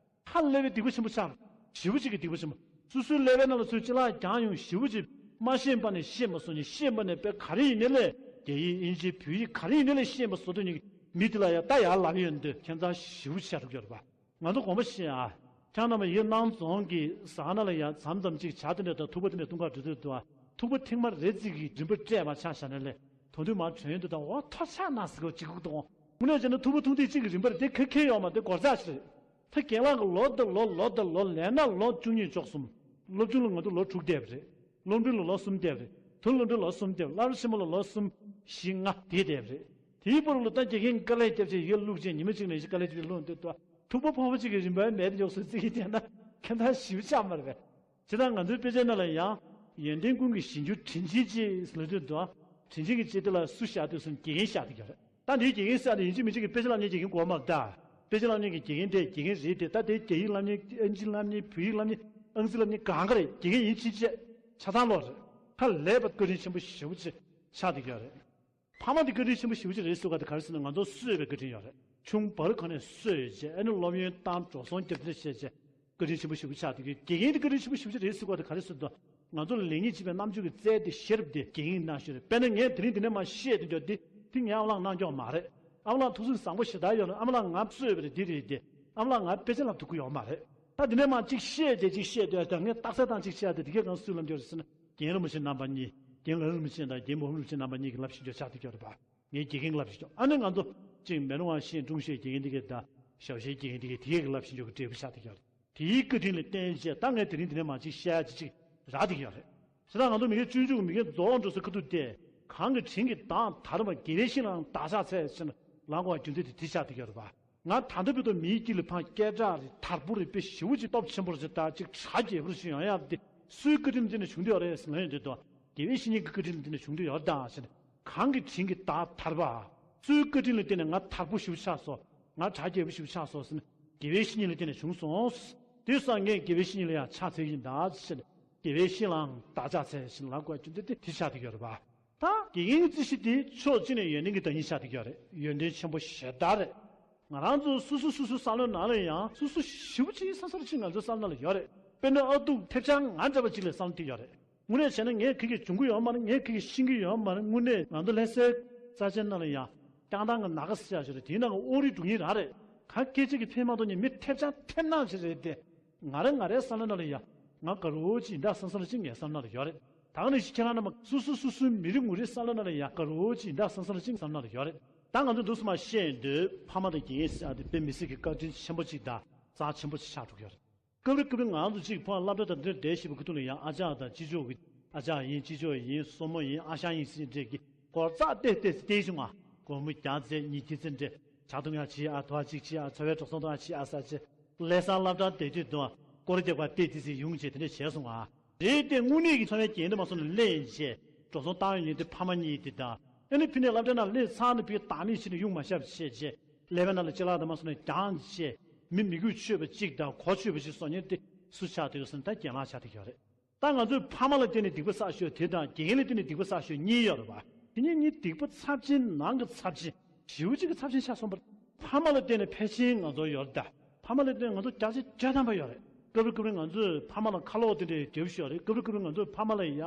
ཧ་ལས་པའི་སྡིག་པ་ཆེན་པོ་ཆགས། ཞེ་པོ་ཅིག་གི་སྡིག་པ་ཆེན་པོ། སོ་སོའི་ཀླད་པའི་ནང་ལ་ཚུར་ཅི་ལག་རྒྱང་ཡོང་ཞེ་པོ་ཅིག་མ་ཤེས་པ་ནས་ཤེས་མ་སོང་ནས་ཤེས་པ་ནས་དཔེ་ག་རེ་ཡིན་ནའི་ལས། རྒྱ་ཡིག་དབྱིན་ཇི་བོད་ཡིག་ག་རེ་ཡིན་ནའི་ལས་ཤེས་པ་བཟོ་འདོད་མི་གི་མི་དེ་ལ་ཡང་ད་ཡར་ལབ་ཡོང་དུས་ཁྱད་མཚར་ཞེ་པོ་ཆགས་འགྲོ་གི་ཡོད་རེད་པ། ང་ཚོ་དགོངས་པ་བཞེས་ཨ། ཁྱེད་རྣམ་པ་ཡིད་སྣང་རྫོང་གི་ཟ་ཁང་ནང་ལ་ཡང་མཚམས་མཚམས་ཅིག་ཇ་དེ་འདྲ་དང་ཐུག་པ་དེ་འདྲ་འཐུང་གར་འགྲོ་དུས་འདུག་ཨ། ཐུག་པ་ཐེངས་མ་རེ་གཅིག་གི་རིན་པ་སྤྲད་པ་ཆ་བཞག་ན་ལས་དོ་དུས་མར་བྱོན་ཡོང་དུས་དང་འོ་ཐོར་ཆག་ན་ཟེར་གོ་གཅིག་གུག་དང་། དངོས་གནས་བྱས་ན་ཐུག་པ་ཐུག་དུས་གཅིག་གི་རིན་པ་རེད་དེ་ཁེ་ཁེ་ཡོད་མ་རེད་དེ་སྒོར་རྩ་ཞིག་རེད། ད་རྒན་ལགས་ཀྱི་ལོ་དང་ལོ་ལོ་དང་ལོ་ལས་ན་ལོ་བཅུ་གཉིས་བཅུ་གསུམ། སློབ་ཆུང་ལ་ང་ཚོ་ལོ་དྲུག་བསྡད་པ་རེད། སློབ་འབྲིང་ལ་ལོ་གསུམ་བསྡད་པ་རེད། དེ་སློབ་འབྲིང་ལ་ལོ་གསུམ་བསྡད་པ། བསླབ་གྲྭ་ཆེན་མོ་ལ་ལོ་གསུམ་བཞི་ལྔ་དེ་བསྡད་པ་རེད། དེའི་བར་ལ་ད་དགེ་རྒན་དཀའ་ལས་བརྒྱབ་བྱས་ཡར་བླུགས་བྱས་ཉི་མ་གཅིག་ནས་བཞི་དཀའ་ལས་བརྒྱབ་བྱས་བླུགས་འདུག་ད་ཐུག་པ་ཕོར་པ་གཅིག་གི་རིན་པ་མེད་དེ་འཇོག་སོང་ཟེར་གྱི་བསྡད་ན་ཁྱད་མཚར་ཞེ་པོ་ཆགས་མ་རེད་པས། ཇི་ལྟར་ང་ཚོའི་དཔེ་ཆའི་ནང་ལ་ཡང་ཡོན་ཏན་ཀུན་གྱི་གཞིར་གྱུར་དྲིན་ཅན་གཅེས་ལབ་དུས་འདུག་དྲིན་ཅན་གྱི་གཅེས་དེ་ལ་སུ་བཞག་འདུག་ཟེར་ན་དགེ་རྒན་བཞག་འདུག་ཡོད་རེད། ད་འདིའི་དགེ་རྒན་ཟེར་ཡ་དེ་ཡིན་གཅིག་མིན་གཅིག་གི་དཔེ་ཆ་བསླབ་མཁན་དགེ་རྒན་དགོས་མ་རེད་ད། དཔེ་ཆ་བསླབ་མཁན་གྱི་དགེ་རྒན་དེ་དགེ་རྒན་རེད་དེ། ད་དེ་རྒྱ་ཡིག་བསླབ་མཁན། ཨིན་ཇི་བསླབ་མཁན། བོད་ཡིག་བསླབ་མཁན། ཨང་རྩིས་བསླབ་མཁན། གང་ག་རེད། དགེ་རྒན་ཡིན་ཕྱིན་ཆད་ཆ་ཚང་ལོག་རེད། ཧ་ལས་པ་བཀའ་དྲིན་ཆེན་པོ་ཞེ་པོ་ཅིག་ཆགས་བསྡད་ཀྱི་ཡོད་རེད། ཕ་མ་དེ་བཀའ་དྲིན་ཆེན་པོ་ཞེ་པོ་ཅིག་རེད་ཟེར་བ་དེ་ག་རེ་ཟེར་ན་ང་ཚོ་གསོས་པའི་བཀའ་དྲིན་ཡོད་རེད། ཆུང་བར་གོང་ནས་གསོས་བྱས་ཨ་ནི་སློབ་ཡོན་བཏང་། འགྲོ་སོང་རྒྱབ་རྩིས་བྱས་བྱས། བཀའ་དྲིན་ཆེན་པོ་ཞེ་པོ་ཆགས་འདུག་གི། དགེ་རྒན་དེ་བཀའ་དྲིན་ཆེན་པོ་ཞེ་པོ་ཅིག་རེད་ཟེར་དགོས་དེ་ག་རེ་ཟེར་དུས། ང་ཚོ་ལ་ལེགས་ཉེས་འབྱེད་པའི་རྣམ་དཔྱོད་ཀྱི་རྩལ་དེ་ཤེས་རབ་དེ་དགེ་རྒན་གནང་ཤོས་རེད། དཔེར་ན་ངས་དེ་རིང་འདི་ནས་མར་བཤད་དེ་འདྲ་དེ་དེ་ངའི་ཨ་མ་ལགས་གནང་ཀྱོག་མ་རེད། ཨ་མ་ལགས་ཐུགས་སེམས་བཟང་པོ་ཞེ་དྲག་ཡོད་རེད། ཨ་མ་ལགས་ང་གསོས་པ་རེད། འདི་རེད་དེ། ཨ་མ་ལགས་ང་དཔེ་ཆ་བསླབ་ཐུབ་ཀྱི་ཡོད་མ་རེད། ད་འདི་ནས་མར་གཅིག་བཤད་དེ་གཅིག་བཤད་དེ་ད་ངས་རྟགས་གསལ་བཏང་གཅིག་བཤད་དེ་དེ་གས་གང་སུས་ལབ་ཀྱོག་རེད་ཟེར་ན་རྒན་རིན་པོ་ཆེ་རྣམ་པ་གཉིས། རྒན་ལགས་རིན་པོ་ཆེ་དང་རྒན་འབུམ་རིན་པོ་ཆེ་རྣམ་པ་གཉིས་ཀྱིས་བསླབ་བཞིན་ཀྱོག་ཆགས་བསྡད་ཀྱོག་རེད་པ། ངའི་དགེ་རྒན་བསླབ་བཞིན་ཀྱོག་ཨ་ནི་ང་ཚོ་གཅིག་མེ་ལོང་བ་ཤེས་ཀྲུང་ཤེས་དགེ་རྒན་དེ་གས་དང་ཞའོ་ཤེས་དགེ་རྒན་དེ་གས་དེ་གས་ཀྱིས་བསླབ་བཞིན་ཀྱོག་གི་འབྲས་བུ་ཆགས་བསྡད་ཀྱོག་རེད། དེའི་བཀའ་དྲིན་ལ་བརྟེན་བྱས་ད་ངས་དེ་རིང་འདི་ནས་མར་གཅིག་བཤད་ཡ་ཅིག་ཅིག་རག་བསྡད་ཀྱི་ཡོད་རེད། ཞེ་དྲག་ང་ཚོ་མི་རྒན་སྤྱོད་འཇུག་མི་རྒན་རྫོགས་འགྲོ་སའི་ཁ་ཐུག་སྟེ། གང་གི་དྲིན་གྱིས་བདག་དར་བ། དགེ་བའི་བཤེས་གཉེན་བདག་ཕྱག་འཚལ་ཟེར་ནས་ལབ་དགོས་པ་རྒྱུ་མཚན་དེ་དེ་ཆགས་བསྡད་ཀྱི་ཡོད་རེད་པ། ང་ད་ལྟ་བར་དུ་མིའི་དཀྱིལ་ལ་ཕར་སྐད་གྲགས་རེད། དར་པོ་རེད། དཔེ་ཞེ་པོ་ཅིག་སྟོབས་ཆེན་པོ་རེད་ཟེར། ད་ཅིག་གྲ་རྒྱས་པོ་ཞིག་ཡོང་ཡག་དེ་སུའི་བཀའ་དྲིན་ལ་བརྟེན་ནས་བྱུང་བསྡད་ཡོད་རེད་ཟེར་ལབ་ཡོང་དུས་དང་། དགེ་བའི་བཤེས་གཉེན་གྱི་བཀའ་དྲིན་ལ་བརྟེན་ནས་བྱུང་བསྡད་ཡོད་རེད་ད་ཟེར་ནས། གང་གི་དྲིན་གྱིས་བདག་དར་བ། སུའི་བཀའ་དྲིན་ལ་བརྟེན་ནས་ང་དར་པོ་ཞེ་པོ་ཆགས་སོང་། ང་གྲ་རྒྱས་པོ་ཞེ་པོ་ཆགས་སོང་ཟེར་ན། དགེ་བའི་བཤེས་གཉེན་ལ་བརྟེན་ནས་བྱུང་སོང་། དེ་སོང་ངས་དགེ་བའི་བཤེས་གཉེན་ལ་ཡང་ཕྱག་འཚལ་གྱི་ཡིན་ད་ཟེར་ནས། དགེ་བའི་བཤེས་གཉེན་བདག་ཕྱག་འཚལ་ཟེར་ནས་ལབ་དགོས་པ་རྒྱུ་མཚན་དེ་དེ་ཆགས་བསྡད་ཀྱི་ཡོད་རེད་པ། ད་དགེ་རྒན་གྱི་རྩིས་གཞི་དེ་ཕྱོགས་གཅིག་ནས་ཡོན་ཏན་གྱི་བདག་ཉིད་ཆགས་བསྡད་ཀྱི་ཡོད་རེད། ཡོན་ཏན་ཆེན་པོ་ཞེ་དྲག་རེད། ང་རང་ཚོ་སོ་སོ་སོ་སོའི་བསམ་བློའི་ནང་ལ་ཡང་སོ་སོ་ཞེ་པོ་ཅིག་བསམ་བསམ་ཅིག་ང་ཚོའི་བསམ་བློ་ལ་ཡོད་རེད། དཔེར་ན་ཨ་སྡུག་ཐེབས་ཆག་ང་འདྲ་བ་ཅིག་ལ་བསམ་བློ་དེ་ཡོད་རེད། དངོས་གནས་བྱས་ན་ངས་ག་གེ་འབྱུང་གི་ཡོད་མ་རེད། ངས་ག་གེ་ཤེས་ཀྱི་ཡོད་མ་རེད། དངོས་གནས་ང་ཚོ་ལྷ་སའི་རྩ་ཆེན་ནང་ལ་ཡང་རྐྱང་ཐང་གི་ན་ག་ཟེར་ཡག་ཞིག་རེད། དེའི་ནང་གི་དབུགས་རིང་འགྲོ་མཁན་རང་རེད། ག་སྐད་ཆ་གི་ཕན་མ་ཐོགས་མཁན་མི་ཐེབས་ཆག་ཐེབས་ནག་ཞིག་རེད་དེ། ང་རང་ང་རའི་བསམ་བློ་ནང་ལ་ཡ། ང་དགའ་རོགས་ཅིག་ཡིན་ད་བསམ་བསམ་ཅིག་ངའི་བསམ་བློ་ལ་ཡོད་རེད། ད་ག་ནང་བཞིན་ཁྱེད་རང་རྣམ་པ་སོ་སོ་སོ་སོའི་མི་རེ་ངོ་རེའི་བསམ་བློ་ནང་ལ་ཡ་དགའ་རོགས་ཅིག་ཡིན་ད་བསམ་བསམ་ཅིག་བསམ་བློ་ལ་ཡོད་རེད། ད་ང་ཚོ་འདུག་སེ་མར་བཤད་ཡོང་དུས་ཕ་མ་དང་དགེ་རྒན་ཟེར་ཡག་དེ་དཔེ་མི་སྲིད་ཀྱི་བཀའ་དྲིན་ཆེན་པོ་ཅིག་དང་རྩ་ཆེན་པོ་ཅིག་ཆགས་འགྲོ་གི་ཡོད་རེད། སྐབས་རེ་སྐབས་རེ་ང་ཚོ་གཅིག་ཕར་སློབ་གྲྭ་དང་འདིར་བསྡད་བཞིན་པའི་ཁ་ཐུག་ལ་ཡང་ཨ་ཅག་དང་ཅི་ཅོག་གི་ཨ་ཅག་ཡིན། ཅི་ཅོག་ཡིན། སྲུ་མོ་ཡིན། ཨ་ཞང་ཡིན་ཟེར་འདྲས་ཀྱི་སྒོ་རྩར་བལྟས་བལྟས་ཟེར་བལྟས་བྱུང་ང་། སྒོར་མོ་བརྒྱ་ཙམ་ཉིས་བརྒྱ་ཙམ་འདྲས། ཇ་འཐུང་ཡག་ཕྱིན་ཨ། ཐོ་བ་གཅིག་ཕྱིན་ཨ། ཚ་བའི་འགྲོ་སོང་གཏོང་ཡག་ཕྱིན་ཨ་ཟེར་བྱས། ལྷ་སར་སློབ་གྲྭར་བསྡད་དུས་དུ་སྐོར་ར་རྒྱག་པར་བལྟས་བལྟས་ཟེར་ཡོང་བྱས་དེ་འདྲས་བྱས་སོང་ང་། རེད་དེ་དངོས་གནས་ཀྱི་ཚང་མའི་རྒྱན་དུ་མ་སོང་ནས་སླེབས་ཡིན་བྱས། འགྲོ་སོང་བཏང་ཡོང་ཉིན་དེ་ཕ་མ་གཉིས་དེ་དང་། ཨ་ནི་ཕི་ནས་སློབ་གྲྭ་ནང་སླེབས་ཚར་ནས་ཕི་བདག་མེད་ཕྱིན་ནས་གཡུག་མ་བཞག་བྱས་བྱས། ཀླད་པའི་ནང་ལ་ཅ་ལག་དུ་མ་སོང་ནས་རྒྱང་བྱས། མི་མི་དགོས་ཆོད་པ་གཅིག་དང་གོ་ཆོད་པ་གཅིག་བཟོ་མཁན་དེ་སུ་ཆགས་བསྡད་ཡོད་ཟེར་ན་ད་རྒན་ལགས་ཆགས་བསྡད་ཡོད་རེད། ད་ང་ཚོས་ཕ་མ་ལ་བརྟེན་ནས་སྡིག་པ་བསགས་ཤོས་དེ་དང་དགེ་རྒན་ལ་བརྟེན་ནས་སྡིག་པ་བསགས་ཤོས་གཉིས་ཡོད་རེད་པ། དེ་གཉིས་གཉིས་སྡིག་པ་ཚབས་ཆེན་ནང་གི་ཚབས་ཆེན། ཞེ་པོ་ཅིག་གི་ཚབས་ཆེན་ཆགས་སོང་བ་རེད། ཕ་མ་ལ་བརྟེན་ནས་ཕལ་ཆེར་ང་ཚོ་ཡོད་རེད་ད། ཕ་མ་ལ་བརྟེན་ནས་ང་ཚོ་བརྒྱ་ཆ་བརྒྱ་ཐམ་པ་ཡོད་རེད། སྐབས་རེ་སྐབས་རེ་ང་ཚོས་ཕ་མ་ལ་ཁ་ལོག་དེ་འདྲའི་རྒྱབ་ཤོར་རེད། སྐབས་རེ་སྐབས་རེ་ང་ཚོས་ཕ་མ་ལ་ཡ་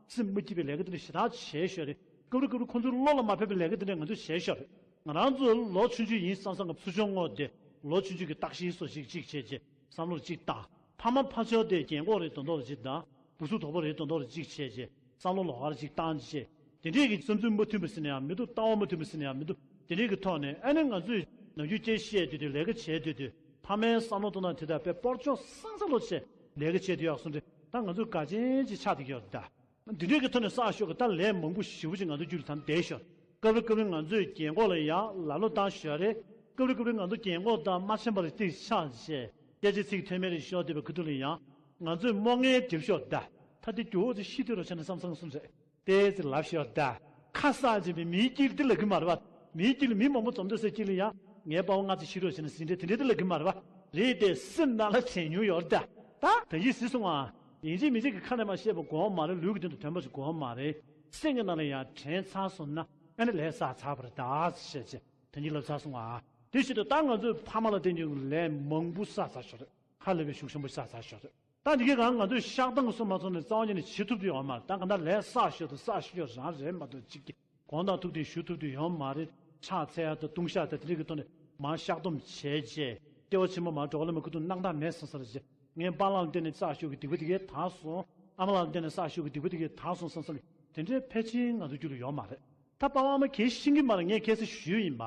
སེམས་མ་སྐྱིད་པའི་ལས་ཀ་དེ་འདྲ་ཞེ་དྲག་བྱས་ཤོར་རེད། སྐབས་རེ་སྐབས་རེ་ཁོང་ཚོའི་བློ་ལ་མ་ཕེབས་པའི་ལས་ཀ་དེ་འདྲ་ང་ཚོས་བྱས་ཤོར་རེད། ང་རང་ཚོ་ལོ་ཆུང་ཆུང་ཡིན་བསམ་བསམ་གི་ཚུར་ཤོག་ངོ་དེ་ལོ་ཆུང་ཆུང་གི་བརྟག་ཞིབ་སོགས་ཤིག་ཅིག་བྱས་རྗེས་བསམ་བློར་ཅིག་བཏང་། ཕ་མ་ཕ་ཆོས་དེ་རྒན་གོག་རེད་དོན་དོ་རེ་ཅིག་དང་། བུ་ཚུགས་དོག་པོ་རེད་དོན་དོ་རེ་ཅིག་བྱས་རྗེས་བསམ་བློ་ལོགས་ཀར་ཅིག་བཏང་རྗེས། དེ་འདྲས་ཀྱི་བསམ་ཚུལ་མ་མཐུན་པ་ཟེར་ན་ཡང་མི་འདུག་ལྟ་བ་མ་མཐུན་པ་ཟེར་ན་ཡང་མི་འདུག་དེ་འདྲས་ཀྱི་ཐོག་ནས་ཨ་ནི་ང་ཚོས་ནམ་རྒྱུན་སྐད་བཤད་དུས་དུས་ལས་ཀ་བྱས་དུས་དུས་ཕ་མའི་བསམ་བློ་གཏོང་སྟངས་དེ་དག་དཔེ་སྤོར་ཆོག་སང་ས་ལོ་ཆེ་ལས་ཀ་བྱས་དུས་ཡག་སོང་རེད། ད་ང་ཚོ་དགའ་ཆེན་ཅིག་ཆགས་བསྡད་ཀྱི་ཡོད་རེད་ད། འདི་འདྲའི་གི་ཐོག་ནས་བསགས་ཤོག་གི་ད་ལས་མང་པོ་ཞེ་པོ་ཅིག་ང་ཚོ་རྒྱུད་ལ་ད་བསྡད་ཤོག་སྐབས་རེ་སྐབས་རེ་ང་ཚོས་རྒན་གོག་ལ་ཡང་ལ་ལོ་བཏང་ཞོར་རེད། སྐབས་རེ་སྐབས་རེ་ང་ཚོ་རྒན་གོག་དང་མ་འཆམ་པ་རེ་ཏིག་ཆགས་བྱས་སྐད་ཆ་ཚིག་ཐོན་མེད་རེ་ཤོར་བསྡད་པའི་ཁུ་ཐུག་ལ་ཡང་ང་ཚོས་རྨོ་ངན་སྒྲིབ་ཤོག་ད། ད་དེ་རྒྱུ་བོ་ཚོ་ཤི་དུས་རོ་བྱས་ན་བསམ་བསམ་གསུམ་རེད། ཏོག་ཙམ་ལབ་ཤོག་ད། ཁ་གསག་བྱས་པའི་མིའི་དཀྱིལ་འདི་ལབ་གི་མ་རེད་བ། མིའི་དཀྱིལ་མི་མང་པོ་འཛོམས་འདུག་ཟེར་དཀྱིལ་ལ་ཡང་ངའི་པ་ཕ་ང་ཚོ་ཤི་རོགས་བྱས་ན་ཟིན་འདྲ་དེ་འདྲ་འདི་ལབ་གི་མ་རེད་བ། རེད་དེ་སེམས་ནང་ལ་དྲན་མྱོང་ཡོད་རེད་ད། ད་ད་ཡིད་སྲིད་སོང་ཨ། ཡིན་གཅིག་མིན་གཅིག་གི་ཁ་ནས་མ་བཤད་པ་དགོས་མ་རེད། ལུས་ཀྱི་སྟེང་དུ་ཐོན་པ་ཞིག་དགོས་མ་རེད། སེམས་ཀྱི་ནང་ལ་ཡང་དྲན་ཚར་སོང་ན་ཨ་ནི་ལས་བསགས་ཚར་བ་རེད་ད་ཟེར་བྱས་ད་གིན་ལབ་ཚར་སོང་ཨ། དེ་བཞིན་དུ་ད་ང་ཚོས་ཕ་མ་ལ་བརྟེན་རྒྱུ་ལས་མང་པོ་བསགས་ཚར་ཤོག་རེད། ཧ་ལས་པའི་ཤུགས་ཆེན་པོ་བསགས་ཚར་ཤོག་རེད། ད་འདི་གའི་སྒང་ང་ཚོས་བཤགས་སྡོམ་གསུམ་མ་ཚོགས་ནས་རྩ་བ་ཉིད་ནས་བྱེད་ཐུབ་ཀྱི་ཡོད་མ་རེད། ད་ག་ད་ལས་བསགས་ཤོག་ཏུ་བསགས་ཤོག་རང་རེད་མ་གཏོགས་གཅིག་གི་དགོངས་དག་ཐུགས་བདེ་ཞུ་ཐུབ་ཀྱི་ཡོད་མ་རེད། ཕྱག་འཚལ་ཡ་དང་ལྟུང་བཤགས་དང་དེ་འདྲ་གི་ཐོག་ནས་མར་བཤགས་སྡོམ་བྱས་རྗེས་ལྟེ་བ་ཆེན་པོ་མར་འགྲོ་ག་ལ་མ་ཁུ་ཐུག་སྣང་དག་མེད་བསམ་ས་རེད་ཅེ། ངའི་པཱ་ལགས་ལ་བརྟེན་ནས་བསགས་ཤོག་གི་སྡིག་པ་དེ་གའི་དག་སོང་། ཨ་མ་ལགས་ལ་བརྟེན་ནས་བསགས་ཤོག་གི་སྡིག་པ་དེ་གའི་དག་སོང་བསམ་བསམ་གི་དེ་འདྲའི་ཕལ་ཆེར་ང་ཚོ་རྒྱུད་ལ་ཡོད་མ་རེད། ད་པ་ཕ་མ་གལ་ཤེས་ཀྱི་མ་རེད། ངས་གལ་སྲིད་ཞུས་ཡིན་པ།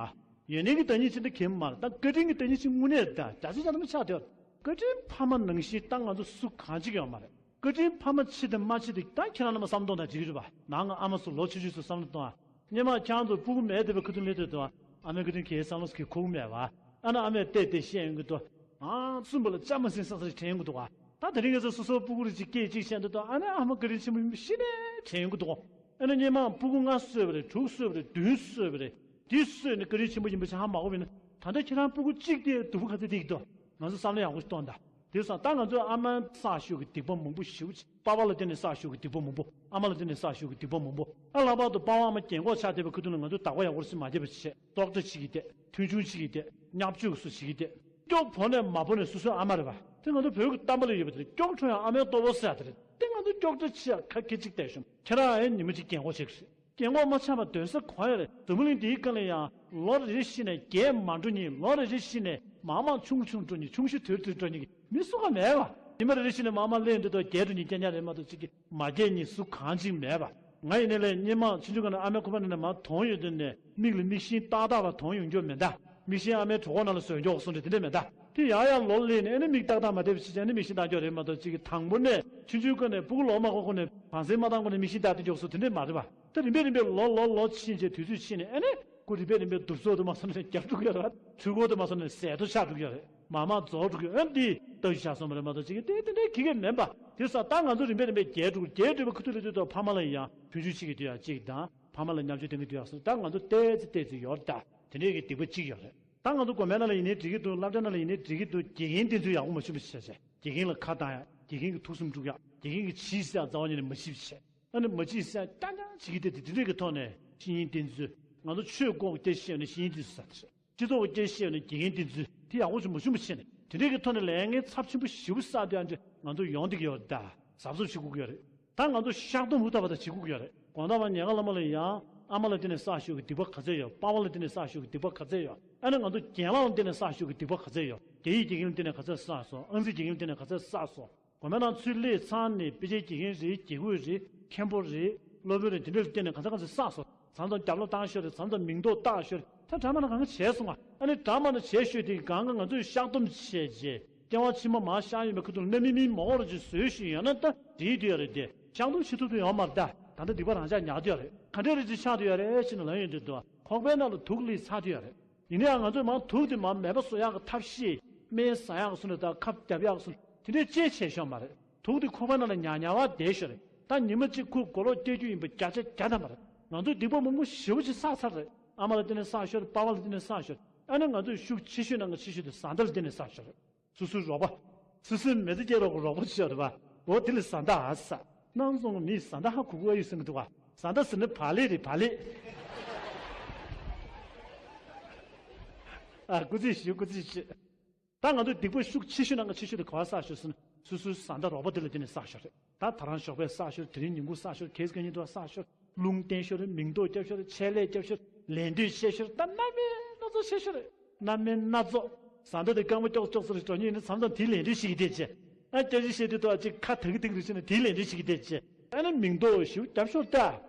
ཡོན་ཏན་གྱི་བདག་ཉིད་ཅི་འདྲ་གལ་མ་རེད། ད་བཀའ་དྲིན་གྱི་བདག་ཉིད་ཅི་དངོས་གནས་རེད། ད་བརྒྱ་ཆ་བརྒྱ་ཐམ་པ་ཆགས་བསྡད་ཡོད། བཀའ་དྲིན་ཕ་མ་ནང་བཞིན་ད་ང་ཚོ་སུ་གང་ཅིག་ཡོད་མ་རེད། བཀའ་དྲིན་ཕ་མ་ཆེ་དང་མ་ཆེ་དེ་ད་ཁྱེད་རང་རྣམ་པ་བསམ་བློ་གཏོང་དང་བྱེད་ཀྱི་རེད་པ། ནང་ང་ཨ་མ་སུ་ལོ་ཆུང་ཆུང་སུ་བསམ་བློ་གཏོང་ཨ། སྔོན་མ་ཁྱེད་རང་ཚོ་སྤུ་གུ་མེད་བསྡད་པའི་ཁུ་ཐུག་ལས་དོད་དོ། ཨ་མའི་བཀའ་དྲིན་གལ་བསམ་བློ་གི་ཁུག་མེད་པ། ཨ་ན་ཨ་མས་བལྟས་བལྟས་བཤད་ཡོང་གི་འདུག་ཨང་གསུམ་པ་ལ་ལྕམ་མ་ཟིན་ས་ས་རེ་དྲན་ཡོང་གི་འདུག་ཨ། ད་དེ་རིང་ངེད་ཚོ་སོ་སོའི་སྤུ་གུ་རེ་གཅིག་སྐད་གཅིག་བཤད་འདུག་ཨ་ན་ཨ་མ་བཀའ་དྲིན་ཆེན་པོ་ཡིན་པ་ཤི་ནས་དྲན་ཡོང་གི་འདུག་ཨ་ན་སྔོན་མ་སྤུ་གུ་ལྔ་གསོས་པ་རེད། དྲུག་གསོས་པ་རེད། བདུན་གསོས་པ་རེད། དེ་གསོས་ནས་བཀའ་དྲིན་ཆེན་པོ་ཡིན་པ་ཆ་ཧ་མ་གོ་བས་ན། ད་ལྟ་ཁྱེད་རང་སྤུ་གུ་གཅིག་དེ་སྡུག་པོ་ག་ཚོད་བསྡད་ཀྱི་འདུག་ང་ཚོ་བསམ་བློ་ཡག་པོ་ཞིག་གཏོང་དང་། དེ་སོང་ད་ང་ཚོས་ཨ་མ་བསགས་ཤོག་གི་སྡིག་པ་མང་པོ་ཞེ་པོ་ཅིག་པ་ཕ་ལ་བརྟེན་ནས་བསགས་ཤོག་གི་སྡིག་པ་མང་པོ། ཨ་མ་ལ་བརྟེན་ནས་བསགས་ཤོག་གི་སྡིག་པ་མང་པོ། ཨ་ལྷག་པར་དུ་པ་ཕ་ཨ་མ་རྒན་གོག་ཆགས་བསྡད་པའི་ཁུ་ཐུག་ལ་ང་ཚོས་བདག་པོ་ཡག་པོ་སུ་མ་བརྒྱབ་པ་བྱས། ཏོག་ཏོག་ཅིག་གིས་བསྡད། མཐུན་ཆུང་ཅིག་གིས་བསྡད། བརྙས་བཅོས་སུ་ཅིག་གིས་བསྡད། སྐྱོག་བོ་ནས་མ་བོ་ནས་སོ་སོའི་ཨ་མ་རེད་པ། དེ་ང་ཚོ་བོད་ཀྱི་གཏམ་པ་ལ་ཡོད་པ་དེ་རེད། སྐྱོག་འཕྲོ་ཡང་ཨ་མའི་ལྟོ་བོ་ཟེར་ཡ་དེ་རེད། དེ་ང་ཚོ་སྐྱོག་བྲ་ཆེ་ཡ་ཁ་སྐད་ཅིག་བལྟས་ཤོག་ཁྱེད་རང་ཨེ་ཉི་མ་གཅིག་རྒན་གོག་བྱེད་ཀྱི་རེད། རྒན་གོག་མ་ཆགས་པ་སྡོད་ས་གང་ཡོད་རེད། འཛམ་བུ་གླིང་འདིའི་སྒང་ལ་ཡང་ལོ་རེ་རེ་བཞིན་ནས་རྒས་མ་འགྲོ་མཁན། ལོ་རེ་རེ་བཞིན་ནས་མར་མར་ཆུང་ཆུང་འགྲོ་མཁན། ཆུང་ཤོས་དུར་དུར་འགྲོ་མཁན་གྱི་མི་སུ་གང་མེད་པ། ཉི་མ་རེ་རེ་བཞིན་ནས་མར་མར་སླེབས་འདུག་ཏོ་རྒས་འགྲོ་མཁན་རྐྱང་རྐྱང་རེད་མ་གཏོགས་གཅིག་གི་མ་རྒས་མཁན་སུ་གང་ཅིག་མེད་པ། ང་ཡིན་ནའི་ལས་སྔོན་མ་ཆུང་ཆུང་སྒང་ནས་ཨ་མའི་ཁོག་པ་ནང་ནས་མར་དོན་ཡོད་དུས་ནས་མིག་ལ་མིག་ཤེལ་ཏག་ཏག་པ་དོན་ཡོང་རྒྱུ་མེད་ད། མིག་ཤེལ་ཨ་མའི་གྲོད་ཁོག་ནང་ལ་བཟོས་འཇོག་སོང་རེད། དེ་འདྲ་མེད་ད། དེ་ཡང་ཡང་ལོ་སླེབས་ནས་ཨ་ནི་མིག་ཏག་ཏག་མ་བསྡད་པ་ཞིག་ཨ་ནི་མིག་ཤེལ་བཏང་རྒྱུ་རེད་མ་གཏོགས་གཅིག་གི་དང་པོ་ནས་ཆུང་ཆུང་སྒང་ནས་སྤུ་གུ་ལོ་མ་འཁོར་གོང་ནས་བང་སེན་མ་བཏང་གོང་ནས་མིག་ཤེལ་བཏགས་ཏེ་འཇོག་སོང་དེ་འདྲ་མ་རེད་པ། ད་རིམ་པས་རིམ་པས་ལོ་ལོ་ལོ་ཕྱིན་རྗེས་དུས་ཚོད་ཕྱིན་ནས་ཨ་ནི་སྐུ་རིམ་པས་རིམ་པས་གདུབ་སོ་དུ་མ་སོང་ནས་རྒྱབ་འགྲོ་གི་ཡོད་རེད་པ། འཕྲུལ་འཁོར་དུ་མ་སོང་ནས་ཟད་དུ་ཆགས་འགྲོ་གི་ཡོད་རེད། མ་མ་རྫོགས་འགྲོ་གི་ཡོད། ཨ་འདི་ལྟ་ཞིག་བྱ་སོང་བ་རེད་མ་གཏོགས་གཅིག་གི་དེ་དེ་འདྲའི་གི་གེ་མེད་པ། དེ་སོང་ད་ང་ཚོ་རིམ་པས་རིམ་པས་རྒས་འགྲོ་གི་རྒས་འགྲོ་བའི་ཁུ་ཐུག་ལ་དུས་ཐོག་ཕ་མ་ལ་ཡང་མཐུན་འཇུག་བྱེད་ཀྱི་དུས་ཡང་གཅིག་དང་། ཕ་མ་ལ་བརྙས་བཅོས་གཏོང་གི་དུས་ཡང་སོང་ད་ང་ཚོ་ཏོག་ཙམ་ཏོག་ཙམ་ཡོད་རེད་ད། དེ་འདྲའི་གི་སྡིག་པ་གཅིག་ཡོད་རེད། ད་ང་ཚོ་དགོན་པའི་ནང་ལ་ཡིན་ནའི་འགྲིག་གི་འདུག་སློབ་གྲྭའི་ནང་ལ་ཡིན་ནའི་འགྲིག་གི་འདུག་དགེ་རྒན་དེ་ཚོས་ཡག་པོ་མ་བྱུང་བ་བྱས་བྱས། དགེ་རྒན་ལ་ཁ་བཏང་ཡག་དགེ་རྒན་གྱི་ཐུགས་སེམས་དཀྲུག་ཡག་དགེ་རྒན་གྱི་བྱས་ཟེར་ཡག་རྩ་བ་ཉིད་ནས་མ་བྱེད་པ་བྱས། ཨ་ནི་མ་བྱེད་ཟེར་ཡག་རྐྱང་རྐྱང་བྱེད་ཀྱི་བསྡད་དེ་དེ་འདྲས་ཀྱི་ཐོག་ནས་བཤེས་གཉེན་བསྟེན་ཚུལ། ང་ཚོ་ཆོས་ལྐོག་སྐད་བཤད་ནས་བཤེས་གཉེན་བསྟེན་ཚུལ་ཟེར་བ་དེ་རེད། སྤྱི་ཚོགས་ཀྱི་སྐད་བཤད་ནས་དགེ་རྒན་བསྟེན་ཚུལ་དེ་ཡག་པོ་བྱུང་མ་བྱུང་བ་བྱས་ནས་དེ་འདྲས་ཀྱི་ཐོག་ནས་ལས་ངན་ཚབས་ཆེན་པོ་ཞེ་པོ་བསགས་བསྡད་ཡག་ཅིག་ང་ཚོ་ཡོང་བསྡད་ཀྱི་ཡོད་རེད་ད། གཟབ་གཟབ་བྱེད་དགོས་ཀྱི་ཡོད་རེད། ད་ང་ཚོ་བཤགས་སྡོམ་ཧུར་ཐག་པ་བྱེད་དགོས་ཀྱི་ཡོད་རེད། དགོང་དག་མར་ཉལ་ཁ་ལ་མར་ལ་ཡང་ཨ་མ་ལ་བརྟེན་ནས་བསགས་ཤོག་གི་སྡིག་པ་ག་ཚད་ཡོད། པ་ཕ་ལ་བརྟེན་ནས་བསགས་ཤོག་གི་སྡིག་པ་ག་ཚད་ཡོད། ཨ་ནི་ང་ཚོ་རྒན་ལགས་ལ་བརྟེན་ནས་བསགས་ཤོག་གི་སྡིག་པ་ག་ཚད་ཡོད། རྒན་ཡོལ་དགེ་རྒན་ལ་བརྟེན་ནས་ག་ཚད་བསགས་སོང་། ཨང་རྩིས་དགེ་རྒན་ལ་བརྟེན་ནས་ག་ཚད་བསགས་སོང་། དགོན་པའི་ནང་ཚུར་སླེབས་ཚར་ནས་དཔེ་ཆའི་དགེ་རྒན་རེད། དགེ་བསྐོས་རེད། མཁན་པོ་རེད། སློབ་དཔོན་རེད། དེ་འདྲ་ལ་བརྟེན་ནས་ག་ཚད་ག་ཚད་བསགས་སོང་། མཚམས་མཚམས་རྒྱབ་ལོག་བཏང་ཤོར་རེད། མཚམས་མཚམས་མིང་འདོགས་བཏགས་ཤོར་རེད། ད་འདྲ་མ་འདྲ་གང་ག་བྱས་སོང་ང་། ཨ་ནི་འདྲ་མ་འདྲ་བྱས་ཤོར་དེ་གང་ག་ང་ཚོས་བཤགས་སྡོམ་བྱས་རྗེས་ལྟེ་བ་ཕྱི་མ་མར་བཤགས་ཡོང་བའི་ཁ་ཐུག་ལ་སྣ་མིན་མིན་མ་འོར་ཅིག་བཟོས་ཤིག་ཡོད་ན་ད་འགྲིག་དུས་ཡོད་རེད་དེ། བཤགས་སྡོམ་བྱེད་ཐུབ་ཐུབ་ཡོད་མ་རེད་ད། ད་ལྟ་སྡིག་པ་རང་འཇགས་ཉར་དུས་ཡོད་རེད། ག་འདྲས་རེ་ཅིག་ཆགས་དུས་ཡོད་རེད་ཅེ་ན་ལབ་ཡོང་དུས་འདུག་ཁོག་པའི་ནང་ལ་དུག་སླེབས་ཚར་དུས་ཡོད་རེད། ཡིན་ན་ཡང་ང་ཚོས་མར་དུག་དེ་མར་མེད་པ་བཟོ་ཡག་གི་ཐབས་ཤེས། སྨན་ཟ་ཡག་གི་བཟོ་འདྲ་དང་ཁབ་རྒྱབ་ཡག་གི་བཟོ་འདྲ་དེ་འདྲས་ཅིག་བྱས་ཤོག་མ་རེད། དུག་དེ་ཁོག་པ་ནང་ལ་ཉར་ཉར་བ་བསྡད་ཤོག་རེད། ད་ཉི་མ་གཅིག་ཁོས་མགོ་ལོག་སྐྱེ་རྒྱུ་ཡིན་པ་བརྒྱ་ཆ་བརྒྱ་ཐམ་པ་རེད། ང་ཚོས་སྡིག་པ་མང་པོ་ཞེ་པོ་ཅིག་བསགས་ཚར་རེད། ཨ་མ་ལ་བརྟེན་ནས་བསགས་ཤོག་རེད། པ་ཕ་ལ་བརྟེན་ནས་བསགས་ཤོག་རེད། ཨ་ནི་ང་ཚོས་ཤུགས་ཆེ་ཤོས་ནང་གི་ཆེ་ཤོས་དེ་བཟའ་ཟླ་ལ་བརྟེན་ནས་བསགས་ཤོག་རེད། སོ་སོའི་རོགས་པ། སོ་སོའི་མི་ཚེ་སྐྱེལ་རོགས་ཀྱི་རོགས་པ་ཅིག་ཡོད་རེད་པ། འོ་དེ་ལ་བཟའ་ཟླ་ཨ་ས། སྣང་སོང་མིའི་བཟའ་ཟླ་ཧ་གོ་གི་ཨ་ཡོད་ཟེར་གི་འདུག་བ། བཟའ་ཟླ་ཟེར་ན་བག་ལེབ་རེད་བག་ལེབ། ཨ་སྐུ་རྩེད་ཞུ་སྐུ་རྩེད་ཞུ། ད་ང་ཚོ་སྡིག་པ་ཤུགས་ཆེ་ཤོས་ནང་གི་ཆེ་ཤོས་དེ་ག་པར་བསགས་ཤོག་ཟེར་ན་སོ་སོའི་བཟའ་ཟླ་རོགས་པ་དེ་ལ་བརྟེན་ནས་བསགས་ཤོག་རེད། ད་ད་རང་ཞོགས་པ་བསགས་ཤོག་དེ་རིང་ཉིན་གུང་བསགས་ཤོག་གལ་སྲིད་ཉིན་དུ་བསགས་ཤོག་རླུང་བསྟན་ཤོག་རེད། མིང་འདོགས་རྒྱབ་ཤོག་རེད། ཆད་ལས་རྒྱབ་ཤོག་རེད། ལད་ཟློས་བཤད་ཤོག་རེད། ད་གནམ་མེད་ ཙོག་ཤེས་ཤོ་རེད། སྣ་སྨན་སྣ་ཚོགས། བཟའ་ཟླ་དེ་རྐང་པ་ཀྱོག་ཀྱོག་ཙོག་རེ་འགྲོ་ཉེན་ནི་མཚམས་མཚམས་དེའི་ལན་འདྲི་ཞིག་གིས་བསྡད་ཅེ། ཨ་སྐད་ཆ་བཤད་དུས་ཏོ་ཅིག་ཁ་དག་གི་དག་རེ་བྱས་ནས་དེའི་ལན་འདྲི་ཞིག་གིས་བསྡད་ཅེ། ཨ་ནི་མིང་འདོགས་ཞིབ་རྒྱབ་ཤོར་ད།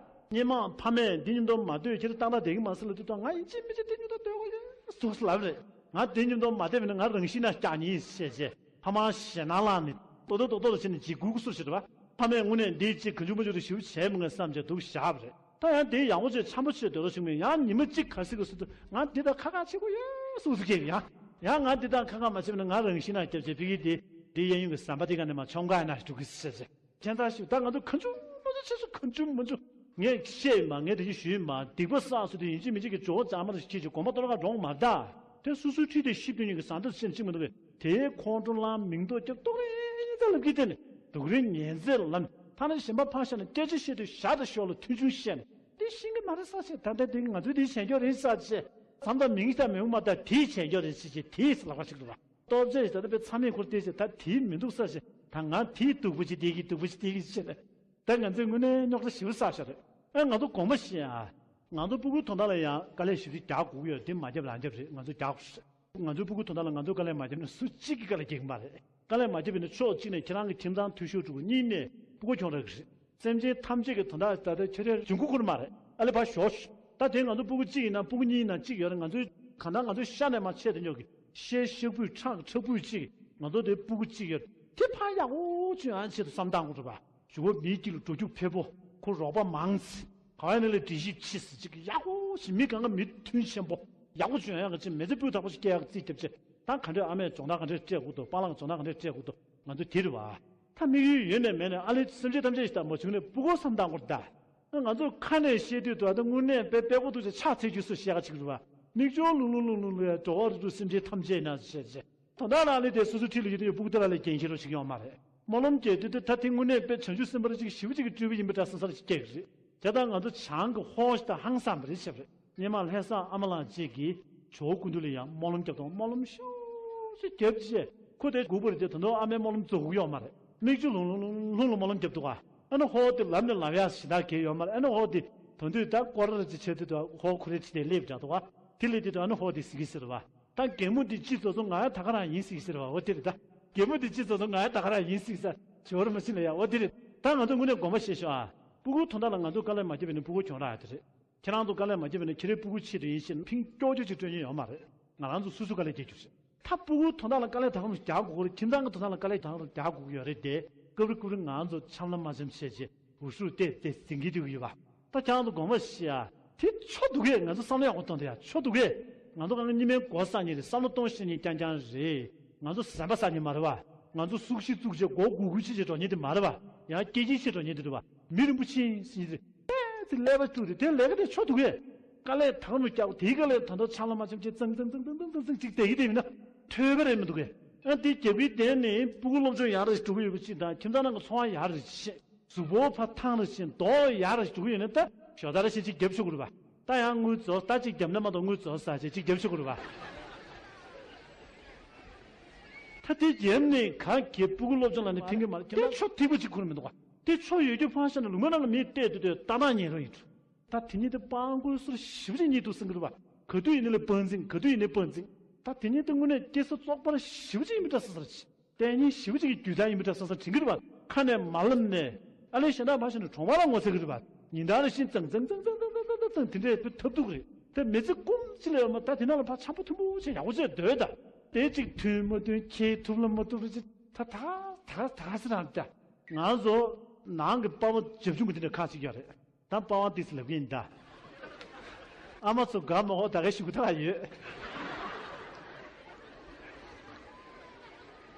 སྔོན་མ་ཕ་མས་འདི་མཉམ་དུ་མ་སྡོད་ཁྱེད་ཏག་ཏག་བསྡད་ཀྱི་མ་སྲིད་ལབ་དུས་ཏོ་ང་ཡིན་གཅིག་མིན་གཅིག་འདི་མཉམ་དུ་སྡོད་དགོས་ཡོད་ཟུག་ལབ་རེད། ང་འདི་མཉམ་དུ་མ་བསྡད་པ་ཡིན་ན་ང་རང་ཤི་ན་སྐྱག་ཉེས་ཤེས་ཅེ། ཕ་མ་ཞེད་སྣང་ལངས་ནས་ཏོག་ཏོག་ཏོག་ཏོག་ལ་བྱས་ནས་ལྗིད་ཁུག་ཁུག་སུ་ཞིག་རེད་བ། ཕ་མས་དངོས་གནས་འདི་གཅིག་གང་བྱུང་མང་བྱུང་རེ་ཞིབ་བྱས་མི་ངན་བསམ་བྱས་འདུག་བཞག་པ་རེད། ད་ཡང་དེ་ཡག་པོ་བྱས་འཆམ་པོ་བྱས་སྡོད་རོགས་ཞུ་མི་ཡང་ཉི་མ་གཅིག་ག་སྲིད་ག་སྲིད་དུ་ང་འདི་དང་ཁ་ཁ་བྱེད་དགོས་ཡོད་སུ་སུ་སྐྱེས་ཡང་ཡང་ང་འདི་དང་ཁ་ཁ་མ་བྱེད་པ་ན་ང་རང་ཤི་ན་སྐྱབས་བྱེད་ཕི་གི་དེ་དེ་གཡས་གཡོན་གྱི་ཟམ་པ་དེ་ག་ནས་མ་མཆོང་ག་ཡ་ན་འགྲོ་གི་ཟེར་ཟེར། ཁྱེད་ཚ་ཞུ་ད་ང་ཚོ་གང་བྱུང་མང་བྱུང་བྱས་སུ་གང་བྱུང་མང་བྱུང་ངས་བཤད་ཡིན་མ་ངས་དེ་བཞིན་ཞུས་ཡིན་མ་སྡིག་པ་བསགས་སུ་དེ་ཡིན་གཅིག་མིན་གཅིག་གི་ཇོ་བོ་རྫ་མ་རུ་ཁྱེད་ཀྱི་དགོན་པ་གཏོར་ཁ་འགྲོ་མ་ད་དེ་སུ་སུའི་ཁྲིད་དེ་ཤི་བདུན་ཉིན་གྱི་ཟམ་པ་སེམས་གཅིག་མི་འདུག་གི། དེའི་ཁོང་ཁྲོ་ལངས་མིང་འདོགས་རྒྱབ་ཏོག་རེ་ཡིན་ཙང་ལབ་ཀྱི་དེ་ནི་སྡུག་རུས་ངན་ཚད་ལམ་ཐ་ན་གཞན་པ་ཕར་བཞག་ན་སྐད་ཆ་བཤད་དུས་ཞར་དང་ཞོར་ལ་མཐུན་ཆུང་བཤད་ནས་འདི་ཤེས་ཀྱི་མ་རེད་ས་ཆེ་ད་ལྟ་འདི་ང་ཚོའི་འདི་བྱས་འགྱོ་རེད་ས་ཆེ་མཚམས་དང་མིང་ཞིག་མི་འོང་མ་ད་དེའི་བྱས་འགྱོ་རེད་ཅེས་བྱས་དེའི་ལག་པ་ཞིག་རུ་བ་སྟོབས་ཆེ་ཞིག་ད་ལྟ་པའི་ཚ་མེད་འཁོར་བལྟས་ཞེས་ད་དེའི་མི་འདུག་ས་ཆེ་ད་ང་དེའི་སྡུག་པོ་ཅིག་བསྡད་ཀྱི་སྡུག་པོ་ཅིག་བསྡད་ཀྱི་ཞེས་ད་ང་ཚོའི་དངོས་གནས་རྙོག་དྲ་ཞེ་པོ་བསགས་ཤག་རེད། ཨ་ང་ཚོ་དགོངས་པ་བཞེས་ཨ། ང་ཚོ་སྤུ་གུའི་དོན་དག་ལ་ཡང་དཀའ་ལས་ཞེ་པོ་ཅིག་རྒྱག་དགོས་ཀྱི་ཡོད་རེད་དེ་མ་རྒྱབ་རང་རྒྱབ་རེད་ང་ཚོ་རྒྱག་དགོས་རེད། ང་ཚོའི་སྤུ་གུ་དོན་དག་ལ་ང་ཚོས་དཀའ་ལས་མ་བརྒྱབ་ན་སུ་གཅིག་གིས་དཀའ་ལས་རྒྱག་གི་མ་རེད། དཀའ་ལས་མ་བརྒྱབ་པ་ཡིན་ན་ཕྱོགས་གཅིག་ནས་ཁྱེད་རང་གི་ཁྱིམ་ཚང་འཐུས་ཤོར་འགྲོ་གི་གཉིས་ནས་སྤུ་གུ་གྱོང་རག་གི་རེད། སེམས་ཅན་ཐམས་ཅད་ཀྱི་དོན་དག་ད་ལྟ་ཁྱོད་རའི་འབྱུང་ཁུངས་ཁུར་མ་རེད་ཨ་ལེ་ཕར་ཞོག་ད་དེ་ང་ཚོ་སྤུ་གུ་གཅིག་ཡིན་ན་སྤུ་གུ་གཉིས་ཡིན་ན་གཅིག་ཡོད་རེད་ང་ཚོའི་གང་ལྟར་ང་ཚོའི་ཤ་ནས་མར་ཆད་དེ་ཉོག་གི་ཤའི་ཤ་སྤུས་ཁྲག་ཁྲག་སྤུས་གཅིག་ང་ཚོ་དེ་སྤུ་གུ་གཅིག་ཡོད་དེ་ཕར་ཡག་པོ་བྱུང་ཨ་ཆེད་དུ་བསམ་སྟངས་དགོས་རེད་པ། ཞུ་བོ་མིའི་དཀྱིལ་ལ་འགྲོ་རྒྱུ་ཕེབས་པོ། ཁོ་རོགས་པ་མང་ཙི། ག་བ་ནི་ལ་འདྲི་ཞིབ་ཆི་སི་ཅིག་ཡག་པོ་ཞིག་མི་གང་ག་མི་མཐུན་ཆེན་པོ། ཡག་པོ་བྱུང་ཡག་གི་ཅིག་མི་ཚེ་སྤུས་དག་པོ་ཞིག་སྐྱེལ་ཡག་རྩིས་རྒྱབ་ཆེ། ད་ག་འདྲས་ཨ་མས་སྦྱོང་བརྡར་ག་འདྲས་སྤྲད་དགོས་འདུག་པ་ལགས་སྦྱོང་བརྡར་ག་འདྲས་སྤྲད་དགོས་འདུག་ང་ཚོ་དེ་རེད་བ། ད་དམིགས་ཡུལ་ཡོད་ནས་མེད་ནས་ཨ་ལེ་སེམས་ཅན་ཐམས་ཅད་ཞིག་ད་མ་བྱུང་ནས་སྤུ་གུ་བསམ་སྟངས་སྐོར་ད། ང་ཚོ་ཁ་ནས་བཤད་དུས་དུ་ཨ་ད་དངོས་གནས་དཔེ་དཔེ་ཁོ་ཐུག་ཆེ་ཕྱག་འཚལ་རྒྱུ་སུ་བཤད་ག་ཅིག་རེད་བ། མིག་ཆུ་ལྷུང་ལྷུང་ལྷུང་ལྷུང་ལ་འགྲོ་བ་རུ་སེམས་ཅན་ཐམས་ཅད་ན་བཤད་ཆེ། ད་ལྟ་རང་ལས་དེ་སོ་སོའི་འཁྲིས་ལ་ཡོད་དུས་སྤུ་གུ་དེ་ལ་ལས་འགན་འཁྱེར་རོགས་ཞིག་ཡོང་མ་རེད། སྨོན་ལམ་སྐྱེས་དུས་དེ་ད་དེ་དངོས་གནས་དཔེ་བྱང་ཆུབ་སེམས་དཔའ་ཅིག་ཞི་བ་ཅིག་གི་སྤྲུལ་པ་ཡིན་པ་འདྲ་བསམ་ས་ཞིག་སྐྱེ་གི་རེད། དེ་ལྟར་ང་ཚོ་བྱང་གི་ཧོ་ཞིག་དང་ཧང་སངས་པ་རེད་ཞེས་པ་རེད། སྔོན་མ་ལྷ་བཟང་ཨ་མ་ལགས་གཅིག་གིས་ཇོ་བོ་སྐུ་མདུན་ལ་ཡང་སྨོན་ལམ་བརྒྱབ་དང་སྨོན་ལམ་ཤུགས་ཤིག་བརྒྱབ་རྗེས་ཁོ་དེ་སྒུག་པ་རེད་དེ་ད་དུང་ཨ་མའི་སྨོན་ལམ་རྫོགས་གི་ཡོད་མ་རེད། མིག་ཆུ་ལྷུང་ལྷུང་ལྷུང་ལྷུང་ལ་སྨོན་ལམ་བརྒྱབ་འདུག་ག་ཨ་ནི་ཧོ་དེ་ལམ་ནས་ལམ་ཡག་ཞིག་ད་གས་ཡོད་མ་རེད། ཨ་ནི་ཧོ་དེ་དོན་དུས་ད་སྐོར་ར་ཅིག་བྱས་དུས་ད་ཧོ་ཁོ་རེ་ཅིག་དེ་སླེབས་འདྲ་འདུག་ག་དེ་ལས་དེ་ད་ཨ་ནི་ཧོ་དེ་ཟིག་གི་ཟེར་བ། ད་རྒན་མོ་འདི་ཅི་བཟོ་བཟོ་ང་ཡང་ད་ག་རང་ཡིན་ཟིག་ཟེར་བ་འོ་དེ་རེད་ད། རྒན་མོ་འདི་ཅི་བཟོ་བཟོ་ང་ཡང་ད་ག་རང་ཡིན་ཟིག་ཟེར་ཇོ་བོར་མ་ཕྱིན་ལ་ཡ་འོ་དེ་རེད། ད་ང་ཚོ་དངོས་གནས་དགོངས་པ་བཞེས་ཤོག་ཨ། སྤུ་གུ་དོན་དག་ལ་ང་ཚོ་དཀའ་ལས་མ་བརྒྱབ་པ་ཡིན་ན་སྤུ་གུ་གྱོང་རག་ཡ་དེ་རེད། ཁྱེད་རང་ཚོ་དཀའ་ལས་མ་བརྒྱབ་པ་ཡིན་ན་ཁྱེད་རའི་སྤུ་གུ་ཆེད་དུ་ཡིན་ཞེས་ཕིང་ཀྱོག་ཀྱོག་ཅིག་སྤྲོད་མཁན་ཡོད་མ་རེད། ང་རང་ཚོ་སོ་སོ་དཀའ་ལས་རྒྱག་རྒྱུ་རེད། ད་སྤུ་གུ་དོན་དག་ལ་དཀའ་ལས་ད་ག་རང་རྒྱག་དགོས་རེད། ཁྱིམ་ཚང་གི་དོན་དག་ལ་དཀའ་ལས་ད་ག་རང་རྒྱག་དགོས་ཀྱི་ཡོད་རེད་དེ། སྐབས་རེ་སྐབས་རེ་ང་ཚོ་འཆམ་ལམ་མ་འཆམ་བྱས་རྗེས། འུ་ཤུ་ཏེ་ཏེ་ཟིང་གི་དུ་ཡོད་པ། ད་ཁྱང་དུ་དགོངས་པ་ཞིག་ཨ། དེ་ཆོ་འདུག་གས། ང་ཚོ་བསམ་བློ་ཡག་པོ་གཏོང་དེ་ཡ་ཆོ་འདུག་གས། ང་ཚོ་གང་གཉིས་མའི་མགོ་ས་ཉིན་རེད། བསམ་བློ་གཏོང་ཤེས་ཉིན་རྐྱང་རྐྱང་རེད། ང་ཚོ་ཟམ་པ་ས་ཉིན་མ་རེད་བ། ང་ཚོ་སུག་ཤི་བཙུགས་བྱས་མགོ་སྒུར་སྒུར་བྱེད་བྱེད་འགྲོ་ཉིན་དེ་མ་རེད་བ། ཡང་སྐད་ཅིག་ཤི་འགྲོ་ཉིན་དེ་རེད་བ། མི་རིན་པོ་ཆེ་ཟིན་རེད། ཨེ་ཙི་ཀླད་པ་བཅུག་རེད། དེ་ལས་ཀ་དེ་ཆོ་འདུག་གས། དཀའ་ལས་ད་ག་མོ་རྒྱག་དེའི་དཀའ་ལས་ད་དུང་ཆང་ལ་མ་ཆམ་ཅིག་ཙང་ཙང་ཙང་ཙང་ཙང་ཙང་ཅིག་དེ་གི་དེ་མིན་ན་ཐོས་པ་རེད་མི་འདུག་གས། ཨ་དེ་རྒྱབ་ཀྱི་དེ་ནི་སྤུ་གུ་སློབ་སྦྱོང་ཡག་རེ་ཞིག་འགྲོ་གི་ཡོད་པ་ཅིག་དང་ཁྱིམ་ཚང་ནང་གི་འཚོ་བ་ཡག་རེ་ཞིག་གཟུགས་པོ་ཕར་ཐང་རེ་ཞིག་མདོག་ཡག་རེ་ཞིག་འགྲོ་གི་ཡོད་ན་ད་ཞོ་ད་རེ་ཞིག་ཅིག་རྒྱབ་ཆོག་གི་རེད་པ། ད་ཡང་དངུལ་རྫོགས་ད་ཅིག་རྒྱབ་ན་མ་གཏོགས་དངུལ་རྫོགས་ཟ་ཅིག་ཅིག་རྒྱབ་ཆོག་གི་རེད་པ། ད་དེ་རྒྱབ་ནས་གང་གི་སྤུ་གུ་སློབ་སྦྱོང་ལ་ནི་ཕན་གི་མ་རེད། དེ་ཆོ་ཐིག་པོ་ཅིག་ཁུར་མི་འདུག་ག་དེ་ཆོ་ཡོད་རྒྱུ་ཕངས་ཤ་ན་ལུང་མ་ནང་གི་མིས་བལྟས་དུས་དུས་ལྟ་སྟངས་ཉན་རོགས་ཡིན། ད་དེ་ཉིད་དུ་སྤང་དགོས་ཟུར་ཞིབ་ཅིག་གཉིད་དུ་སེང་གི་རུ་བ། ག་དུས་ཡིན་ནི་ལས་སྤང་འཛིང་ག་དུས་ཡིན་ནི་སྤང་འཛིང་། ད་དེ་ཉིད་དུ་དངོས་གནས་སྐྱེ་ས་བཙོག་པར་ཞིབ་ཅིག་ཡིན་པ་འདྲ་ས་ཟེར་ཅི། ལྟས་ངན་ཞིབ་ཅིག་གི་རྒྱུ་ད་ཡིན་པ་འདྲ་ས་ཟེར་དྲན་གི་རུ་བ། ཁ་ནས་མ་ལབ་ནས། ཨ་ལས་གཞན་དག་མ་ཤེས་ནས་གྲོང་པ་ལ་ངོ་ཚ་གི་རུ་བ། ཉིན་ལྟར་རེ་བཞིན་ཙང་ཙང་ཙང་ཙང་དེ་འདྲའི་བུ་ཐབས་སྡུག་རེད། དེ་མི་ཚེ་ཀུན་གཅིག་ལ་ཡོད་མ་ད་དེ་ན་ལ་ཕ་འཆམ་པོ་མཐུན་པོ་བྱས་ཡག་པོ་བྱས་སྡོད་ད། དེ་གཅིག་མཐུན་མ་མཐུན་ཁྱེད་ཐུབ་ལ་མ་ཐུབ་རེ་ཅི། ད་ད་ད་ད་ཟེར་རང་ད། ང་ཚོ་ནང་གི་པ་ཕ་བྱབ་ཆུང་གི་དེ་འདྲ་ཁག་ཅིག་ཡོད་རེད། ད་པ་ཝང་ཏིས་ལབ་ཀྱིན་ད། ཨ་མ་ཚོ་དགའ་མ་ཧོ་ད་གའི་ཞུ་གི་ཐག་ཡོད།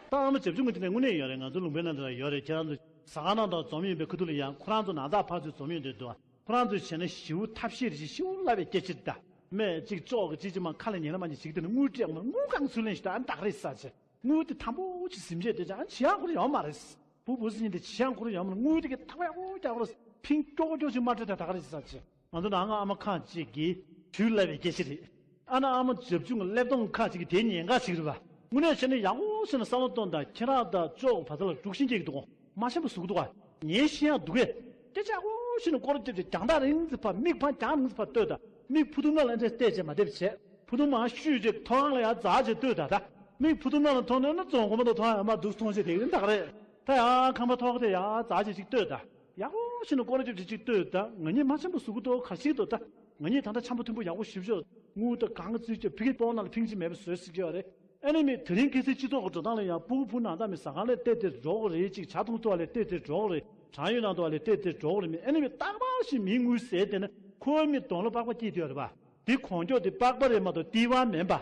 ད་ཨ་མ་བྱབ་ཆུང་གི་དེ་ནས་དངོས་གནས་ཡོད་རེད། ང་ཚོ་ལུང་པའི་ནང་དུ་ཡོད་རེད། ཁྱེད་རང་ཚོ་ཟ་ཁང་ནང་དུ་འཛོམས་ཡོད་པའི་ཁུ་ཐུག་ལ་ཡང་ཁོ་རང་ཚོ་ནང་ཚགས་ཕར་ཚུར་འཛོམས་ཡོད་འདོད་འདུག་ཁོ་རང་ཚོས་བྱས་ན་ཞིའུ་ཐབས་ཤེས་རེ་ཞིག་ཞིའུ་ལབ་པའི་སྐད་ཆ་རེད་ད། སྨད་གཅིག་ལྕོག་གི་གཅིག་ཅིག་མ་ཁ་ལ་ཉན་ལ་མ་ཉན་ཞིག་དེ་ནི་དངུལ་སྤྲད་མ་དངུལ་གང་ཚུལ་ལེན་ཞིག་ད་ཨ་ནི་ད་ག་རེད་ས་ཆེ། དངུལ་དེ་དམ་པོ་ཅིག་ཟིན་བྱས་དེ་ཅང་ཅི་ཡང་ཁོ་རང་ཡོང་མ་རེད། བུ་བུ་སྲིད་དེ་ཅི་ཡང་ཁོ་རང་ཡོང་མ་རེད། དངུལ་དེ་གི་ཐག་ཡག་པོ་རྒྱག་རོགས། ཕིང་ཀྱོག་ཀྱོག་ཅིག་མ་སྤྲད་ད་ད་ག་རེད་ཟེར་ཅི། ང་ཚོ་ནང་ང་ཨ་མ་ཁག་ཅིག་གིས་དུས་ལབ་པའི་སྐད་ཆ་རེད། ཨ་ན་ཨ་མ་བྱབ་ཆུང་གི་ཀླད་སྟོང་ཁག་ཅིག་གིས་དེ་ཉེན་ཁ་ཞིག་རེད་པ། དངོས་གནས་བྱས་ན་ཡག་པོ་བྱས་ན་བསམ་བློ་གཏོང་དང་ཁྱེད་རང་དང་ཅོག་བ་ཚ་ལ་དཀྲུག་ཤིང་སྐྱེ་གི་འདུག་གོ་མ་ཤེས་པ་ཟུག་འདུག་ག་ངའི་ཤེས་ཡག་འདུག་གས། སྐད་ཆ་ཡག་པོ་བྱས་ན་སྐོར་རྒྱབ་ཅིག་རྒྱང་ཐག་རིང་ཙི་ཕ་མིག་ཕ་རྒྱང་རིང་ཙི་ཕ་ལྟོས་དང་མིག་ཕུ་ཐུང་ང་ལ་འདྲེ་བལྟས་བྱས་མ་བསྡད་པ་བྱས། ཕུ་ཐུང་མར་བཤུས་རྗེས་ཐོག་ཁང་ལ་ཡར་འཛེགས་བྱས་ལྟོས་ད་ད། མིག་ཕུ་ཐུང་ནང་ལ་མཐོང་ནས་ན་བཙོན་ཁང་མ་གཏོགས་ཐོག་ཡང་མར་འདུག་མཐོང་བྱས་དེ་ཡིན་ད་ག་རེད། ད་ཡང་ཁང་པ་ཐོག་དེ་ཡར་འཛེགས་བྱས་ཅིག་ལྟོས་ད། ཡག་པོ་ཞིག་ནས་སྐོར་ར་རྒྱབ་བྱས་ཅིག་ལྟོས་ད། ང་གཉིས་མ་འཆམ་པོ་བཟོ་གི་འདུག་ག་རེ་བྱེད་ཀྱི་འདུག་ད། ང་གཉིས་ད་ལྟ་འཆམ་པོ་མཐུན་པོ་ཡག་པོ་ཞེ་པོ་ཅིག་དངུལ་ད་གང་ག་བརྩིས་བྱས་ཕ་གི་སྤོ་ནང་ལ་ཕིང་ཅིག་མེད་པའི་བཟོས་ཟེར་གྱི་ཡོད་རེད། ཨ་ནི་མི་དེ་རིང་ཁ་སང་སྤྱི་ཚོགས་ཀྱི་འགྲོ་སྟངས་ལ་ཡང་སྤུ་གུ་བུ་ནང་ཚང་མི་ཟ་ཁང་ལ་བལྟས་བལྟས་འགྲོ་གི་རེད། ཅིག་ཇ་འཐུང་ཐུབ་པ་ལ་བལྟས་བལྟས་འགྲོ་གི་རེད། བྲང་ཡོད་ནང་དུ་བ་ལ་བལྟས་བལྟས་འགྲོ་གི་རེད། མི་ཨ་ནི་མི་རྟག་པར་ཞིག་མིའི་དངུལ་ཟས་བསྡད་ན་ཁོའི་མི་གདོང་ལ་པགས་པ་སྐྱེས་བསྡད་ཡོད་རེད་པ། དེ་གོང་ཀྱོག་དེ་པགས་པ་རེད་མ་གཏོགས་ལྟེ་བ་མིན་པ།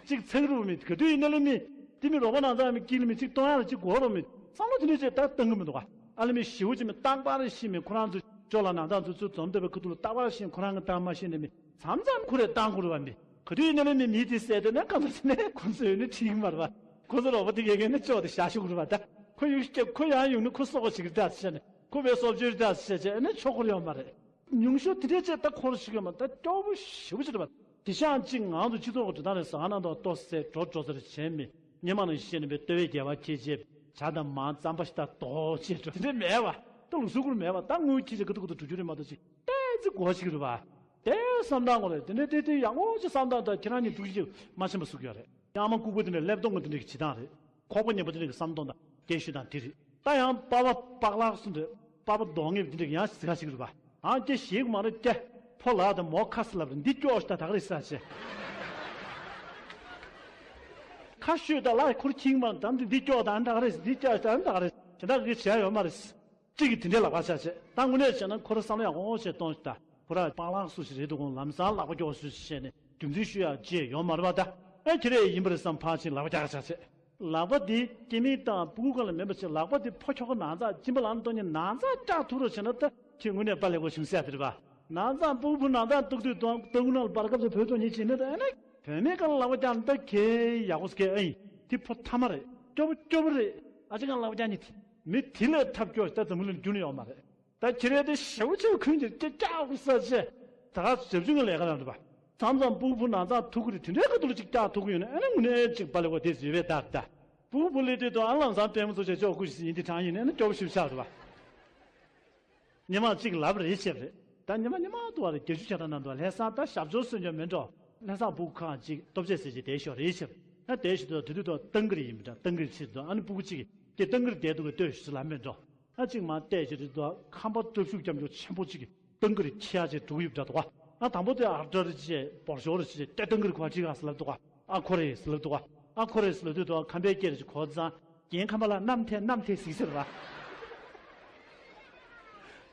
གཅིག་ཚང་རུ་མི་ག་དུས་ཡིན་ན་ལས་མི། དེ་མི་རོགས་པ་ནང་ཚང་མི་དཀྱིལ་མི་གཅིག་གཏོང་ཡག་ལ་གཅིག་དགོས་རོགས་མི། བསམ་བློ་དེ་འདྲ་བྱས་ད་གཏང་གི་མི་འདུག་ག་ཨ་ལས་མི་ཞེ་པོ་ཅིག་མི་རྟག་པར་ཤི་མི་ཁོ་རང་ཚོ་ཅོག་ལ་ནང་ཚང་ཚོ་ཚུར་འཛོམས་བསྡད་པའི་ཁུ་ཐུག་ལ་རྟག་པར་ཤི་ཁོ་རང་གི་གཏང་མ་ཤི་ནས་མི་མཚམས་མཚམས་ཁོ་རེ་གཏང་དགོས་རེད་བ། མི་ག་དུས་ཡིན་ན་ལས་མི་མི་དེ་བསད་དེ་ནས་གང་ཚ་ཟེར་ནས་ཁོ་ཚོ་ཡོད་ནི་ཁྲིད་གི་མ་རེད་བ། ཁོ་ཚོ་རོགས་པ་དེ་གས་གས་ནས་ཅོག་དེ་བཞག་ཤོག་རེད་བ། ད་ཁོ་ཡུག་སྐྱབས་ཁོ་ཡང་ཡོང་ནི་ཁོ་སྲོག་ཅིག་རེད་ད་ཟེར་ནས་ཁོ་བའི་སྲོག་གཅོད་རེད་ད་ཟེར་བྱས་ནས་ཆོག་ཁོ་ཡོང་མ་རེད། ཉུང་ཤོས་དེ་འདྲས་བྱས་ད་འཁོར་ཞིག་ཡོད་མ་ད་སྐྱོ་པོ་ཞེ་པོ་ཅིག་རེད་པ། དེ་ཤང་གཅིག་ངང་དུ་སྤྱི་ཚོགས་ཀྱི་འགྲོ་སྟངས་ལས་ཟ་ཁང་ནང་དུ་ལྟོ་ཟས་འགྲོ་འགྲོ་ཟེར་བྱས་མི་སྔོན་མ་ནང་བཞིན་བྱས་ནས་པའི་ལྟོ་བའི་སྒལ་པ་འཁྱེར་བྱས་ཇ་དང་མར་རྩམ་པ་ཞིག་ད་དོག་བྱས་འགྲོ་དེ་འདྲས་མེད་པ། ད་ལུགས་སྲོལ་ཁུར་མེད་པ། ད་དངུལ་འཁྱེར་བྱས་ཁ་ཐུག་ཁ་ཐུག་འགྲོ་རྒྱུ་རེད་མ་གཏོགས་ཅིག་ཏོག་ཙམ་གོ་ཞིག་རེད་པ། དེ་བསམ་སྟངས་ངོ་རེད། དེ་འདྲས་དེ་དེ་ཡག་པོ་ཅིག་བསམ་སྟངས་ད་ཁྱེད་རང་གཉིས་འདུག་ཅིག་མ་ཤེས་པ་བཟོ་གི་ཡོད་རེད། ཡང་མ་ལྐུགས་པ་དེ་འདྲས་ཀླད་སྟོང་གི་དེ་འདྲས་ཀྱི་བྱེད་སྟངས་རེད། ཁོག་པ་ཉེ་པོ་དེ་འདྲས་ཀྱི་བསམ་སྟངས་དང་སྐད་ཤོད་སྟངས་དེ་རེད། ད་ཡང་པ་ཕ་པག་ལག་སུ་འདྲ། པ་ཕ་གདོང་ངེས་འདི་འདྲ་ཡང་ཟི་ཁ་ཞིག་རེད་པ། ཨང་ཀྱེ་ཞིག་མ་རེད་ཀྱེ། ཕོ་ལགས་དང་མོ་ཁ་སི་ལབ་རེད། འདི་སྐྱོག་ཞིག་ད་ག་རེད་ཟེར་བྱས། ཁ་ཤོད་ད་ལག་ཁུར་ཁྱིང་མ་དམ་འདི་འདི་སྐྱོག་ད་ད་ག་རེད། འདི་སྐྱོག་ད་ད་ག་རེད། དེ་འདྲ་གི་བྱས་ཡོད་མ་རེད། གཅིག་གིས་དེ་འདྲའི་ལག་པ་བྱ་བྱས། ད་དངོས་གནས་བྱས་ན་ཁོ་ར་བསམ་བློ་ཡག་པོ་བྱས་གཏོང་ཞིག་ད། ཁོ་ར་པག་ལག་སུ་ཞིག་རེད་འདུག་ཁོང་ལམ་སང་ལག་པ་སྐྱོག་སུ་ཞིག་བྱས་ནས་རྒྱུ་མཚན་ཞུ་ཡག་ཅེས་ཡོད་མ་རེད་པ། ད་ཨེ་ཁྱེད་རེ་ཡིན་པ་རེད་བསམ་ཕར་ཕྱིན་ལག་པ་རྒྱག་བྱ་བྱས། ལག་པ་འདི་སྐྱེ་དམན་དང་སྤུ་གུ་སྒང་ལ་མེད་པ་བྱས། ལག་པ་འདི་ཕོ་ཁྱོ་ག་ནང་ཚང་སྦྱིན་པ་ལ་གཏོང་ཉིན་ནང་ཚང་བཀྱག་ཐུབ་རོགས་བྱས་ན་ད་ཁྱེད་དངོས་གནས་དཔའ་ལེགས་པོ་བྱུང་ཟེར་ཡ་དེ་རེད་པ། ནང་ཚང་སྤུ་གུ་ཕུ་ནང་ཚང་གཏུག་དུས་དང་སྟོད་གུ་ནང་ལ་བར་སྐབས་སུ་བོད་ཐོག་ཉིད་བྱེད་ནི་ད་ཨེ་ན་བུད་མེད་གང་ལ་ལག་པ་བརྐྱངས་ད་ཁེ་ཡག་པོ་སྐད་ཨེ་ཡིན། དེ་ཕོ་ཐ་མ་རེད། སྐྱོ་པོ་སྐྱོ་པོ་རེད། ཨ་ཅེ་གང་ལག་པ་བརྐྱངས་ཉིད་དེ་མི་དེ་ལས་ཐབས་སྐྱོ་ད་འཛམ་བུ་གླིང་རྒྱུ་ནི་ཡོད་མ་རེད། ད་ཁྱེད་རེ་དེ་ཞེ་པོ་ཆེ་བ་ཁུན་གྱིས་སྐྱ་སྐྱག་ས་ཆེ། ད་ག་ཞབས་ཞུ་ངའི་ལས་ཀ་རང་རེད་པ། མཚམས་མཚམས་སྤུ་གུ་ཕུ་ནང་ཚང་ཐུག་གི་རེད། དེ་འདྲའི་ཁ་ཐུག་ལ་ཅིག་སྐྱག་ཐུག་གི་ཡོད་ན་ཨེ་ན་དངོས་གནས་ཅིག་དཔའ་ལེགས་པོ་དེ་བཟོས་པའི་ད་ད། སྤུ་གུ་ཕུ་ལས་དེ་དང་ཨ་ལམ་སང་དཔེ་མི་ཚོ་བྱས་ཆོག་སྐུ་ཞིག་ཡིན་དེ་གྲང་ཡིན་ན་ཨེ་ན་སྐྱོ་པོ་ཞིག་ཆགས་རེད་པ། ཉི་མ་གཅིག་ལབ་རེད་བྱས་པ་རེད། ད་ཉི་མ་ཉི་མ་དུ་བ་རེད། བརྒྱད་ཅུ་ཆ་ད་ན་དུ་བ་ལྷ་ས་ད་ཞབས་ཞུ་སོན་ཅོག་མེད་འགྲོ། ལྷ་ས་སྤུ་གུ་ཁག་ཅིག་ལྟོ་ཆས་ཟེར་གྱི་དེ་ཞོག་རེད་བྱས་པ་རེད། ད་དེ་ཞིག་ཏུ་དེ་དུས་དུ་ཏང་གི་རེད་ཡིན་པ་འདྲ། ཏང་གི་རེད་ཕྱིར་དུ་ཨ་ནི་སྤུ་གུ་གཅིག་གིས་དེ་ཏང་གི་རེད་བསྡད་འདུག་གི་ལྟོས་ཞུ་ལབ་མེད་འགྲོ། ཨ་གཅིག་མ་བལྟས་ཀྱི་རེད་དོ། ཁམས་པ་སྟོབས་ཤུགས་སྐྱབས་མགོན་ཆེན་པོ་གཅིག་གིས་ཏང་གི་རེད་ཁྱེད་ཅེས་འགྲོ་གི་ཡོད་འདྲ་འདུག་ག་ཨ་དང་པོ་དེ་ཨར་ཏྲ་རེད་ཅེས་འབོར་ཤོག་རེད་ཅེས་ཏེ་ཏང་གི་རེད་ཁོ་ཅིག་ཨ་སི་ལབ་འདུག་ག་ཨ་ཁོ་རེད་སི་ལབ་འདུག་ག་ཨ་ཁོ་རེད་སི་ལབ་དུས་དོ། ཁམས་པའི་སྐད་རེད་ཅེས་གོ་ཙང་རྒན་ཁམས་པ་ལ་གནམ་ཐེ་གནམ་ཐེ་ཟིག་ཟེར་བ།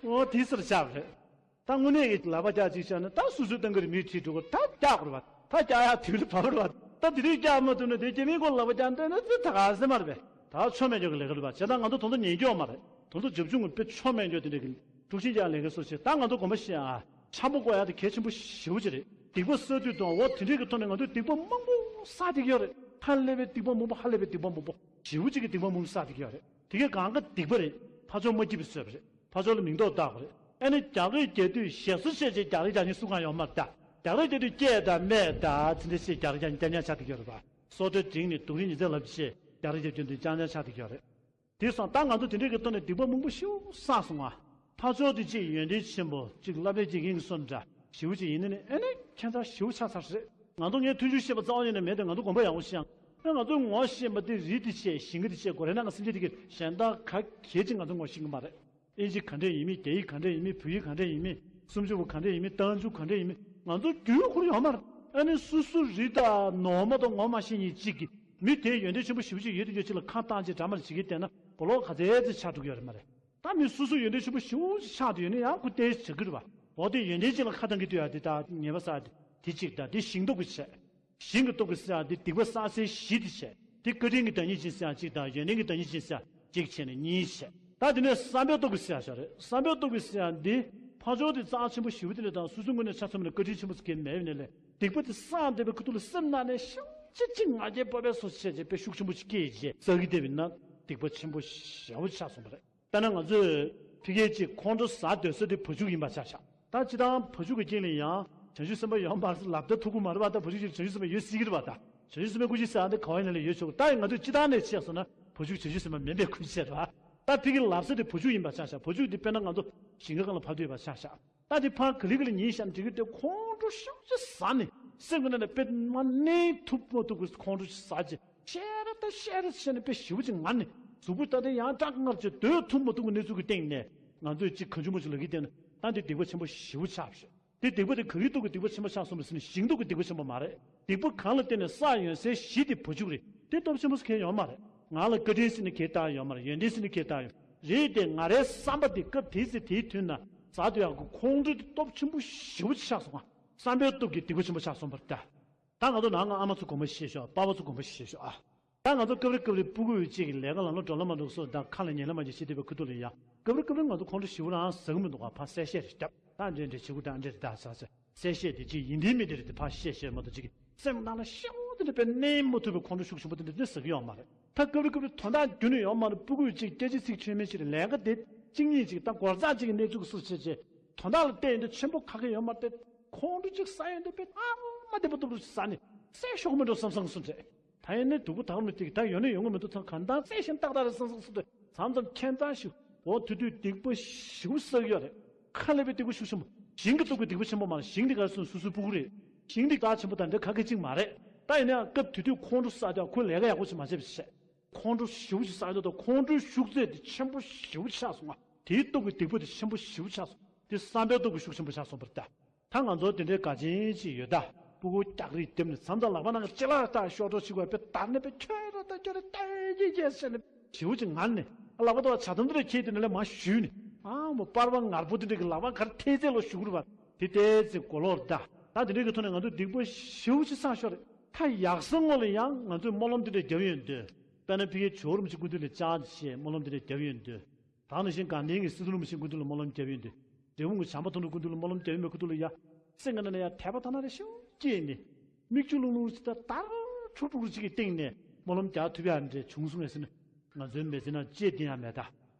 འོ་དེ་ཟེར་ཆགས་རེད། ད་དངོས་གནས་ཀྱི་ལག་པ་རྒྱག་ཅིག་བྱས་ན་ད་སོ་སོའི་ཏང་གི་རེད་མི་ཁྲིད་འགྲོ་གི་ད་རྒྱག་དགོས་རེད་བ། ད་རྒྱག་ཡག་དུས་ལ་བབ་རེད་བ། ད་དེ་རིགས་རྒྱག་མ་ཐུབ་ན་དེ་སྐྱེ་དམན་སྐོར་ལག་པ་རྒྱག་འདོད་ན་དེ་ད་ག་ཟེར་མ་རེད་པས། ད་ཆོ་མེད་འཇོག་གི་ལས་ཀ་རེད་བ། བྱས་ད་ང་ཚོ་དོན་དུ་ཉན་རྒྱུ་ཡོད་མ་རེད། དོན་དུ་རྒྱབ་ཆུང་གི་དཔེ་ཆོ་མེད་འཇོག་དེ་འདྲ་གི་དཀྲུག་ཤིང་རྒྱག་ལས་ཀ་སོ་བྱས། ད་ང་ཚོ་དགོངས་པ་བཞེས་ཨ། འཆམ་པོ་བསྐོ་ཡག་དེ་གལ་ཆེན་པོ་ཞེ་པོ་ཅིག་རེད། སྡིག་པ་བསགས་དུས་དང་འོ་དེ་འདྲས་ཀྱི་ཐོག་ནས་ང་ཚོས་སྡིག་པ་མང་པོ་བསགས་བསྡད་ཀྱི་ཡོད་རེད། ཧ་ལས་པའི་སྡིག་པ་མང་པོ་ཧ་ལས་པའི་སྡིག་པ་མང་པོ་ཞེ་པོ་ཅིག་གི་སྡིག་པ་མང་པོ་བསགས་བསྡད་ཀྱི་ཡོད་རེད། དེ་གའི་གང་ག་སྡིག་པ་རེད། ཕར་ཕྱོགས་མ་སྐྱིད་པའི་བཟོས་པ་རེད། ཕར་ཕྱོགས་ལ་མིང་འདོགས་བཏགས་པ་རེད། ཨ་ནི་རྒྱག་རེས་རྒྱག་དུས་ཞེ་སོ་བྱས་བྱས་རྒྱག་རེས་རྒྱག་མཁན་སུ་གང་ཡོད་མ་རེད་ད། རྒྱག་རེས་རྒྱག་དུས་སྐད་དང་སྨད་དང་དེ་འདྲ་བྱས་རྒྱག་རེས་རྒྱག་མཁན་རྐྱང་རྐྱང་ཆགས་བསྡད་ཀྱི་ཡོད་རེད་པ། སོ་ཏྲ་འགྲིག་ནས་སྡུག་རིང་ཉི་ཚེ་ལབ་བྱས་རྒྱག་རེས་རྒྱག་རྒྱུ་འདི་རྐྱང་རྐྱང་ཆགས་བསྡད་ཀྱི་ཡོད་རེད། དེ་སོང་ད་ང་ཚོ་དེ་འདྲས་ཀྱི་ཐོག་ནས་སྡིག་པ་མང་པོ་ཞེ་པོ་བསགས་སོང་ང་། ཕར་ཕྱོགས་དེ་གཅིག་ཡོན་ཏན་ཆེན་པོ་གཅིག་བསླབ་པའི་དགེ་རྒན་གྱི་བཟོ་འདྲ་ཞེ་པོ་ཅིག་ཡིན་ནའི་ཨེ་ནས་ཁྱད་མཚར་ཞེ་པོ་ཆགས་ཚར་རེད། ང་ཚོ་ངའི་མཐུན་འགྱུར་བཤད་པ་རྩ་བ་ཉིད་ནས་མེད་དེ་ང་ཚོ་དགོངས་པ་ཡག་པོ་བཞེས་ཡང་། ཨེ་ང་ཚོའི་ངོ་ཤེས་པ་དེ་རི་དེ་བྱས་ཞིང་ཁ་དེ་བྱས་གོ་རེ་ན་ང་སེམས་ཅན་དེ་གི་གཞན་དག་ག་གལ་ཆེ་ང་ཚོ་ངོ་ཤེས་ཀྱི་མ་རེད། ཨིན་ཇི་ག་འདྲས་ཡིན་མིན། རྒྱ་ཡིག་ག་འདྲས་ཡིན་མིན། བོད་ཡིག་ག་འདྲས་ཡིན་མིན། སུམ་ཅུ་པ་ག་འདྲས་ཡིན་མིན། རྟགས་འཇུག་ག་འདྲས་ཡིན་མིན། ང་ཚོ་རྒྱུས་ཁུར་ཡོད་མ་རེད། ཨ་ནི་སུ་སུ་རི་དང་ནོར་མ་དང་ངོ་མ་ཤེས་མཁན་གཅིག་གིས་མི་དེ་ཡོན་ཏན་ཆེན་པོ་ཞེ་པོ་ཅིག་ཡོད་དེ་ཡོད་ཅིག་ལ་ཁ་བཏང་བྱས་འདྲ་མ་རེད་བྱེད་ཀྱི་བསྡད་ན་གོ་ལོག་ག་ཚད་ཅིག་ཆགས་འགྲོ་གི་ཡོད་རེད་མ་རེད། ད་མི་སུ་སུ་ཡོན་ཏན་ཆེན་པོ་ཞེ་པོ་ཅིག་ཆགས་བསྡད་ཡོད་ན་ཡང་ཁོ་ཏོག་ཙམ་བྱེད་ཀྱི་རེད་བ། འོ་དེ་ཡོན་ཏན་ཅིག་ལ་ཁ་བཏང་གི་འདུག་ཡ། དེ་ད་ཉེས་པ་བསགས་དེ་དེ་གཅིག་ད་དེ་ཞིང་སྟོབས་ཀྱི་བྱས། ཞིང་གི་སྟོབས་ཀྱི་ཟེར་ཡ་དེ་སྡིག་པ་བསགས་སའི་གཞི་དེ་བྱས། དེ་བཀའ་དྲིན་གྱི་བདག་ཉིད་ཅན་ཟེར་ཡ་གཅིག་དང་ཡོན་ཏན་གྱི་བདག་ཉིད་ཅན་ཟེར་ཡ་གཅིག་བྱས་ནས་གཉིས་བྱས། ད་དེ་ནས་བསམ་པའི་སྟོབས་ཀྱི་ཟེར་ཡ་ཞིག་རེད། བསམ་པའི་སྟོབས་ཀྱི་ཟེར་ཡ་འདི་ཕར་ཕྱོགས་དེ་རྩ་ཆེན་པོ་ཞེ་པོ་དེ་ལས་དང་སོ་སོའི་ངོས་ནས་ཆ་མཚོན་ན་བཀའ་དྲིན་ཆེན་པོ་ཟེར་མཁན་མེད་པ་ནས་ལས་སྡིག་པ་དེ་བསགས་བསྡད་པའི་ཁུ་ཐུག་ལ་སེམས་ནང་ནས་ཤུགས་ཆེ་ཆེ་ང་རྒྱལ་སྤོབས་པའི་སོ་བྱས་བྱས་དཔེ་ཤུགས་ཆེན་པོ་ཞིག་སྐྱེས་རྗེས་བསགས་ཀྱི་བསྡད་པ་ཡིན་ན་སྡིག་པ་ཆེན་པོ་ཞེ་པོ་ཆགས་སོང་བ་རེད། དཔེར་ན་ང་ཚོས་ཕ་གིའི་གཅིག་ཁོང་ཁྲོ་ཟ་སྡོད་ས་དེ་བ་ཕྱུགས་ཡིན་པ་ཆ་བཞག་ད་སྤྱིར་བཏང་བ་ཕྱུགས་ཀྱི་རྐྱེན་ལས་ཡང་བྱང་ཆུབ་སེམས་དཔའ་ཡོད་མ་རེད་ཟེར་ལབ་ད་ཐུབ་ཀྱི་མ་རེད་བ། ད་བ་ཕྱུགས་ཀྱི་བྱང་ཆུབ་སེམས་དཔའ་ཡོད་སྲིད་ཀྱི་རེད་བ། ད་བྱང་ཆུབ་སེམས་དཔའི་སྐུ་ཅི་ཟེར་ཡ་འདི་ག་བ་ཡིན་ན་ལས་ཡོད་ཆོག་ད་ཡིན་ང་ཚོས་སྤྱིར་བཏང་ནས་བྱས་སོང་ན་བ་ཕྱུགས་བྱང་ཆུབ་སེམས་དཔའ་མིན་པའི་ཁུལ་བྱས་རེད་བ། ད་ཕ་གིའི་ལབ་ས་དེ་བ་ཕྱུགས་ཡིན་པ་ཆ་བཞག་བ་ཕྱུགས་འདི་དཔེར་ན་ང་ཚོ་ཞིང་ཁ་སྒང་ལ་བབས་བསྡད་པ་ཆ་བཞག་ད་དེ་ཕར་ག་ལེ་ག་ལེ་ཉིན་ཤར་འགྲིག་གི་དེ་ཁོང་ཁྲོ་ཤུགས་ཆེ་ཟ་ནས་སེམས་ཀྱི་ནང་ནས་དཔེ་མ་གནས་ཐུབ་མ་ཐུབ་ཀྱི་ཁོང་ཁྲོ་ཟ་ཅིག་ཤེ་ར་ད་ཤེ་ར་བྱས་ནས་དཔེ་ཞེ་པོ་ཅིག་ངར་ནས་གཟུགས་པོ་ད་དེ་ཡང་སྐྲག་ངར་བྱས་སྡོད་ཐུབ་མ་ཐུབ་ཀྱི་གནས་ཚུལ་གྱི་སྟེང་ནས་ང་ཚོས་ཅིག་གང་བྱུང་མང་བྱུང་ལབ་ཀྱི་བསྡད་ན་ད་འདི་སྡིག་པ་ཆེན་པོ་ཞེ་པོ་ཆགས་ཤག་དེ་སྡིག་པ་དེ་ག་རེའི་སྟོབས་ཀྱིས་སྡིག་པ་ཆེན་པོ་ཆགས་སོང་བ་ཟེར་ན་ཞིང་སྟོབས་ཀྱིས་སྡིག་པ་ཆེན་པོ་མ་རེད། སྡིག་པ་གང་ལ་བརྟེན་ནས་བསགས་ཡོད་སའི་གཞི་དེ་བུ་ཕྱུགས་རེད། དེ་སྟོབས་ཆེན་པོ་ཟེར་མཁན་ཡོད་མ་རེད། ང་ལ་བཀའ་དྲིན་ཟེར་ནས་ཁས་བཏགས་ཡོད་མ་རེད། ཡོན་ཏན་ཟེར་ནས་ཁས་བཏགས་ཡོད་རེད། དེ་ང་རའི་བསམ་པ་དེ་སྐབས་དེའི་ཚེ་དེའི་དུས་ན་ཟ་འདོད་ཡག་གི་ཁོང་ཁྲོ་དེ་སྟོབས་ཆེན་པོ་ཞེ་པོ་ཅིག་ཆགས་སོང་ང་། བསམ་པའི་སྟོབས་ཀྱིས་སྡིག་པ་ཆེན་པོ་ཆགས་སོང་བར་ལྟ། ད་ང་ཚོ་ནང་ང་ཨ་མ་ཚོ་དགོངས་པ་བཞེས་ཤོག་པ་ཕ་ཚོ་དགོངས་པ་བཞེས་ཤོག་ཨ། ད་ང་ཚོ་སྐབས་རེ་སྐབས་རེ་སྤུ་གུ་ཡོད་ཅིག་གིས་ལས་ཀ་ལམ་ལྷོང་འགྲོ་ལ་མ་འགྲོ་སོགས་དང་ཁ་ལ་ཉན་ལ་མ་ཉན་བྱེད་བསྡད་པའི་ཁུ་ཐུག་ལ་ཡ། སྐབས་རེ་སྐབས་རེ་ང་ཚོ་ཁོང་ཁྲོ་ཞེ་པོ་རང་ཟ་གི་མི་འདུག་ག་ཕར་གསལ་བཤད་རེ་བརྒྱབ། ད་འདྲེ་འདྲེ་བྱེད་དགོས་ད་འདྲེ་རེ་ད་ཟ་ཟེར་གསལ་བཤད་དེ་ཅིག་ཡིན་དེ་མིན་དེ་རེད་དེ་ཕར་བཤད་བཤད་མ་གཏོགས་ཅིག་གི་སེམས་ནང་ལ་ཤེའུ་དེ་འདྲ་དཔེ་གནས་མ་ཐུབ་པའི་ཁོང་ཁྲོ་ཤུགས་ཆེན་པོ་དེ་འདྲ་དེ་ཟ་གི་ཡོད་མ་རེད། ད་སྐབས་རེ་སྐབས་རེ་དོན་དག་རྒྱུན་ནས་ཡོད་མ་རེད། སྤུ་གུ་ཡོད་ཅིག་སྐད་ཆ་ཚིག་ཆོད་མེད་ཅིག་རེད། ལས་ཀ་དེ་གཅིག་གཉིས་ཅིག་ད་སྒོར་རྩ་གཅིག་གི་གནས་ཚུལ་གྱི་སུ་བྱེད་ཅེས་དོན་དག་ལ་བལྟས་ཡོང་དུས་ཆེན་པོ་ག་གེ་ཡོད་མ་རེད་དེ་ཁོང་ཁྲོ་ཅིག་ཟ་ཡོང་དུས་དཔེ་ཨ་མ་བདེ་པོ་སྟོབས་རུ་ཟ་ནས་བསད་ཤོག་མི་འགྲོ་བསམ་བསམ་སོང་རེད། ད་ཡིན་ནའི་སྡུག་པོ་དག་མི་ཐེག་ད་ཡོད་ན་ཡོང་གི་མི་འདུག་ད་གང་ལྟར་བསད་ཤིང་ཏག་ཏག་རེད་བསམ་བསམ་སོང་དུས་མཚམས་མཚམས་ཁྱད་མཚར་ཞིག་འོ་དུས་དུས་སྡིག་པ་ཞེ་པོ་བསགས་ཡོད་རེད། ཁ་ལས་པའི་སྡིག་པ་ཤུགས་ཆེན་པོ་ཞིང་གི་སྟོབས་ཀྱི་སྡིག་པ་ཆེན་པོ་མ་རེད། ཞིང་འདི་ག་རེ་སོང་སོ་སོའི་སྤུ་གུ་རེད། ཞིང་འདི་ག་ཆེན་པོ་དང་འདྲ་ག་གེ་གཅིག་མ་རེད། ད་ཡིན་ནའང་སྐབས་དུས་དུས་ཁོང་ཁྲོ་བསགས་ཀྱང་ཁོས་ལས་ཀ་ཡག་པོ་ཞིག་མ་བྱས་པ་བྱས། ཁོང་ཁྲོ་ཞེ་པོ་ཞིག་བསགས་ཡོད་དོ། ཁོང་ཁྲོའི་ཤུགས་ཚད་དེ་ཆེན་པོ་ཞེ་པོ་ཆགས་སོང་ང་། དེའི་སྟོབས་ཀྱི་སྡིག་པ་དེ་ཆེན་པོ་ཞེ་པོ་ཆགས་སོང་། དེ་བསམ་པའི་སྟོབས་ཀྱི་ཤུགས་ཆེན་པོ་ཆགས་སོང་བར་ལྟ། ད་ང་ཚོ་དེ་འདྲའི་དགའ་ཆེན་ཅིག་ཡོད་ད། སྤུ་གུ་སྐྱག་རིས་བརྡེབས་ནས་མཚམས་མཚམས་ལག་པ་ནང་གི་ལྕེ་ལ་ལྟ་ཤོར་འགྲོ་ཞིག་བས་པས་དར་ནས་པས་ཁྱོད་ར་ལྟ་ཁྱོད་ར་ལྟ་ཡེ་ཡེ་ཟེར་ནས་ཞེ་པོ་ཅིག་ངར་ནས་ལག་པ་དང་བྱ་དམ་དེ་འདྲ་ཁྱེར་དེ་ནས་ལས་མ་ཞུས་ནས་ཨ་མོ་པར་པ་ངར་པོ་དེ་འདྲ་གི་ལག་པ་གར་ཐེ་ཚེ་ལོ་ཞུ་གི་རུ་བ་དེ་ལྟའི་ཚེ་གོ་ལོར་ད། ད་དེ་འདྲའི་གི་ཐོག་ནས་ང་ཚོ་སྡིག་པ་ཞེ་པོ་ཅིག་བསགས་ཤོར་རེད། ད་ཡག་སོང་ངོ་ལ་ཡང་ང་ཚོས་སྨོན་ལམ་དེ་འདྲ་རྒྱབ་ཡོང་དུས། དཔེར་ན་ཕ་གིའི་ཇོ་བོ་རིན་པོ་ཆེ་སྐུ་མདུན་ལ་བཅར་ཞེས་སྨོན་ལམ་དེ་འདྲ་རྒྱབ་ཡོང་དུས། ད་ནང་བཞིན་དགའ་ལྡན་གྱི་སི་ཏུ་རིན་པོ་ཆེ་སྐུ་མདུན་ལ་སྨོན་ལམ་རྒྱབ་ཡོང་དུས། འབྲས་སྤུངས་ཀྱི་བྱམས་པ་ཐུབ་པའི་སྐུ་མདུན་ལ་སྨོན་ལམ་རྒྱབ་ཡོང་བའི་ཁུ་ཐུག་ལ་ཡ། སེམས་ཀྱི་ནང་ན་ཡ་དད་པ་ཐ་ན་རེ་ཞིག་སྐྱེས་ནས། མིག་ཆུ་ལྷུང་ལྷུང་ཞིག་དང་དར་ཁྲུག་ཁྲུག་ཅིག་གི་སྟེང་ནས་སྨོན་ལམ་རྒྱག་ཐུབ་ཡག་འདྲ་བྱུང་སོང་ངས་ཟེར་ན། ང་ཚོའི་མི་ཚེ་ནང་སྐྱེས་བསྡད་ཡག་མེད་ད།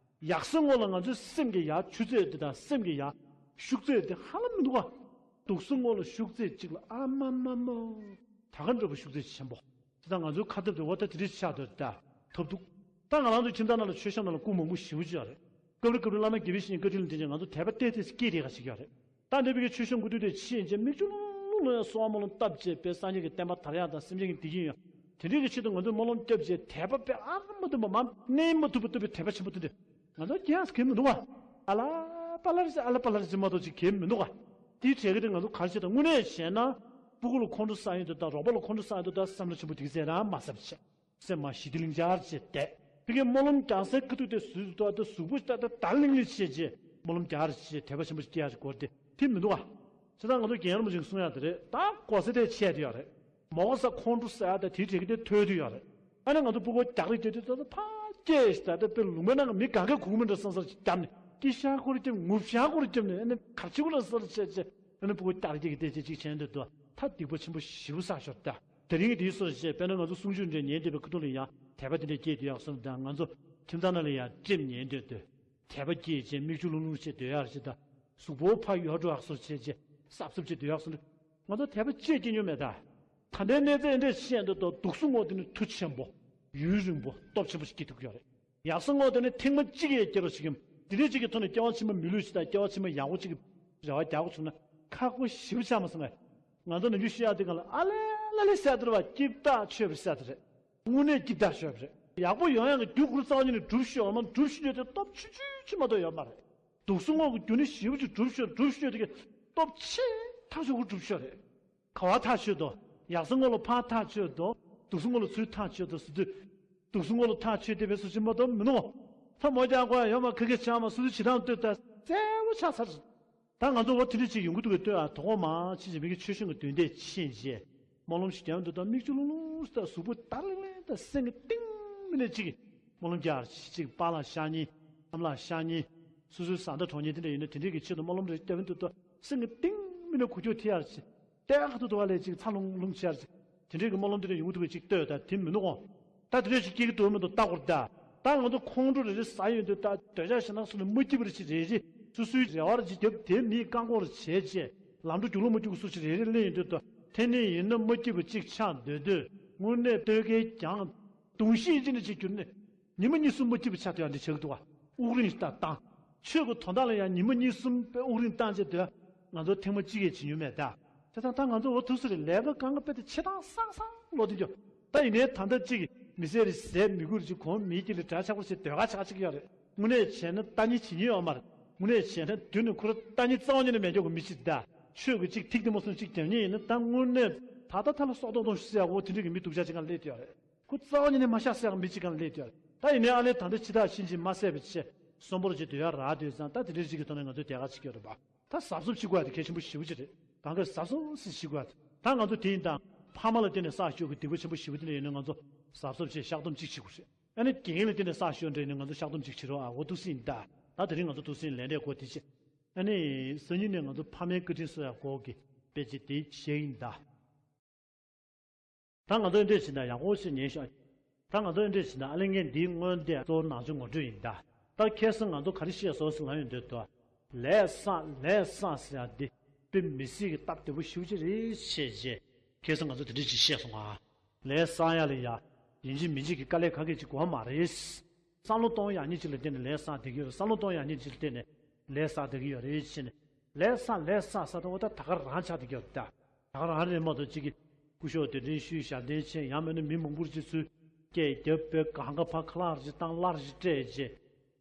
ཡག་སོང་ངོ་ལ་ང་ཚོའི་སེམས་ཀྱི་ཡ་ཆུ་ཚད་དེ་དང་སེམས་ཀྱི་ཡ་ཤུགས་ཚད་དེ་ཧ་ལམ་མི་འདུག་ག་སྡུག་སོང་ངོ་ལ་ཤུགས་ཚད་གཅིག་ལ་ཨ་མ་མ་མོ། ད་ག་འདྲ་པོ་ཤུགས་ཚད་ཆེན་པོ། དེ་དང་ང་ཚོའི་ཁ་ཐབས་དེ་འོ་ད་དེ་འདྲ་ཆགས་འདུག་ད། ཐབས་སྡུག་ད་ང་རང་ཚོའི་ཁྱིམ་ཚང་ནང་ལ་མཆོད་བཤམས་ནང་ལ་སྐུ་མང་པོ་ཞེ་པོ་ཅིག་ཡོད་རེད། སྐབས་རེ་སྐབས་རེ་བླ་མ་དགེ་བའི་བཤེས་གཉེན་བཀའ་དྲིན་ལ་བརྟེན་ཅིང་ང་ཚོ་དད་པ་ཏོག་ཙམ་སྐྱེས་བསྡད་ཁ་ཞིག་ཡོད་རེད། ད་འདི་བའི་མཆོད་བཤམས་སྐུ་དུས་དེ་ཕྱིན་རྗེས་མིག་ཆུ་ལྷུང་ལྷུང་ལ་ཡང་གསོལ་བ་སྨོན་ལམ་བཏབ་རྗེས་དཔེ་སངས་རྒྱས་ཀྱི་བསྟན་པ་དར་ཡག་དང་སེམས་ཅན་གྱི་བདེ་སྐྱིད་ཡོང་དེ་འདྲའི་གི་ཆེད་དུ་ང་ཚོས་སྨོན་ལམ་བརྒྱབ་རྗེས་དད་པ་དཔེ་ཨ་ར་མ་ཐུབ་པ་མ་གནས་མ་ཐུབ་པ་ཐུབ་པའི་དད་པ་ཆེན་པོ་དེ་འདྲ་ང་ཚོ་རྒྱག་གི་མི་འདུག་ག་ཨ་ལ་པ་ལ་རེ་ཅི་ཨ་ལ་པ་ལ་རེ་ཅི་མ་གཏོགས་ཅིག་གས་མི་འདུག་ག་དེའི་གྲས་ཀྱི་དེ་ང་ཚོ་ག་རེ་བྱེད་དང་དངོས་གནས་བྱས་ན་སྤུ་གུ་ལ་ཁོང་ཁྲོ་ཟ་ཡོང་དུས་དང་རོགས་པ་ལ་ཁོང་ཁྲོ་ཟ་ཡོང་དུས་དང་བསམ་བློ་ཆེན་པོ་དེ་ག་ཚད་རང་མ་བསམ་བྱས། སེམས་མ་ཞི་བདེ་ལིང་འཇགས་བྱས་བསྡད། ཕ་གིའི་སྨོན་ལམ་རྒྱག་སའི་ཁ་ཐུག་དེ་ཟུར་དུ་ད་གཟུགས་པོ་ལྟ་ད་དར་ལིང་ལིང་བྱས་རྗེས་སྨོན་ལམ་རྒྱག་རེ་བྱས་དད་པ་ཆེན་པོ་ཞིག་སྐྱེ་ཡག་གི་སྐོར་དེ་དེ་མི་འདུག་ག་བྱས་ཙང་ང་ཚོ་རྒན་རིན་པོ་ཆེས་གསུང་ཡག་དེ་རེད། ད་གོ་ས་དེ་ཆད་དེ་ཡོད་རེད། མོ་གོ་ས་ཁོང་ཁྲོ་ཟ་ཡག་ད་དེའི་གྲས་ཀྱི་དེ་ཐོས་དུས་ཡོད་རེད། ཨ་ནི་ང་ཚོ་སྤུ་གུ་རྒྱག་རེ་བྱས་དུས་ད་ད་ཕ་སྐྱེས་ཤི་ད་ད་དཔེ་ལུང་པའི་ནང་གི་མི་གང་ག་གུག་མི་འདྲ་སང་སར་ཅིག་བརྒྱབ་ནས་སྐྱི་ཤ་ཁོ་རེ་བརྒྱབ་ངུ་ཤ་ཁོ་རེ་བརྒྱབ་ནས་ཨ་ནི་གར་ཆི་ཁོ་ར་སར་བྱས་བྱས་ཨ་ནི་སྤུ་གུ་རྒྱག་རེ་བྱས་ཀྱི་དེ་བྱས་ཅིག་བྱས་འདུག་ད་སྡིག་པ་ཆེན་པོ་ཞེ་པོ་བསགས་ཤོར་ད། དེ་རིང་གི་དེའི་སོ་བཤད་དཔེར་ན་ང་ཚོ་གསུང་ཆོས་འདྲ་ཉན་བསྡད་པའི་ཁ་ཐུག་ལ་ཡང་དད་པ་དེ་འདྲ་སྐྱེས་བསྡད་ཡག་སོང་དང་ང་ཚོ་ཁྱིམ་ཚང་ནང་ལ་ཡང་ལྕེབ་ཉན་སྡོད་དུས་དད་པ་སྐྱེས་བྱས་མིག་ཆུ་ལྷུང་ལྷུང་བྱས་སྡོད་ཡག་རེད་ད། གཟུགས་པོ་ཕར་ཡོར་འགྲོ་ཡག་སོ་བྱས་བྱས་སྲབ་སྲབ་བྱས་སྡོད་ཡག་སོང་དུས་ང་ཚོ་དད་པ་ཅིག་སྐྱེ་མྱོང་མེད་ད། ད་ལྟའི་གནས་ཚད་འདྲ་བཤད་འདོད་དོ་སྡུག་སོང་ངོ་དེ་ནི་མཐུ་ཆེན་པོ་ཡུན་རིང་པོ་སྟོབས་ཆེན་པོ་ཞིག་སྐྱེ་ཐུབ་ཀྱི་ཡོད་རེད། ཡག་སོང་ངོ་དེ་ནི་ཐེངས་མ་གཅིག་ཡས་སྐྱེ་རོགས་ཞིག་གམ་དེ་འདྲའི་ཅིག་གི་ཐོག་ནས་སྐྱེ་བ་ཕྱི་མ་མི་ལུས་ཞིག་དང་སྐྱེ་བ་ཕྱི་མ་ཡག་པོ་ཅིག་གི་རེ་བ་རྒྱག་དགོས་བྱུང་ན་ཁག་པོ་ཞེ་པོ་ཆགས་མ་སོང་ངས། ང་ཚོ་ནམ་རྒྱུན་ཤི་ཡག་དེ་ག་ལ་ཨ་ལེ་ལ་ལེ་ཟེར་དེ་རེད་བ། སྐྱིད་ཐག་ཆོད་པའི་ཟེར་དེ་རེད། དངོས་གནས་སྐྱིད་ཐག་ཆོད་པ་རེད། ཡག་པོ་ཡོང་ཡག་གི་རྒྱུ་ཁུར་རྩ་བ་ཉིད་ནས་སྒྲུབ་ཤོག་མ་སྒྲུབ་ཤོག་དེ་སྟོབས་ཆུ་ཆུ་ཆུ་མ་གཏོགས་ཡོད་མ་རེད། སྡུག་སོང་ངོ་གི་རྒྱུ་ནི་ཞེ་པོ་ཅིག་སྒྲུབ་ཤོག་སྒྲུབ་ཤོག་དེ་གི་སྟོབས་ཆེ་ཐག་ཆོད་ཁུར་སྒྲུབ་ཤོག་རེད། ག་བ་ཐག་ཆོད་དོ། ཡག་སོང་ངོ་ལ་ཕར་ཐག་ཆོད་དོ། སྡུག་སོང་ངོ་ལ་ཚུར་ཐག་ཆོད་དོ་ཟེར་དུས། སྡུག་སོང་ངོ་ལ་ཐག་ཆོད་དེ་བས་སུ་ཅི་མ་གཏོགས་མི་ནོ། ཐ་མོ་རྒྱག་དགོས་ཡོད་མ་ཁ་ཁ་ཆགས་མ་སུ་སུ་བྱེད་སྟངས་ལྟོས་ད་གསལ་བོ་ཆགས་ཚར། ད་ང་ཚོ་འོ་དེ་འདྲ་ཅིག་ཡོང་གི་འདུག་གས། ལྟོས་ཨ། དོ་དགོང་མ་ཕྱི་ཕྱི་མི་གི་ཆོས་སྐྱོང་གི་མདུན་དེ་ཕྱིན་རྗེས་སྨོན་ལམ་ཞིག་རྒྱབ་འདུག་ད་མིག་ཆུ་ལྷུང་ལྷུང་ད་གཟུགས་པོ་དར་ལིང་ལིང་ད་སེམས་ཀྱི་གཏིང་མི་ནས་ཅིག་སྨོན་ལམ་རྒྱག་ཅིག་པཱ་ལགས་ཤག་ཉེ་ཨམ་ལགས་ཤག་ཉེ་སོ་སོའི་བཟའ་ཟླ་གྲོགས་ཉེ་དེ་འདྲ་ཡིན་ན་དེ་འདྲའི་གི་ཆེད་དུ་སྨོན་ལམ་རེ་རྒྱབ་འདུག་ད་སེམས་ཀྱི་གཏིང་མི་ནས་འགུལ་སྐྱོད་ཐེབས་ཡག་ཅིག་ལྟས་ཁ་ཐུག་ཏུ་བ་ལས་ཅིག་ཚ་ལྷུང་ལྷུང་བྱེད་ཡག་ཅིག་དེ་འདྲའི་གི་སྨོན་ལམ་དེ་འདྲ་ཡོང་གི་འདུག་གས། ཅིག་ལྟོས་ད་དེ་མི་འདུག་གོ། ད་དེ་འདྲ་ཞིག་སྐྱེ་གི་འདུག་མི་འདུག་ལྟ་དགོས་རེད་ད། ད་ང་ཚོ་ཁོང་ཁྲོ་རེ་རེ་ཟ་ཡོང་དུས་ད་འདོད་ཆགས་ཞེ་སྡང་སོགས་ནས་མ་སྐྱིད་པ་རེ་ཞིག་རེ་རེ་སོ་སོའི་རེ་བ་རེ་ཞིག་རྒྱབ་དེ་མིའི་བཀག་འགོག་རེ་བྱས་རྗེས་ལམ་འགྲོ་རྒྱུག་ལ་མ་རྒྱུག་སོགས་ཞིག་རེ་རེ་གླེང་ཡོང་དུས་ད་དེ་ནས་ཡིན་ན་མ་སྐྱིད་པ་གཅིག་ཆགས་སྡོད་དུས་དངོས་གནས་ལྟོས་གས་ཀྱང་གདུང་ཤིང་ཅི་ནས་ཅིག་གྱུར་ནས་ཉི་མ་གཉིས་གསུམ་མ་སྐྱིད་པ་ཆགས་དུས་ཡང་འདི་ཆགས་ཀྱི་འདུག་བ། དབུགས་རིང་ཞིག་ད་བཏང་། ཆོས་ཀྱི་དོན་དག་ལ་ཡང་ཉི་མ་གཉིས་གསུམ་དཔེ་དབུགས་རིང་བཏང་བྱས་སྡོད། ང་ཚོ་ཐེངས་མ་གཅིག་ཡས་བྱེད་མྱོང་མེད་ད། བྱས་ཙང་ད་ང་ཚོ་འོ་ཐུག་སོང་རེད། ལས་ཀ་གང་ག་དཔེ་དེ་ཆེ་ཐང་སང་སང་ལོ་དེ་འགྱོ། ད་ཡིན་ནའི་ད་ལྟ་གཅིག་གི་མི་ཟེར་རེད་ཟས་མི་དགོས་རེད། ཅིག་གོང་མིའི་དཀྱིལ་ལ་གྲ་ཆག་པོ་བྱས་ཟློས་གར་ཆག་ཆག་ཡོད་རེད། དངོས་གནས་བྱས་ན་ལྟ་ཉན་བྱེད་ཉན་ཡོད་མ་རེད། དངོས་གནས་བྱས་ན་དུས་ནས་ཁོ་རང་ལྟ་ཉན་རྩ་བ་ཉིད་ནས་མེད་མཁན་གྱི་མི་ཞིག་རེད་ད། ཆོས་ཀྱི་གཅིག་ཐིག་དེ་མ་སོང་གཅིག་རྒྱབ་ཉན་ཡིན་ན་ད་དངོས་གནས་ད་ལྟ་ཐ་ལ་སྲོག་ཐོག་ཐོག་ཞིག་ཟེར་ཡག་པོ་དེ་འདྲ་གི་མི་སྡུག་ཅག་ཅིག་གང་སླེབས་ཡོད་རེད། ཁོ་རྩ་བ་ཉིད་ནས་མ་ཤ་ཟ་ཡག་མི་གཅིག་གང་ལས་དོད། ད་ཡིན་ནའི་ཨ་ལས་ད་ལྟ་ཕྱི་ཐག་ཕྱིན་ཅིག་མ་བསད་པའི་ཆེད་གསོན་པོར་ཅིག་སྡོད་ཡག་རག་དུས་ཙང་ད་དེ་འདྲའི་རིགས་ཀྱི་ཐོག་ནས་ང་ཚོས་དེ་ག་བྱེད་ཀྱི་ཡོད་རེད་པ། ད་གཟབ་གཟབ་བྱེད་དགོས་ཡག་དེ་གལ་ཆེན་པོ་ཞེ་པོ་ཅིག་རེད། གང་ག་གཟབ་གཟབ་ཞིག་བྱེད་དགོས་ཡག་དེ། ད་ང་ཚོ་དེ་ཡིན་ད། ཕ་མ་ལ་བརྟེན་ནས་བསགས་ཡོད་ཀྱི་སྡིག་པ་ཆེན་པོ་ཞེ་པོ་དེ་འདྲ་ཡིན་ན་ང་ཚོ་གཟབ་གཟབ་བྱས་བཤགས་སྡོམ་ཅིག་བྱེད་དགོས་རེད། ཨ་ནི་དགེ་རྒན་ལ་བརྟེན་ནས་བསགས་ཡོད་འདྲ་ཡིན་ན་ང་ཚོ་བཤགས་སྡོམ་ཅིག་བྱེད་རོགས་ཨ། འོ་ཐུགས་སྲས་ཡིན་ད། ད་དེ་རིང་ང་ཚོ་ཐུགས་སྲས་ལན་འདེབས་སྐོར་དེ་བྱས། ཨ་ནི་སང་ཉིན་ནས་ང་ཚོ་ཕ་མའི་བཀའ་དྲིན་གསོ་ཡག་སྐོར་གྱི་དཔེ་ཆ་དེ་བཤད་ཡིན་ད། ད་ང་ཚོ་འདི་འདྲས་བྱེད་ན་ཡག་པོ་ཞིག་ཉན་ཤོག་ད་ང་ཚོ་འདི་འདྲས་བྱེད་ན་ཨ་ལེ་ངས་འདིའི་སྔོན་དེ་གཙོ་བོ་ནང་ཆོས་ངོ་སྤྲོད་ཡིན་ད། ད་ཁ་སང་ང་ཚོ་ག་རེ་བཤད་སོང་ཟེར་ལབ་ཡོང་དུས་དོ། ལས་བསགས་ལས་བསགས་ཟེར་ཡག་འདི་དཔེ་མི་སྲིད་ཀྱི་སྟབས་བདེ་པོ་ཞེ་པོ་ཅིག་རེད་བཤད་རྗེས། ཁ་སང་ང་ཚོ་དེ་འདྲས་ཅིག་བཤད་སོང་ང་། ལས་བསགས་ཡག་ལ་ཡ། ཡིན་གཅིག་མིན་གཅིག་གི་དཀའ་ལས་ཁག་གི་ཅིག་དགོས་མ་རེད། བསམ་བློ་གཏོང་ཡག་ཉིད་ཅིག་ལ་བརྟེན་ནས་ལས་བསགས་བསྡད་ཀྱི་ཡོད་རེད། བསམ་བློ་གཏོང་ཡག་ཉིད་ཅིག་ལ་བརྟེན་ནས་ལས་བསགས་བསྡད་ཀྱི་ཡོད་རེད་ཕྱིན། ལས་བསགས་ལས་བསགས་བསགས་དང་འོ་ད་ད་ག་རང་ཆགས་བསྡད་ཀྱི་ཡོད་རེད་ད། ད་ག་རང་རེད་མ་གཏོགས་གཅིག་གིས་སྐུ་ཞབས་དེ་འདྲའི་ཤུལ་ཞབས་བརྟན་ཆེན་ཡང་མིན་ན་མི་མང་པོར་ཅིག་ཚུར་སྐད་རྒྱབ་པའི་གང་ག་ཕར་ཁ་ལག་ཅིག་བཏང་སླར་ཅིག་སྤྲད་རྗེས།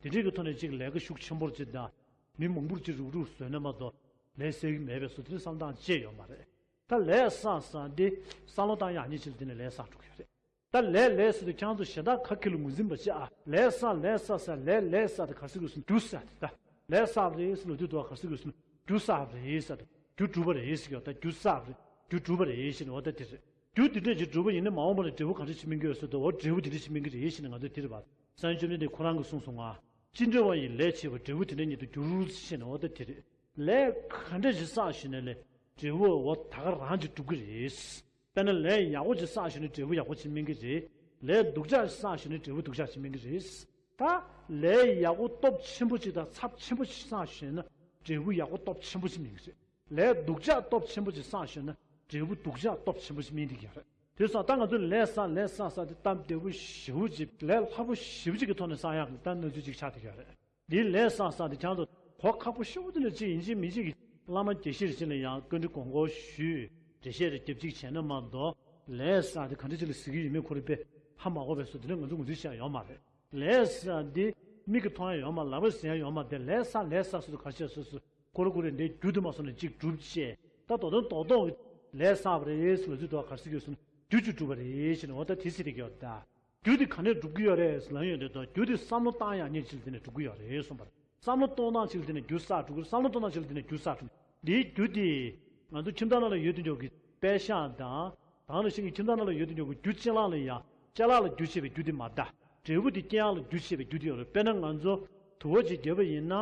དེ་འདྲའི་གི་ཐོག་ནས་ཅིག་ལས་ཀ་ཤུགས་ཆེན་པོར་ཅིག་དང་། མི་མང་པོར་ཅིག་རུག་རུག་བཟོས་ན་མ་གཏོགས་ལས་སེལ་གྱི་མེད་པའི་བཟོ་དེ་འདྲའི་བསམ་སྟངས་བཅས་ཡོད་མ་རེད། ད་ལས་བསགས་བསགས་འདི་བསམ་བློ་བཏང་ཡག་ཉིད་ཅིག་ལ་དེ་ནས་ལས་བསགས་འགྲོ་གི་ཡོད་རེད། ད་ལས་ལས་ཟེར་དུས་ཁྱེད་ཚོ་གཞན་དག་ཁ་ཁྱེར་ལ་ངོས་འཛིན་པ་བྱེད་ཨ། ལས་བསགས་ལས་བསགས་ཟེར་ལས་ལས་བསགས་དེ་ག་རེ་ཟེར་དགོས་སོང་རྒྱུ་བསགས་དེ་ད། ལས་བསགས་པ་རེད་ཟེར་ལབ་དུས་དུ་ག་རེ་ཟེར་དགོས་སོང་རྒྱུ་བསགས་པ་རེད་ཟེར་དེ་རྒྱུ་གྲུབ་པ་རེད་ཟེར་གི་ཡོད་ད། རྒྱུ་བསགས་པ་རེད་རྒྱུ་གྲུབ་པ་རེད་ཟེར་ནས་འོ་ད་དེ་རེད། རྒྱུ་དེ་འདྲས་ཀྱི་གྲུབ་པ་ཡིན་ན་མ་འོངས་པ་ལ་འབྲས་བུ་ག་འདྲས་ཅིག་སྨིན་གྱི་ཡོད་ཟེར་དུས་འོ་འབྲས་བུ་དེ་འདྲས་ཅིག་སྨིན་གྱི་རེད་ཟེར་ནས་ང་ཚོས་དེ་རེད་པ། སངས་རྒྱས་བཅོམ་ལྡན་འདས་ཁོ་རང་གིས་གསུངས་སོང་ང་། ཅི་འདྲ་བ་ཡིས་ལས་བྱས་པ་འབྲས་བུ་དེ་འདྲ་ཉིད་དུ་འགྱུར་ཟེར་ནས་འོ་ད་དེ་རེད། ལས་ག་འདྲས་ཅིག་བསགས་ཞུས་ནས་ལས་འབྲས་བུ་འོ་ད་ག་རང་ཅིག་འགྲུབ་ཀྱི་རེད། དཔེར་ན་ལས་ཡག་པོ་ཅིག་བསགས་ཞུས་ན་འབྲས་བུ་ཡག་པོ་ཅིག་སྨིན་གྱི་རེད། ལས་སྡུག་ཅག་ཅིག་བསགས་ཞུས་ན་འབྲས་བུ་སྡུག་ཅག་ཅིག་སྨིན་གྱི་རེད། ད་ལས་ཡག་པོ་སྟོབས་ཆེན་པོ་ཅིག་དང་ཚབས་ཆེན་པོ་ཅིག་བསགས་ཞུས་ན་འབྲས་བུ་ཡག་པོ་སྟོབས་ཆེན་པོ་ཅིག་སྨིན་གྱི་རེད། ལས་སྡུག་ཅག་སྟོབས་ཆེན་པོ་ཅིག་བསགས་ཞུས་ན་འབྲས་བུ་སྡུག་ཅག་སྟོབས་ཆེན་པོ་ཅིག་སྨིན་བསྡད་ཀྱི་ཡོད་རེད། དེ་སོང་ད་ང་ཚོས་ལས་བསགས་ལས་བསགས་བསགས་དེ་སྟབས་བདེ་པོ་ཞེ་པོ་ཅིག་ལས་སླ་པོ་ཞེ་པོ་ཅིག་གི་ཐོག་ནས་བསགས་ཡག་གི་ད་གནས་ཚུལ་ཅིག་ཆགས་བསྡད་ཀྱི་ཡོད་རེད། འདིའི་ལས་བསགས་བསགས་དེ་ཁྱེད་ཚོ་གོ་ཁག་པོ་ཤོར་དུས་ལ་ཅིག་ཡིན་གཅིག་མིན་གཅིག་གིས་བླ་མ་དགེ་བཤེས་རེ་ཅིག་ལ་ཡང་བཀའ་འདྲི་དགོངས་སྐོར་ཞུས་འགྲེལ་བཤད་རེ་རྒྱབ་ཅིག་བྱས་ན་མ་གཏོགས་ལས་བསགས་དེ་ག་འདྲ་ཅིག་ལ་ཟེར་གྱི་ཡོད་མེད་ཁོ་རང་དཔེ་ཧ་མ་གོ་བའི་བཟོ་དེ་འདྲ་ང་ཚོ་ངོས་འཛིན་བྱས་ཡོད་མ་རེད། ལས་བསགས་འདི་མིག་གིས་མཐོང་ཡ་ཡོད་མ་ལག་པས་ཟིན་ཡ་ཡོད་མ་དེ་ལས་བསགས་ལས་བསགས་སུ་ག་རེ་བྱས་སོ་སོ་ཁོ་ར་ཁོ་རའི་འདི་རྒྱུ་དེ་མ་སོང་ནས་གཅིག་གྲུབ་བྱས་ད་དོ་དོན་རྡོག་རྡོག་གི་ལས་བསགས་པ་རེད་ཟེར་ལབ་དུས་དོ་ག་རེ་ཟེར་གྱི་ཡོད་སོང་རྒྱུ་གཅིག་གྲུབ་པ་རེད་ཟེར་ནས་འོ་ད་དེ་ཟེར་གྱི་ཡོད་ད། རྒྱུ་དེ་ག་ནས་འགྲུབ་ཀྱི་ཡོད་རེད་ཟེར་ལབ་ཡོང་དུས་དོ་རྒྱུ་དེ་བསམ་བློ་བཏང་ཡག་ཉིད་ཅིག་ལ་དེ་ནས་འགྲུབ་ཀྱི་ཡོད་རེད་གསུངས་པ་རེད། བསམ་བློ་གཏོང་སྟངས་ཅིག་ལ་དེ་ནས་རྒྱུ་བསགས་འགྲོ་གི་རེད། བསམ་བློ་གཏོང་སྟངས་ཅིག་ལ་དེ་ནས་རྒྱུ་བསགས་འགྲོ། འདིའི་རྒྱུ་དེ་ང་ཚོ་ཁྱིམ་ཚང་ནང་ལ་ཡོད་དུས་འཇོག་གི་དཔེ་ཤག་དང་། དེ་ནང་བཞིན་གྱི་ཁྱིམ་ཚང་ནང་ལ་ཡོད་དུས་འཇོག་གི་རྒྱུ་ཅ་ལག་ལ་ཡ། ཅ་ལག་ལ་རྒྱུ་བྱེད་པའི་རྒྱུ་དེ་མ་རེད། འབྲས་བུ་དེ་སྐྱེ་ཡག་ལ་རྒྱུ་བྱེད་པའི་རྒྱུ་དེ་ཡོད་རེད། དཔེར་ན་ང་ཚོ་དུ་བ་ཅིག་བརྒྱབ་པ་ཡིན་ན་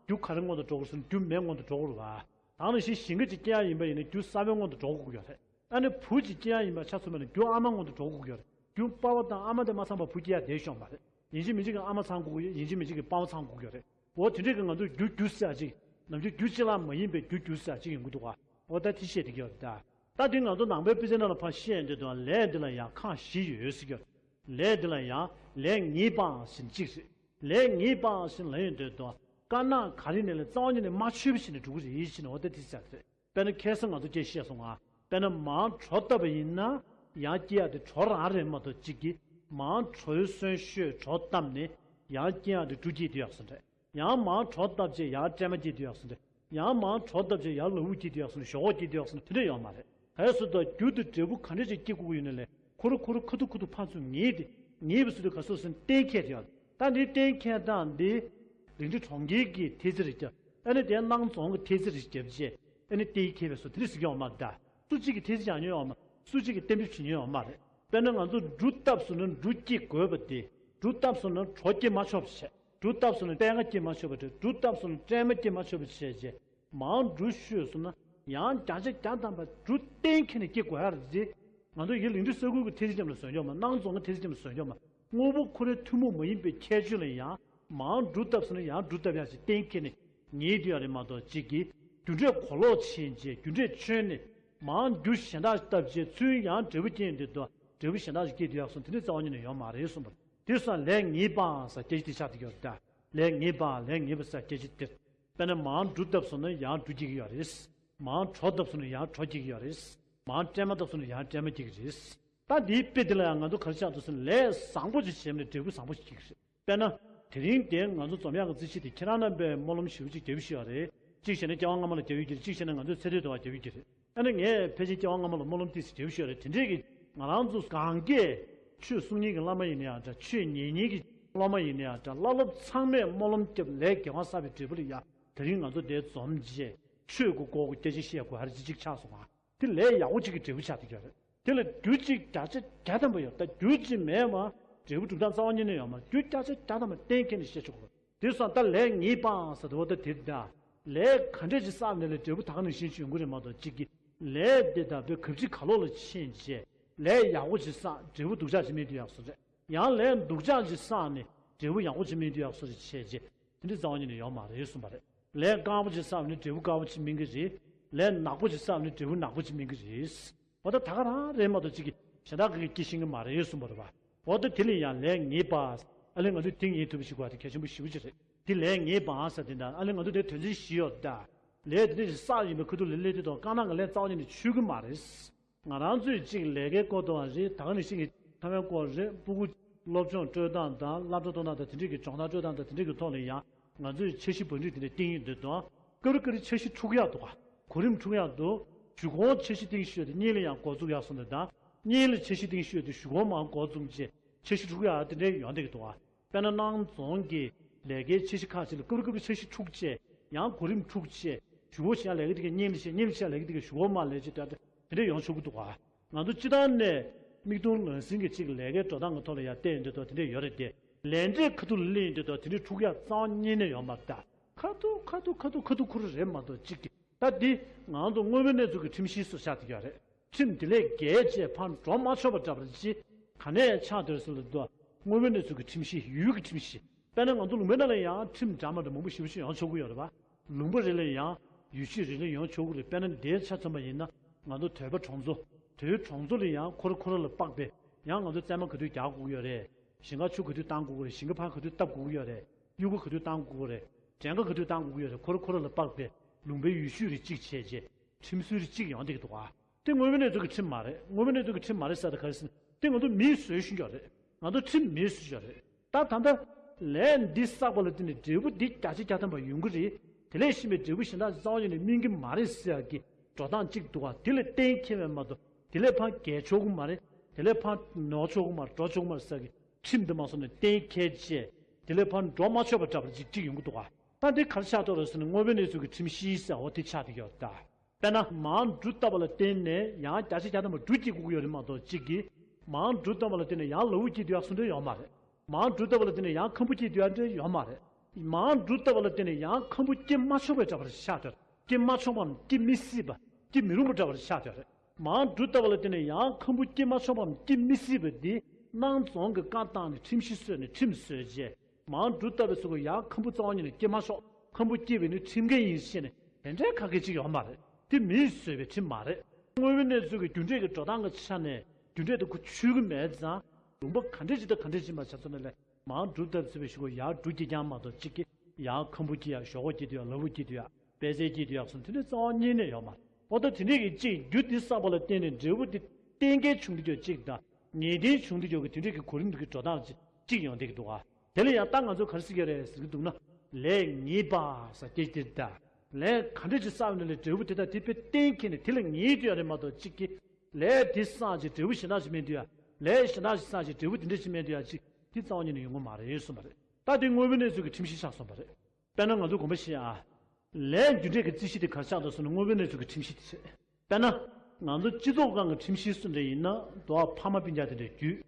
རྒྱུ་ག་རེ་སྔོན་དུ་འགྲོ་དགོས་ཟེར་ན་རྒྱུ་མེ་སྔོན་དུ་འགྲོ་དགོས་རེད་བ། དེ་ནང་བཞིན་ཞིང་ཁ་ཅིག་སྐྱེ་ཡག་ཡིན་པ་ཡིན་ན་རྒྱུ་ས་བོན་སྔོན་དུ་འགྲོ་དགོས་ཀྱི་ཡོད་རེད། ཨ་ནི་བུ་ཅིག་སྐྱེ་ཡག་ཡིན་པ་ཆ་མཚོན་པ་ན་རྒྱུ་ཨ་མ་སྔོན་དུ་འགྲོ་དགོས་ཀྱི་ཡོད་རེད། རྒྱུ་པ་ཕ་དང་ཨ་མ་དེ་མ་ཚང་བར་བུ་སྐྱེ་ཡག་བསྡད་ཤོག་མ་རེད། ཡིན་གཅིག་མིན་གཅིག་གི་ཨ་མ་ཚང་དགོས་ཀྱི་ཡོད། ཡིན་གཅིག་མིན་གཅིག་གི་པ་ཕ་ཚང་དགོས་ཀྱི་ཡོད་རེད། འོ་དེ་འདྲས་ཀྱི་ང་ཚོ་རྒྱུ་རྒྱུ་ཟེར་ཡག་ཅིག་ནམ་རྒྱུན་རྒྱུ་གཅིག་ལ་མ་ཡིན་པའི་རྒྱུ་རྒྱུ་ཟེར་ཡག་ཅིག་ཡོང་གི་འདུག་ག་འོ་ད་དེ་བཤད་བསྡད་ཀྱི་ཡོད་རེད་ད། ད་དེ་ང་ཚོ་ནང་པའི་དཔེ་ཆ་ནང་ལ་ཕར་བཤད་ཡོང་དུས་དང་ལས་འདི་ལ་ཡང་ཁག་བཞི་ཡོད་ཟེར་གྱི་ཡོད་རེད། ལས་འདི་ལ་ཡང་ལས་ངེས་པ་ཟེར་གཅིག་རེད། ལས་ངེས་པ་ཟེར་ལབ་ཡོང་དུས་དང་དཀར་ནག་ག་རེ་ནས་ལས་རྩ་བ་ཉིད་ནས་མ་ཆོད་པ་ཞིག་ནས་འགྲོ་གི་རེད་ཟེར་ནས་འོ་ད་དེ་ཟེར་རེད། དཔེར་ན་ཁ་སང་ང་ཚོ་སྐད་བཤད་སོང་ང་། དཔེར་ན་མར་གྲོ་བཏབ་པ་ཡིན་ན་ཡང་སྐྱེ་ཡག་དེ་གྲོ་རང་རེད་མ་གཏོགས་གཅིག་གིས་མར་གྲོའི་སོན་ཤོས་གྲོ་བཏབ་ནས་ཡང་སྐྱེ་ཡག་དེ་འབྲུ་སྐྱེས་དེ་ཡག་སོང་རེད། ཡང་མར་གྲོ་བཏབ་རྗེས་ཡང་སྲན་མ་སྐྱེས་དེ་ཡག་སོང་རེད། ཡང་མར་གྲོ་བཏབ་རྗེས་ཡང་ལ་འུ་སྐྱེས་དེ་ཡག་སོང་རེད། ཞོག་ཁོག་སྐྱེས་དེ་ཡག་སོང་རེད། དེ་འདྲ་ཡོད་མ་རེད། གལ་སྲིད་ད་རྒྱུ་དེ་འབྲས་བུ་ག་འདྲ་ཅིག་སྐྱེ་དགོས་ཀྱི་ཡོད་ན་ལས་ཁོ་རང་ཁོ་རང་ཁ་ཐུག་ཁ་ཐུག་ཕར་ཚུར་ངེས་ཏེ་ངེས་པའི་ཚུལ་དུ་ག་སོ་སོའི་གཏན་འཁེལ་དེ་ཡག་ད་འདི་གཏན་འཁེལ་སྟངས་འདི་རིགས་འདྲ་གྲོང་ཁྱེར་གྱི་ཐེལ་ཙེ་རེ་བརྒྱབ། ཨ་ནི་དེ་སྣང་རྫོང་གི་ཐེལ་ཙེ་རེ་བརྒྱབ་རྗེས་ཨ་ནི་གཏན་འཁེལ་བའི་བཟོ་དེ་འདྲ་ཟེར་གྱི་ཡོད་མ་རེད་ད། སུ་གཅིག་གིས་ཐེལ་ཙེ་རྒྱག་མྱོང་ཡོད་མ། སུ་གཅིག་གིས་གཏན་འབེབས་བྱེད་མྱོང་ཡོད་མ་རེད། དཔེར་ན་ང་ཚོ་འབྲུ་བཏབ་སོང་ན་འབྲུ་སྐྱེ་དགོས་པ་དེ། འབྲུ་བཏབ་སོང་ན་གྲོ་སྐྱེ་མ་ཆོག་པ་བྱས། འབྲུ་བཏབ་སོང་ན་པད་ཁ་སྐྱེ་མ་ཆོག་པ་རེད། འབྲུ་བཏབ་སོང་ན་སྲན་མ་སྐྱེ་མ་ཆོག་པ་བྱས་རྗེས་མར་འབྲུ་བཤུས་སོང་ན་ཡང་བརྒྱ་ཆ་བརྒྱ་ཐམ་པ་འབྲུ་གཏན་འཁེལ་ནས་སྐྱེ་དགོས་ཡག་རེད་དེ། ང་ཚོ་ཡི་ལིང་ཏི་ས་ཁུལ་གྱི་ཐེལ་ཙེ་ཙམ་ལ་བཟོས་ཡོད་མ། སྣང་རྫོང་གི་ཐེལ་ཙེ་ཙམ་ལ་བཟོས་ཡོད་མ། དངོས་པོ་ཁོ་རའི་ཐུན་མོང་མ་ཡིན་པའི་ཁྱད་ཆོས་ལ་ཡང་མར་འབྲུ་བཏབ་སོང་ན་ཡང་འབྲུ་བཏབ་ཡག་ཅིག་གཏན་འཁེལ་ནས་ངེས་དུས་ཡག་རེད་མ་གཏོགས་གཅིག་གིས་རྒྱུ་འབྲས་གོ་ལོག་ཕྱིན་རྗེས་རྒྱུ་འབྲས་ཆོད་ནས་མར་རྒྱུ་གཞན་དག་བཏབ་རྗེས་ཚུར་ཡང་འབྲས་བུ་སྐྱེ་ཡོང་དུས་དོ་འབྲས་བུ་གཞན་དག་ཅིག་སྐྱེ་དུས་ཡག་སོང་དེ་འདྲ་རྩ་བ་ཉིད་ནས་ཡོད་མ་རེད་གསུངས་པ་རེད། དེ་སོང་ལས་ངེས་པའང་ཟེར་སྐད་ཆ་དེ་ཆགས་བསྡད་ཀྱི་ཡོད་རེད་ད། ལས་ངེས་པ་ལས་ངེས་པ་ཟེར་སྐད་ཆ་དེ། དཔེར་ན་མར་འབྲུ་བཏབ་སོང་ན་ཡང་འབྲུ་སྐྱེ་གི་ཡོད་རེད། མར་གྲོ་བཏབ་སོང་ན་ཡང་གྲོ་སྐྱེ་གི་ཡོད་རེད། མར་སྲན་མ་བཏབ་སོང་ན་ཡང་སྲན་མ་སྐྱེ་གི་རེད། ད་འདིའི་དཔེ་འདི་ལ་ཡང་ང་ཚོ་ག་རེ་ཆགས་འདུག་ཟེར་ན་ལས་བཟང་པོ་ཅིག་བྱས་ནས་འབྲས་བུ་བཟང་པོ་ཞིག་སྐྱེ་གི་རེད། དཔེར་ན། དེ་རིང་དེ་ང་ཚོ་འཛོམས་ཡག་གི་རྩིས་གཞི་དེ་ཁྱེད་རང་རྣམ་པས་སྨོན་ལམ་ཞེ་པོ་ཅིག་རྒྱབ་ཀྱི་ཡོད་རེད། གཅིག་བྱས་ན་སྐྱེ་བ་སྔ་མ་ལ་རྒྱབ་ཀྱི་ཡོད་རེད། གཅིག་བྱས་ན་ང་ཚོའི་ཚེ་འདས་དུ་བ་རྒྱབ་ཀྱི་ཡོད་རེད། ཨ་ནི་ངས་ཕལ་ཆེར་སྐྱེ་བ་སྔ་མ་ལ་སྨོན་ལམ་ཏོག་ཙམ་རྒྱབ་ཀྱི་ཡོད་རེད། དེ་འདྲས་ཀྱི་ང་རང་ཚོ་གང་གས་ཆོས་གསུང་མཁན་གྱི་བླ་མ་ཡིན་ན་ཡང་འདྲ། ཆོས་ཉན་མཁན་གྱི་སློབ་མ་ཡིན་ན་ཡང་འདྲ། བླ་སློབ་ཚང་མས་སྨོན་ལམ་བརྒྱབ་ལས་དགེ་བ་བསགས་པའི་འབྲས་བུ་ལ་ཡ། དེ་རིང་ང་ཚོ་འདིར་འཛོམས་རྗེས་ཆོས་ཀྱི་སྐོར་གྱི་སྐད་ཆ་བཤད་དགོས་ཧ་ལས་ཅིག་ཆགས་སོང་ང་། དེ་ལས་ཡག་པོ་ཅིག་གི་འབྲས་བུ་ཆགས་བསྡད་ཀྱི་ཡོད་རེད། དེ་ལ་རྒྱུ་གཅིག་བརྒྱ་ཆ་བརྒྱ་ཐམ་པ་ཡོད། ད་རྒྱུ་གཅིག་མེད་པ་འབྲས་བུ་གྲུབ་སྟངས་རྩ་བ་ཉིད་ནས་ཡོད་མ་རེད། རྒྱུ་བརྒྱ་ཆ་བརྒྱ་ཐམ་པ་གཏན་འཁེལ་ནས་བཤད་ཆོག་གི་རེད། དེ་སོང་ད་ལས་ངེས་པའང་ཟེར་དུས་འོ་ད་དེ་ད། ལས་ག་འདྲས་ཅིག་བསགས་ནས་ལས་འབྲས་བུ་ད་ག་ནང་བཞིན་ཅིག་ཡོང་གི་རེད་མ་གཏོགས་གཅིག་གི་ལས་དེ་ད་བོད་གབ་ཅིག་ག་ལོག་ལ་ཕྱིན་རྗེས་ལས་ཡག་པོ་ཅིག་བསགས་འབྲས་བུ་སྡུག་ཅག་ཅིག་སྨིན་དུས་ཡག་བཟོ་རེད། ཡང་ལས་སྡུག་ཅག་ཅིག་བསགས་ནས་འབྲས་བུ་ཡག་པོ་ཅིག་སྨིན་དུས་ཡག་བཟོ་རེད་བྱས་རྗེས། དེ་འདྲའི་རྩ་བ་ཉིད་ནས་ཡོད་མ་རེད་གསུངས་པ་རེད། ལས་དཀར་པོ་ཅིག་བསགས་ནས་འབྲས་བུ་དཀར་པོ་ཅིག་སྨིན་གྱི་རེད། ལས་ནག་པོ་ཅིག་བསགས་ནས་འབྲས་བུ་ནག་པོ་ཅིག་སྨིན་གྱི་རེད། འོ་ད་ད་ག་རང་རེད་མ་གཏོགས་གཅིག་གིས་གཞན་དག་གིས་སྐྱེ་ཤེས་ཀྱི་མ་རེད་གསུངས་པ་རེད་བ། འོ་ད་དེ་ལ་ཡང་ལས་ངེས་པ། ཨ་ལས་ང་ཚོས་དེ་ངེས་ཐུབ་པ་ཞིག་དགོས་པ་དེ་གལ་ཆེན་པོ་ཞེ་པོ་ཅིག་རེད། དེ་ལས་ངེས་པ་ཟེར་དེ་འདྲ་ཨ་ལས་ང་ཚོ་དེ་དོན་ཚན་བཞི་ཡོད་ད། ལས་དེ་འདྲ་ཞིག་བསགས་ཡིན་པའི་ཁུ་ཐུག་ལ་ལས་དེ་དང་དཀར་ནག་གི་ལས་རྩ་བ་ཉིད་ནས་ཆོད་ཀྱི་མ་རེད། ང་རང་ཚོས་གཅིག་ལས་ཀའི་སྐོར་དུའང་རེད། ད་ག་ནང་བཞིན་གྱི་ཚང་མའི་སྐོར་རེད། སྤུ་གུ་སློབ་སྦྱོང་སྤྲོད་སྟངས་དང་སློབ་གྲྭ་གཏོང་སྟངས་དང་དེ་འདྲས་ཀྱི་སྦྱོང་བརྡར་སྤྲོད་སྟངས་དང་དེ་འདྲས་ཀྱི་ཐོག་ནས་ཡང་ང་ཚོས་འཆར་གཞི་བང་སྒྲིག་དེ་འདྲས་བཏིང་ཡོད་འདུག་དང་། སྐབས་རེ་སྐབས་རེ་འཆར་གཞི་འཁྲུག་ཡག་འདུག་ག་གོ་རིམ་འཁྲུག་ཡག་འདུག་གཞུག་གུ་འཆར་གཞི་བཏིང་ཤོས་དེ་གཉིས་ལ་ཡང་འགོ་འཛུགས་ཡག་སོང་དེ་དང་། གཉིས་ལ་འཆར་གཞི་བཏིང་ཤོས་དེ་གཞུག་གུ་མར་འགོ་འཛུགས་རྗེས་འཆར་གཞི་འཁྲུག་ཡག་དེ་འདྲས་ཡོང་བསྡད་ཀྱི་འདུག་ག་དཔེར་ན་སྣང་རྫོང་གི་ལས་ཀའི་འཆར་གཞི་ཁག་ཅིག་ལ་སྐབས་རེ་སྐབས་རེ་འཆར་གཞི་འཁྲུག་བྱས། ཡང་གོ་རིམ་འཁྲུག་བྱས། གཞུག་གུ་ཞིག་ལས་ཀ་དེ་ག་གཉིས་ལ་བྱས། གཉིས་ལ་བྱས་ལས་ཀ་དེ་ག་གཞུག་གུ་མར་ལས་བྱེད་དེ་འདྲ་ཡོང་ཆོག་གི་འདུག་ག་ང་ཚོ་སྤྱི་བཏང་ནས་མིག་མཐོང་ལག་ཟིན་གྱི་གཅིག་ལས་ཀའི་འགྲོ་སྟངས་ཀྱི་ཐོག་ལ་ཡང་བལྟས་ཡོང་དུས་ཐོག་དེ་འདྲ་ཡོད་རེད་དེ། ལས་འབྲས་ཁ་ཐུག་ལ་སླེབས་ཡོང་དུས་ཐོག་དེ་འདྲ་འཁྲུག་ཡག་རྩ་བ་ཉིད་ནས་ཡོད་མ་རེད་ད། ཁ་ཐུག་ཁ་ཐུག་ཁ་ཐུག་ཁ་ཐུག་ཁུར་རེད་མ་གཏོགས་གཅིག་གི། ད་འདི་ང་ཚོ་དངོས་པོའི་གནས་ཚུལ་གྱི་ཁྲིམས་གཞི་སུ་ཆགས་བསྡད་ཀྱི་ཡོད་རེད། ཁྲིམས་དེ་ལས་བརྒལ་བྱས་ཕར་འགྲོ་མ་ཆོག་པ་འདྲ་པོ་ཅིག་ག་ནས་ཆགས་བསྡད་ཟེར་ལབ་དུས། དངོས་པོའི་གནས་ཚུལ་གྱི་ཁྲིམས་གཞི་ཡུལ་གྱི་ཁྲིམས་གཞི། དཔེར་ན་ང་ཚོ་ལུང་པའི་ནང་ལ་ཡང་ཁྲིམས་འདྲ་མི་འདྲ་མང་པོ་ཞེ་པོ་ཅིག་ཡོང་ཆོག་གི་ཡོད་རེད་པ། ལུང་པ་རེ་ལ་ཡང་ཡུལ་ཤུལ་རེ་ལ་ཡོང་ཆོག་གི་རེད། དཔེར་ན་འདིའི་ཆ་མཚོན་པ་ཡིན་ན་ང་ཚོ་དོལ་པ་གྲོང་ཚོ། དོལ་གྲོང་ཚོ་ལ་ཡང་ཁོ་ར་ཁོ་ར་ལ་དཔག་པའི་ཡང་ང་ཚོ་བཙན་མ་ག་དུས་རྒྱག་དགོས་ཀྱི་ཡོད་རེད། ཞིང་ཁ་ཆུ་ག་དུས་བཏང་དགོས་ཀྱི་རེད། ཞིང་ཁ་ཕར་ག་དུས་བཏབ་དགོས་ཀྱི་ཡོད་རེད། གཡུག་ཁ་ག་དུས་བཏང་དགོས་ཀྱི་རེད། གྲངས་ཀ་ག་དུས་བཏང་དགོས་ཀྱི་ཡོད་རེད། ཁོ་ར་ཁོ་ར་ལ་དཔག་པའི་ལུང་པའི་ཡུལ་ཤུལ་རེ་གཅིག་བྱས་རྗེས་ཁྲིམས་སྲོལ་རེ་གཅིག་ཡོང་བསྡད་ཀྱི་འདུག་ག་དེ་དངོས་པོའི་གནས་ཚུལ་གྱི་ཁྲིམས་མ་རེད། དངོས་པོའི་གནས་ཚུལ་གྱི་ཁྲིམས་མ་རེད་ཟེར་ད་ག་རེ་ཟེར་ན། དེ་ང་ཚོ་མིས་བཟོས་བཞིན་ཡོད་རེད། ང་ཚོ་ཁྲིམས་མིས་བཟོས་ཡོད་རེད། ད་ད་ལྟ་ལས་འདི་བསགས་པ་ལ་བརྟེན་ནས་འབྲས་བུ་འདི་བརྒྱ་ཆ་བརྒྱ་ཐམ་པ་ཡོང་གི་རེད། དེ་ལས་གཞན་པའི་འབྲས་བུ་གཞན་དག་རྩ་བ་ཉིད་ནས་སྨིན་གྱི་མ་རེད་ཟེར་ཡག་གི་འགྲོ་སྟངས་གཅིག་འདུག་ག་དེ་ལ་གཏན་འཁེལ་བས་མ་གཏོགས་དེ་ལས་ཕར་བརྒལ་ཆོག་གི་མ་རེད། དེ་ལས་ཕར་ནོར་ཆོག་གི་མ་རེད། འགྲོ་ཆོག་གི་མ་རེད་ཟེར་ཡག་གི་ཁྲིམས་འདི་མ་སོང་ནས་གཏན་འཁེལ་བྱས། དེ་ལས་ཕར་འགྲོ་མ་ཆོག་པ་འདྲ་པོ་ཅིག་ཅིག་ཡོང་གི་འདུག་ག་ད་འདི་ག་རེ་ཆགས་འགྲོ་རེད་ཟེར་ན། དངོས་པོའི་གནས་ཚུལ་གྱི་ཁྲིམས་གཞི་ཟེར་བ་འོ་དེ་ཆགས་བསྡད་ཀྱི་ཡོད་ད། དཔེར་ན་མར་འབྲུ་བཏབ་པ་ལ་བརྟེན་ནས་ཡང་བརྒྱ་ཆ་བརྒྱ་ཐམ་པ་འབྲུ་སྐྱེ་དགོས་ཀྱི་ཡོད་རེད་མ་གཏོགས་གཅིག་གིས། མར་འབྲུ་བཏབ་པ་ལ་བརྟེན་ནས་ཡང་ལ་ཕུག་སྐྱེ་དུས་ཡག་སུ་འདྲ་ཡོད་མ་རེད། མར་འབྲུ་བཏབ་པ་ལ་བརྟེན་ནས་ཡང་ཁམ་བུ་སྐྱེ་དུས་ཡག་འདྲ་ཡོད་མ་རེད། མར་འབྲུ་བཏབ་པ་ལ་བརྟེན་ནས་ཡང་ཁམ་བུ་སྐྱེ་མ་ཆོག་པའི་འདྲ་པོ་ཆགས་འགྲོ། སྐྱེ་མ་ཆོག་པའམ་སྐྱེ་མི་སྲིད་པ། སྐྱེ་མི་རུང་བ་འདྲ་པོ་ཆགས་འགྲོ་རེད། མར་འབྲུ་བཏབ་པ་ལ་བརྟེན་ནས་ཡང་ཁམ་བུ་སྐྱེ་མ་ཆོག་པའམ་སྐྱེ་མི་སྲིད་པ་འདི་སྣང་རྫོང་གི་བཀའ་བཏང་ནས་ཁྲིམས་གཞི་བཟོས་ནས་ཁྲིམས་བཟོས་རྗེས། མར་འབྲུ་བཏབ་པའི་ཚུལ་གྱིས་ཡང་ཁམ་བུ་རྩ་བ་ཉིད་ནས་སྐྱེ་མ་ཆོག་ཁམ་བུ་སྐྱེ་བ་ནི་ཁྲིམས་འགལ་ཡིན་ཞེས་ནས་དེ་འདྲའི་ཁ་སྐད་ཅིག་ཡོད་མ་རེད། དེ་མིས་བཟོས་པའི་ཁྲིམས་མ་རེད། དངོས་པོའི་གནས་ཚུལ་གྱི་རྒྱུ་འབྲས་ཀྱི་འགྲོ་སྟངས་ཀྱི་ཆ་ནས་རྒྱུ་འབྲས་དེ་ཁོ་ཆོད་ཀྱི་མེད་ཙང་། ལུང་པ་ག་འདྲས་ཅིག་དང་ག་འདྲས་ཅིག་མ་ཆ་ཚོད་ནས་ལས་མར་འབྲུ་བཏབ་ཚུད་པའི་གཞུག་གུ་ཡར་འབྲུ་སྐྱེ་རྐྱང་མ་གཏོགས་གཅིག་གིས་ཡར་ཁམ་བུ་སྐྱེ་ཡག་ཞོག་ཁོག་སྐྱེ་དུས་ཡག་ལ་ཕུག་སྐྱེ་དུས་ཡག་པད་ཚལ་སྐྱེ་དུས་ཡག་སོགས་དེ་འདྲའི་རྩ་བ་ཉིད་ནས་ཡོད་མ་རེད། འོ་ད་དེ་འདྲས་ཀྱི་གཅིག་རྒྱུ་འདི་བསགས་པ་ལ་བརྟེན་ནས་འབྲས་བུ་འདི་གཏན་འཁེལ་བྱུང་དུས་ཀྱང་གཅིག་དང་། ངེས་གཏན་བྱུང་དུས་ཀྱང་གི་དེ་འདྲས་ཀྱི་གོ་རིམ་འདི་གི་འགྲོ་སྟངས་གཅིག་ཡོང་བསྡད་ཀྱི་འདུག་ག་དེ་ལ་ཡང་ད་ང་ཚོས་ག་རེ་ཟེར་གྱི་རེད་ཟེར་གྱི་འདུག་ན། ལས་ངེས་པ་ཟེར་སྐད་དེ་ད། ལས་ག་འདྲ་ཅིག་བསགས་ནས་ལས་འབྲས་བུ་དེ་དག་དེ་དཔེ་གཏན་འཁེལ་ནས་དེ་ལ་ངེས་དུ་ཡང་རེད་མ་གཏོགས་གཅིག་གིས། ལས་དེ་བསགས་ཀྱི་འབྲས་བུ་གཞན་དག་ཅིག་སྨིན་དུས་ཡ། ལས་གཞན་དག་ཅིག་བསགས་ཀྱི་འབྲས་བུ་དེ་འདྲ་ཅིག་སྨིན་དུས་ཡ་གཅིག་དེ་རྩ་བ་ཉིད་ནས་ཡོང་གི་མ་རེད་གསུངས་པ་རེད། ད་དེ་དངོས་པོའི་གནས་ཚུལ་གྱི་ཁྲིམས་གཞི་ཆགས་སོང་བ་རེད། དཔེར་ན་ང་ཚོ་དགོངས་པ་བཞེས་ཨ། ལས་རྒྱུ་འབྲས་ཀྱི་རྩིས་གཞི་དེ་ག་རེ་ཆགས་འདུག་ཟེར་ན་དངོས་པོའི་གནས་ཚུལ་གྱི་ཁྲིམས་གཞི་དེ་རེད། དཔེར་ན། ང་ཚོ་སྤྱི་ཚོགས་ཁང་གི་ཁྲིམས་གཞི་སུ་འདྲ་ཡིན་ན་དོ་བ་ཕ་མ་སྤུན་ཀྱག་དེ་འདྲའི་རྒྱུད།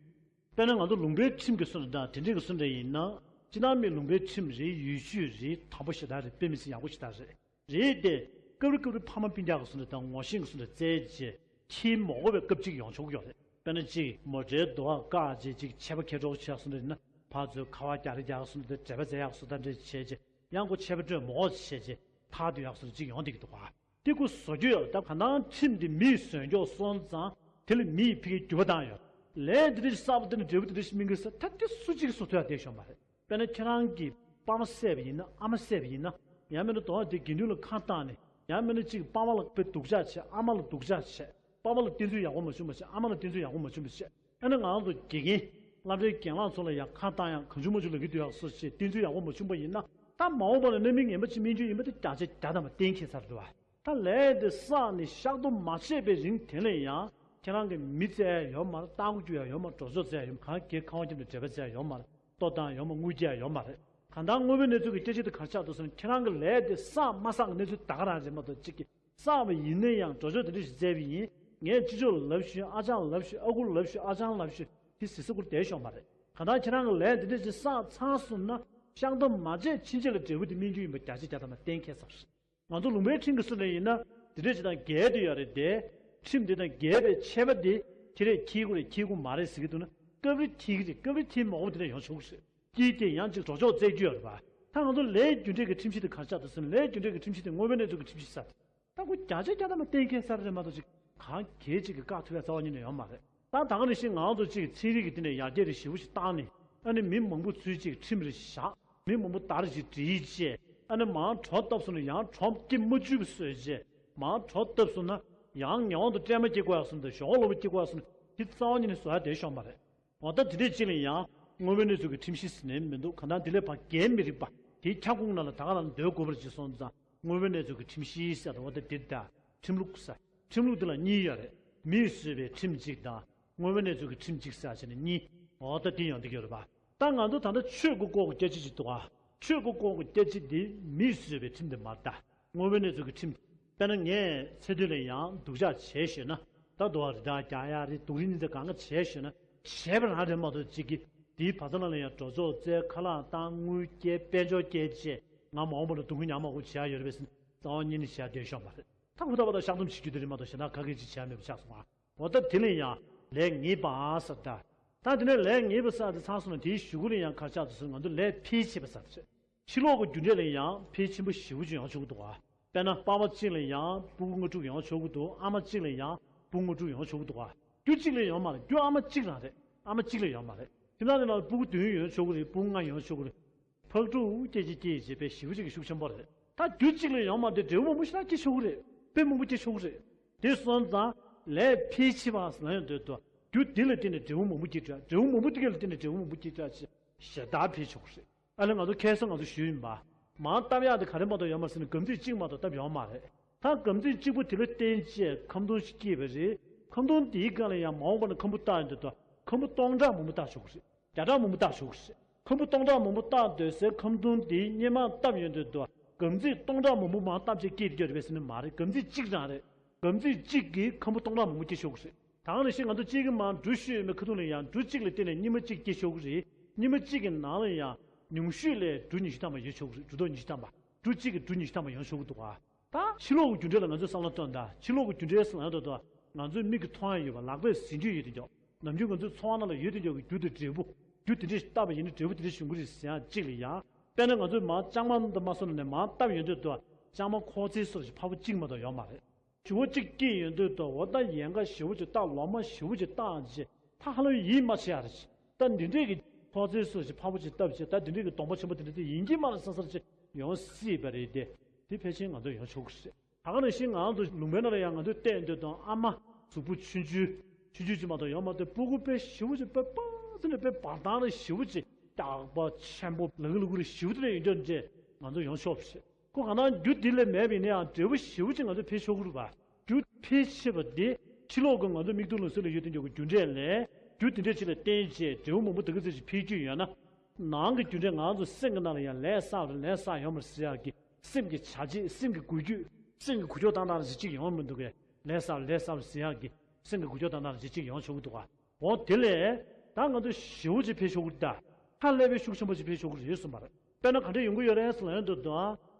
དཔེར་ན་ང་ཚོ་ལུང་པའི་ཁྲིམས་ཀྱི་སུ་འདྲ་དང་དེ་འདྲའི་གི་སུ་འདྲ་ཡིན་ན། སྤྱི་བཏང་མི་ལུང་པའི་ཁྲིམས་རེད། ཡུལ་ཤུལ་རེད། དམ་པོ་ཞེ་དྲག་རེད། དཔེ་མི་སྲིད་ཡག་པོ་ཞེ་དྲག་རེད། རེད་དེ། སྐབས་རེ་སྐབས་རེ་ཕ་མ་སྤུན་ཀྱག་གི་སུ་འདྲ་དང་ངོ་ཤེས་ཀྱི་སུ་འདྲ་བཙལ་རྗེས་ཁྱིའི་མོ་གོ་བའི་སྐབས་གཅིག་ཡོང་ཆོག་གི་ཡོད་རེད། དཔེར་ན་གཅིག་མོ་ཊའི་རྡོ་བ་བཀག་རྗེས་གཅིག་ཆད་པ་ཁེལ་འགྲོ་ཆགས་སུ་འདྲ་ཡིན་ན་ཕར་ཚུར་ཁ་བ་རྒྱ་རེ་རྒྱག་སུ་འདྲ་དང་འབྲེལ་བ་བཙལ་ཡག་སུ་འདྲ་འདྲ་བྱས་རྗེས་ཡང་ཁོ་ཆད་པ་སྤྲོད་མོ་གོ་བྱས་རྗེས་ཐར་དུ་ཡག་སུ་འདྲ་གཅིག་ཡོང་བསྡད་ཀྱི་འདུག་ག་དེ་ཁོ་བཟོ་རྒྱུ་ཡོད། ད་ག་ནང་ཁྲིམས་འདི་མིས་བཟོས་འཇོག་སོང་ཙང་དེ་ལ་མིས་ཕ་གིའི་འགྱུར་བ་བཏང་ཡོད། ལས་འདི་འདྲ་ཞིག་བསགས་པ་དེ་ནི་འབྲས་བུ་འདི་འདྲ་ཞིག་སྨིན་གྱི་ཟེར་ད་དེ་སུ་གཅིག་གིས་བཟོ་ཐུབ་ཡ་བསྡད་ཤོག་མ་རེད། དཔེར་ན་ཁྱེད་རང་གི་ པ་མ་བསད་པ་ཡིན་ན། ཨ་མ་བསད་པ་ཡིན་ན། ཡང་མིན་ན་དོ་བ་དེ་དགེ་འདུན་ལ་ཁ་བཏང་ནས། ཡང་མིན་ན་གཅིག་པ་མ་ལ་དཔེ་སྡུག་ཅག་བྱས། ཨ་མ་ལ་སྡུག་ཅག་བྱས། པ་མ་ལ་བསྟེན་ཚུལ་ཡག་པོ་མ་བྱུང་བ་བྱས། ཨ་མ་ལ་བསྟེན་ཚུལ་ཡག་པོ་མ་བྱུང་བ་བྱས། ཨ་ནི་ང་རང་ཚོ་དགེ་རྒན་སློབ་གྲྭའི་རྒན་ལགས་ཚོ་ལ་ཡང་ཁ་བཏང་ཡང་གང་བྱུང་མང་བྱུང་ལབ་ཀྱི་འདུག་ཡག་སོ་ཞེས་བསྟེན་ཚུལ་ཡག་པོ་མ་བྱུང་བ་ཡིན་ན། ད་མ་འོངས་པ་ལ་རྣམ་སྨིན་ངན་པ་ཅིག་སྨིན་རྒྱུ་ཡིན་པ་དེ་བརྒྱ་ཆ་བརྒྱ་ཐམ་པ་གཏན་འཁེལ་ཚར་འདུག་བ། ད་ལས་དེ་བསགས་ནས་བཤགས་སྡོམ་མ་བྱས་པའི་རིང་དེ་ལ་ཡང་ཁྱེད་རང་གི་མི་བཙལ་ཡ་ཡོད་མ་རེད། རྟ་མགོ་རྒྱུག་ཡ་ཡོད་མ་རེད། གྲོས་ཚོགས་བཙལ་ཡ་ཡོད་མ་རེད། གང་གའི་ཁང་བ་ཁྱིམ་དུ་འབྲེལ་བ་བཙལ་ཡ་ཡོད་མ་རེད། ལྟོ་བཏང་ཡོད་མ་རེད། དངུལ་རྒྱག་ཡ་ཡོད་མ་རེད། གང་ལྟར་དངོས་པོའི་གནས་ཚུལ་གྱི་སྐྱེ་ཆེད་དུ་ག་རེ་ཆགས་འདུག་ཟེར་ན། ཁྱེད་རང་གི་ལས་དེ་བསགས་མ་བསགས་ཀྱི་གནས་ཚུལ་ད་ག་རང་རེད་མ་གཏོགས། གཅིག་གིས་བསགས་པ་ཡིན་ན་ཡང་གྲོས་ཚོགས་དེ་འདྲ་ཞིག་བཙལ་བ་ཡིན། ངས་ཅི་ཅོག་ལབ་ཞུས། ཨ་ཅང་ལབ་ཞུས། ཨ་ཁུ་ལབ་ཞུས། ཨ་ཅང་ལབ་ཞུས། དེ་ཟེར་ས་ཁུར་བསྡད་ཤོག་མ་རེད། གང་ལྟར་ཁྱེད་རང་གི་ལས་དེ་འདྲ་ཞིག་བསགས་ཚར་སོང་ན། བཤགས་སྡོམ་མ་བྱས་ཕྱིན་ཆད་ལ་འབྲས་བུ་དེ་སྨིན་རྒྱུ་ཡིན་པ་བརྒྱ་ཆ་བརྒྱ་ཐམ་པ་གཏན་འཁེལ་ཚར་རེད། ང་ཚོ་ལུང་པའི་ཁྲིམས་ཀྱི་སྲོལ་ལ་ཡིན་ན། དེ་འདྲ་ཞིག་དང་འགལ་དུ་ཡོད་རེད་དེ། ཁྲིམས་དེ་དང་འགལ་བའི་ཆད་པ་དེ་ཁྱེད་རས་འཁྱེར་དགོས་རེད། འཁྱེར་དགོས་མ་རེད་ཟེར་གྱི་འདུག་ན། སྐབས་རེ་འཁྱེར་གྱི་རེད། སྐབས་རེ་འཁྱེར་མ་དགོས་པ་དེ་འདྲ་ཡོང་ཆོག་གི་རེད། དེའི་སྟེང་ཡང་གཅིག་གྲོགས་ཆོག་བཙལ་རྒྱུ་ཡོད་རེད་པ། ད་ང་ཚོ་ལས་རྒྱུ་འབྲས་ཀྱི་ཁྲིམས་གཞི་དེ་ག་རེ་ཆགས་འདུག་ཟེར་ན། ལས་རྒྱུ་འབྲས་ཀྱི་ཁྲིམས་གཞི་དེ་དངོས་པོའི་གནས་ཚུལ་གྱི་ཁྲིམས་གཞི་ས་རེད། ད་ཁོ་བརྒྱ་ཆ་བརྒྱ་ཐམ་པ་གཏན་འཁེལ་ས་རེད་མ་གཏོགས། ཅིག་གང་གལ་ཅིག་གི་བཀག་ཐུབ་ཡ་རྩ་བ་ཉིད་ནས་ཡོད་མ་རེད། ད་ད་ག་ནང་བཞིན་ང་ཚོ་གཅིག་ཚན་རིག་གི་སྟེང་ནས་ཡར་རྒྱས་རེ་ཞེ་པོ་ཞིག་བཏང་ནས། ཨ་ནི་མི་མང་པོ་ཚུད་ཅིག་ཁྲིམས་རེ་བཞག་མི་མང་པོ་དར་ཅིག་བསྒྲིལ་བྱས། ཨ་ནི་མང་གྲོགས་བཏབ་སོང་ན་ཡང་གྲོགས་སྐྱེ་མ་བཅུག་པ་བཟོས་བྱས། མང་གྲོགས་བཏབ་སོང་ན་ཡང་ངན་དབང་དུ་སྲན་མ་སྐྱེ་དགོས་ཡ་སོང་དང་། ཞོགས་ལོ་པ་སྐྱེ་དགོས་ཡ་སོང་ན། དེ་རྩ་བ་ཉིད་ནས་བཟོ་ཡ་བསྡད་ཤོག་མ་རེད། འོ་ད་དེ་འདྲས་ཅིག་ལ་ཡང་དངོས་པོའི་གནས་ཚུལ་གྱི་ཁྲིམས་གཞི་ཟེར་ནས་མི་འདུག་གང་ལྟར་དེ་ལས་ཕར་འགལ་མི་རིགས་པ་དེའི་ཁྱབ་ཁོངས་ནང་ལ་ད་ག་རང་སྡོད་དགོས་པར་བྱས་སོང་ཙང་། དངོས་པོའི་གནས་ཚུལ་གྱི་ཁྲིམས་གཞི་ཟེར་བ་དེ་འདི་དང་། ཁྲིམས་ལུགས་ཟེར། ཁྲིམས་ལུགས་དེ་ལ་གཉིས་ཡོད་རེད། མིས་བཟོས་པའི་ཁྲིམས་གཅིག་དང་། དངོས་པོའི་གནས་ཚུལ་གྱི་ཁྲིམས་གཅིག་ཟེར་བྱས་ནས་གཉིས། འོ་ད་འདི་ཡང་འདི་ག་རེད་པ། ད་ང་ཚོ་ད་ལྟ་ཆོས་ཀྱི་སྐོར་གྱི་སྐད་ཆ་ཅིག་འདུག་ཨ། ཆོས་ཀྱི་སྐོར་གྱི་སྐད་ཆ་འདི་མིས་བཟོས་པའི་ཁྲིམས་དེ་མ་རེད་ད། དངོས་པོའི་གནས་ཚུལ་གྱི་ཁྲིམས། དཔེར་ན་ངས་ཚེ་སྟོད་ལ་ཡང་སྡུག་ཅག་བྱས་ཞོན་ན། ད་དོ་བ་རི་དྭགས་རྒྱག་ཡ་རེད། སྡུག་རུས་ནི་འདི་གང་ག་བྱས་ཞོན་ན། བྱས་པ་རང་རེད་མ་གཏོགས། གཅིག་གིས་དེའི་བར་ཚ་ལ་ལ་ཡང་གྲོས་ཚོགས་བཙལ། ཁ་ལག་བཏང་། དངུལ་བསྐྱལ། དཔལ་འབྱོར་བསྐྱལ་བྱས། ང་མ་འོངས་པ་ལ་སྡུག་བསྔལ་མྱངས་མ་དགོས་བྱས་ཡ་ཡོད་རེད་པས་ཟེར་ནས་རྩ་བ་ཉིད་ནས་བྱས་བསྡད་ཤོག་མ་རེད། ད་ཧུར་ཐག་པ་དང་བཤགས་སྡོམ་བྱེད་རྒྱུ་དེ་རེད་མ་གཏོགས། གཞན་དག་ག་གེ་ཅིག་བྱས་མེད་པ་ཆགས་སོང་ཨ། འོ་ད་དེ་ལ་ཡང་ལས་ངེས་པ་ཟེར་ད། ད་དེ་ནས་ལས་ངེས་པ་ཟེར་དེ་ཚང་སོང་ན། དེའི་གཞུག་གུ་ལ་ཡང་ག་རེ་ཆགས་འདུག་ཟེར་ན། ང་ཚོ་ལས་འཕེལ་ཆེ་བ་ཟེར་དེ་རེད། ཕྱི་ལོགས་ཀྱི་རྒྱུ་འབྲས་ལ་ཡང་འཕེལ་ཆེན་པོ་ཞེ་པོ་ཅིག་ཡོང་ཆོག་གི་འདུག་ག་དཔེར་ན་པ་མ་གཅིག་ལ་ཡང་སྤུ་གུ་ལྔ་དྲུག་ཡོང་ཆོག་གི་འདུག་ཨ་མ་གཅིག་ལ་ཡང་སྤུ་གུ་ལྔ་དྲུག་ཡོང་ཆོག་གི་འདུག་ག་རྒྱུ་གཅིག་ལ་ཡོང་མ་རེད། རྒྱུ་ཨ་མ་གཅིག་རང་རེད། ཨ་མ་གཅིག་ལ་ཡོང་མ་རེད། ཁྱིམ་ཚང་དེ་ནང་སྤུ་གུ་བདུན་ཡོང་ཆོག་གི་རེད། སྤུ་གུ་ལྔ་ཡོང་ཆོག་གི་རེད། ཕག་ཕྲུག་སྐྱེ་ཅིག་སྐྱེ་ཡི་བྱེད་པའི་ཞེ་པོ་ཅིག་གི་ཤུགས་ཆེན་པོ་རེད། ད་རྒྱུ་གཅིག་ལ་ཡོང་མ་དེ་འབྲས་བུ་མང་པོ་ཞེ་དྲག་སྐྱེ་ཆོག་གི་རེད། དཔེ་མང་པོ་སྐྱེ་ཆོག་གི་རེད། དེ་སོང་ཙང་ལས་འཕེལ་ཆེ་བ་ཟེར་ན་ཡང་འདོད་དོ། རྒྱུ་དེ་ལ་བརྟེན་ནས་འབྲས་བུ་མང་པོ་སྐྱེ་དྲག་འབྲས་བུ་མང་པོ་དེ་ག་ལ་བརྟེན་ནས་འབྲས་བུ་མང་པོ་སྐྱེ་དྲག་ཅེས་ཞེ་དྲག་འཕེལ་ཆོག་གི་རེད། ཨ་ནི་ང་ཚོ་ཁ་སང་ང་ཚོ་ཞུས་ཡིན་པ། མར་བཏབ་ཡག་དེ་ག་རེ་མ་གཏོགས་ཡོད་མ་རེད་ཟེར་ན། སྒམ་ཚིག་གཅིག་མ་གཏོགས་བཏབ་ཡོད་མ་རེད། ད་སྒམ་ཚིག་གཅིག་པོ་དེ་ལ་བརྟེན་བྱས་ཁམ་སྡོང་ཞིག་སྐྱེས་པ་རེད། ཁམ་སྡོང་དེའི་སྒང་ལ་ཡང་མ་འོངས་པ་ན་ཁམ་བུ་བཏབ་ཡོང་དུས་ད་ཁམ་བུ་སྟོང་ཕྲག་མང་པོ་བཏབ་ཆོག་གི་རེད། བརྒྱ་ཕྲག་མང་པོ་བཏབ་ཆོག་གི་རེད། ཁམ་བུ་སྟོང་ཕྲག་མང་པོ་བཏབ་སྡོད་སའི་ཁམ་སྡོང་དེ་སྔོན་མ་བཏབ་ཡོང་དུས་ད་སྒམ་ཚིག་སྟོང་ཕྲག་མང་པོ་མར་བཏབ་བྱས་སྐྱེས་ཡོད་རེད་པས་ཟེར་ན་མ་རེད། སྒམ་ཚིག་གཅིག་རང་རེད། སྒམ་ཚིག་གཅིག་གིས་ཁམ་བུ་སྟོང་ཕྲག་མང་པོ་སྐྱེ་ཆོག་གི་རེད། ད་ག་ནང་བཞིན་ང་ཚོ་གཅིག་གིས་མར་འབྲུ་བཤུས་ཡོད་མེད་ཁ་ཐུག་ལ་ཡང་འབྲུ་གཅིག་ལ་བརྟེན་ནས་སྙེ་མ་གཅིག་སྐྱེ་ཆོག་གི་རེད། སྙེ་མ་གཅིག་གི་ནང་ལ་ཡང་ཉུང་ཤོས་ལ་འབྲུ་ཉི་ཤུ་ཐམ་པ་ཡོད་ཆོག་གི་རེད། འབྲུ་རྡོག་ཉི་ཤུ་ཐམ་པ། འབྲུ་གཅིག་གིས་འབྲུ་ཉི་ཤུ་ཐམ་པ་ཡོང་ཆོག་གི་འདུག་ག་ད་ཕྱི་ལོགས་ཀྱི་རྒྱུ་འབྲས་ལ་ང་ཚོས་བསམ་བློ་གཏོང་དང་། ཕྱི་ལོགས་ཀྱི་རྒྱུ་འབྲས་ཟེར་ལབ་ཡོང་དུས་ད་ང་ཚོས་མིག་གིས་མཐོང་ཡ་ཡོད་པ། ལག་པས་ཟིན་རྒྱུ་ཡོད་དེ་འཇོག་ནམ་རྒྱུན་ང་ཚོའི་འཚོ་བ་ནང་ལ་ཡོད་དེ་འཇོག་གི་རྒྱུ་དང་འབྲས་བུ། རྒྱུ་དེ་འདྲས་ཤིག་བཏབ་པ་ཡིན་ན་འབྲས་བུ་དེ་འདྲས་བྱུང་གི་རེད་ཟེར་ཡག་གཅིག་ལ་ཡང་། དཔེར་ན་ང་ཚོས་མར་ལྕང་མ་འདི་མ་སོང་ནས་མར་བཏབ་ཡོང་དུས་ད་ལྕང་མ་ཁོག་རྩེ་སོགས་ཀྱི་ཕར་བུ་གཅིག་མ་གཏོགས་ཡོད་མ་རེད། བྱི་བ་གཅིག་སྐྱེས་ཡོང་དུས་ད་འོ་ད་ཡལ་ག་ཞེ་པོ་ཅིག་བཏགས། ལོ་མ་ཞེ་པོ་ཅིག་བཏགས་བྱས། ད་ཧ་ལམ་ཡིད་མ་ཆེས་ཡ་རེད། ད་འདི་འདྲས་ཀྱི་ཁོག་རྩེ་སོགས་ཀྱི་ཕར་བུ་ཅིག་བཏབ་བྱས། ད་འདི་འདྲས་ཀྱི་གདོང་པ་ཆེན་པོ་དེ་འདྲས་དེ་ཡིན་གྱི་མ་རེད་བསམ་ས་ཅིག་ཡོང་སྲིད་པ་རེད་དེ། དེ་ཕལ་ཆེར་ང་ཚོ་ཡོང་ཆོག་གི་རེད། ད་ག་ནང་བཞིན་ང་ཚོ་ལུང་པའི་ནང་ལ་ཡང་ང་ཚོས་བལྟས་ཡོང་དུས་ད་ཨ་མ་གཟུགས་པོ་ཆུང་ཆུང་ཆུང་ཆུང་ཅིག་མ་གཏོགས་ཡོད་མ་རེད། སྤུ་གུ་དཔེ་ཞེ་པོ་ཅིག་དཔེ་སྤར་ཙམ་ནས་དཔེ་འབར་ཐང་རེ་ཞེ་པོ་ཅིག་སྟག་པ་ཆེན་པོ་ལ་གུ་ལ་གུ་རེ་ཞེ་པོ་དེ་འདྲ་ཡོང་དུས་ང་ཚོ་ཡོང་ཆོག་པ་རེད། ཁོ་གང་ལྟར་རྒྱུ་དེ་ལས་མེད་པ་ཡིན་ན་ཡང་འབྲས་བུ་ཞེ་པོ་ཅིག་ང་ཚོ་འཕེལ་ཆོག་གི་རེད་པ། རྒྱུ་འཕེལ་ཆེ་བ་དེ་ཕྱི་ལོགས་ཀྱི་ང་ཚོ་མིག་ཏོ་ལ་སོགས་ལ་ཡོད་དེ་འཇོག་གི་རྒྱུ་འབྲས་ལས་རྒྱུ་དེ་འདྲ་ཅིག་ལ་བརྟེན་བྱས་འབྲས་བུ་མང་པོ་དེ་ག་ཙམ་ཞིག་འཕེལ་རྒྱུ་ཡོད་ན། ནང་གི་རྒྱུ་འབྲས་ང་ཚོ་སེམས་ཀྱི་ནང་ལ་ཡང་ལས་བསགས་རེད། ལས་བསགས་ཡོད་མ་རེད་ཟེར་ཡག་གི་སེམས་ཀྱི་བྱ་བྱེད། སེམས་ཀྱི་འགུལ་སྐྱོད། སེམས་ཀྱི་འགུལ་སྐྱོད་བཏང་སྟངས་རེ་ཅིག་ཡོང་མི་འདུག་གས། ལས་བསགས་ལས་བསགས་ཟེར་ཡག་གི་སེམས་ཀྱི་འགུལ་སྐྱོད་བཏང་སྟངས་རེ་ཅིག་ཡོང་ཆོག་གི་འདུག་ག་འོ་དེ་ལས་ད་ང་ཚོ་ཞེ་པོ་ཅིག་འཕེལ་ཆོག་གི་རེད་ད། ཧ་ལས་པའི་ཤུགས་ཆེན་པོ་ཅིག་འཕེལ་ཆོག་གི་རེད་གསུངས་པ་རེད། དཔེར་ན་ག་འདྲ་ཡོང་གི་ཡོད་རེད་ཟེར་ལབ་ཡོང་དུས་ད།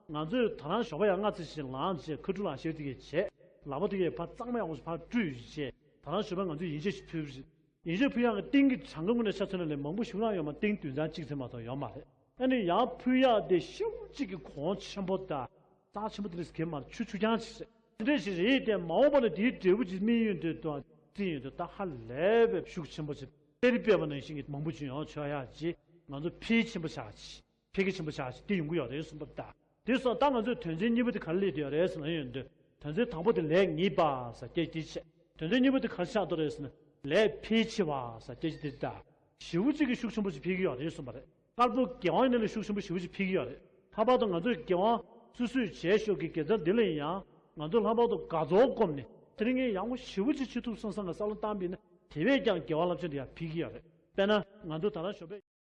ང་ཚོས་ད་རང་ཞོགས་པ་ཡར་སྔ་ཙམ་ཞིག་ལངས་བྱས་ཁ་ཕྲུག་ལག་ཤེར་དེ་གས་བྱས། ལག་པ་དེ་གས་ཕར་གཙང་མ་ཡག་པོ་ཞིག་ཕར་བཀྲུས་བྱས། ད་རང་ཞོགས་པ་ང་ཚོས་ཡིན་ཆད་ཞིག་ཕུལ་བ་རེད། ཡིན་ཆད་ཕུལ་ཡག་གི་ཏིང་གི་གྲངས་ཀ་དངོས་གནས་ཆ་མཚོན་ན་ལས་མང་པོ་ཞེ་དྲག་ཡོད་མ་རེད། ཏིང་བདུན་ཚན་གཅིག་ཙམ་མ་གཏོགས་ཡོད་མ་རེད། ཨ་ནི་ཡར་ཕུལ་ཡག་དེ་ཤུགས་གཅིག་གི་གོང་ཆེན་པོ་དང་། རྩ་ཆེན་པོ་དེ་འདྲ་ཟེར་གྱི་མ་རེད། ཆུ་ཆུ་རྐྱང་ཅིག་རེད། དེ་འདྲ་ཞིག་རེད་དེ། མ་འོངས་པ་ན་དེའི་འབྲས་བུ་ཅིག་སྨིན་ཡོང་དུས་ད། བརྩིས་ཡོང་དུས་ད་ཧ་ལས་པའི་ཤུགས་ཆེན་པོ་ཅིག་གཏེར་སྦས་པ་ནང་བཞིན་གྱི་མང་པོ་ཅིག་ཡོང་ཆོག་ཡག་ཅིག་ང་ཚོ་འཕེལ་ཆེན་པོ་ཆགས་ཅིག་འཕེལ་རྒྱས་ཆེན་པོ་ཆགས་ཤིང་དེ་ཡོང་གི་ཡོད་རེད་གསུངས་པ་རེད་ད། དེ་སོང་ཙང་ད་ང་ཚོས་དོན་ཚན་གཉིས་པོ་དེ་ག་རེ་སླེབས་བསྡད་ཡོད་རེད་ཟེར་ན་ཡོང་དུས། དོན་ཚན་དང་པོ་དེ་ལས་ངེས་པ་ཟེར་སྐད་ཆ་དེ་བྱས། དོན་ཚན་གཉིས་པོ་དེ་ག་རེ་ཆགས་འདུག་རེད་ཟེར་ན། ལས་འཕེལ་ཆེ་བ་ཟེར་སྐད་ཆ་དེ་ད། ཞེ་པོ་ཅིག་གི་ཤུགས་ཆེན་པོ་ཞིག་འཕེལ་གྱི་ཡོད་རེད་གསུངས་པ་རེད། དཀར་པོ་རྒྱལ་དབང་ཡིན་ན་ལས་ཤུགས་ཆེན་པོ་ཞེ་པོ་ཅིག་འཕེལ་གྱི་ཡོད་རེད། ལྷག་པར་དུ་ང་ཚོས་རྒྱལ་དབང་སོ་སོས་བྱས་ཞོར་གྱི་དགེ་རྩ་འདི་ལ་ཡང་ང་ཚོས་ལྷག་པར་དུ་དགའ་ཚོར་སྒོམ་ནས་དེ་རིང་ངས་ཡག་པོ་ཞེ་པོ་ཅིག་བྱེད་ཐུབ་སོང་བསམ་ནས་བསམ་བློ་བཏང་པ་ཡིན་ན། དེ་བས་ཀྱང་དགེ་བ་རླབས་ཆེན་དེ་ཡང་འཕེལ་གྱི་ཡོད་རེད། དཔེར་ན་ང་ཚོ་ད་ལྟ་ཞོགས་པའི།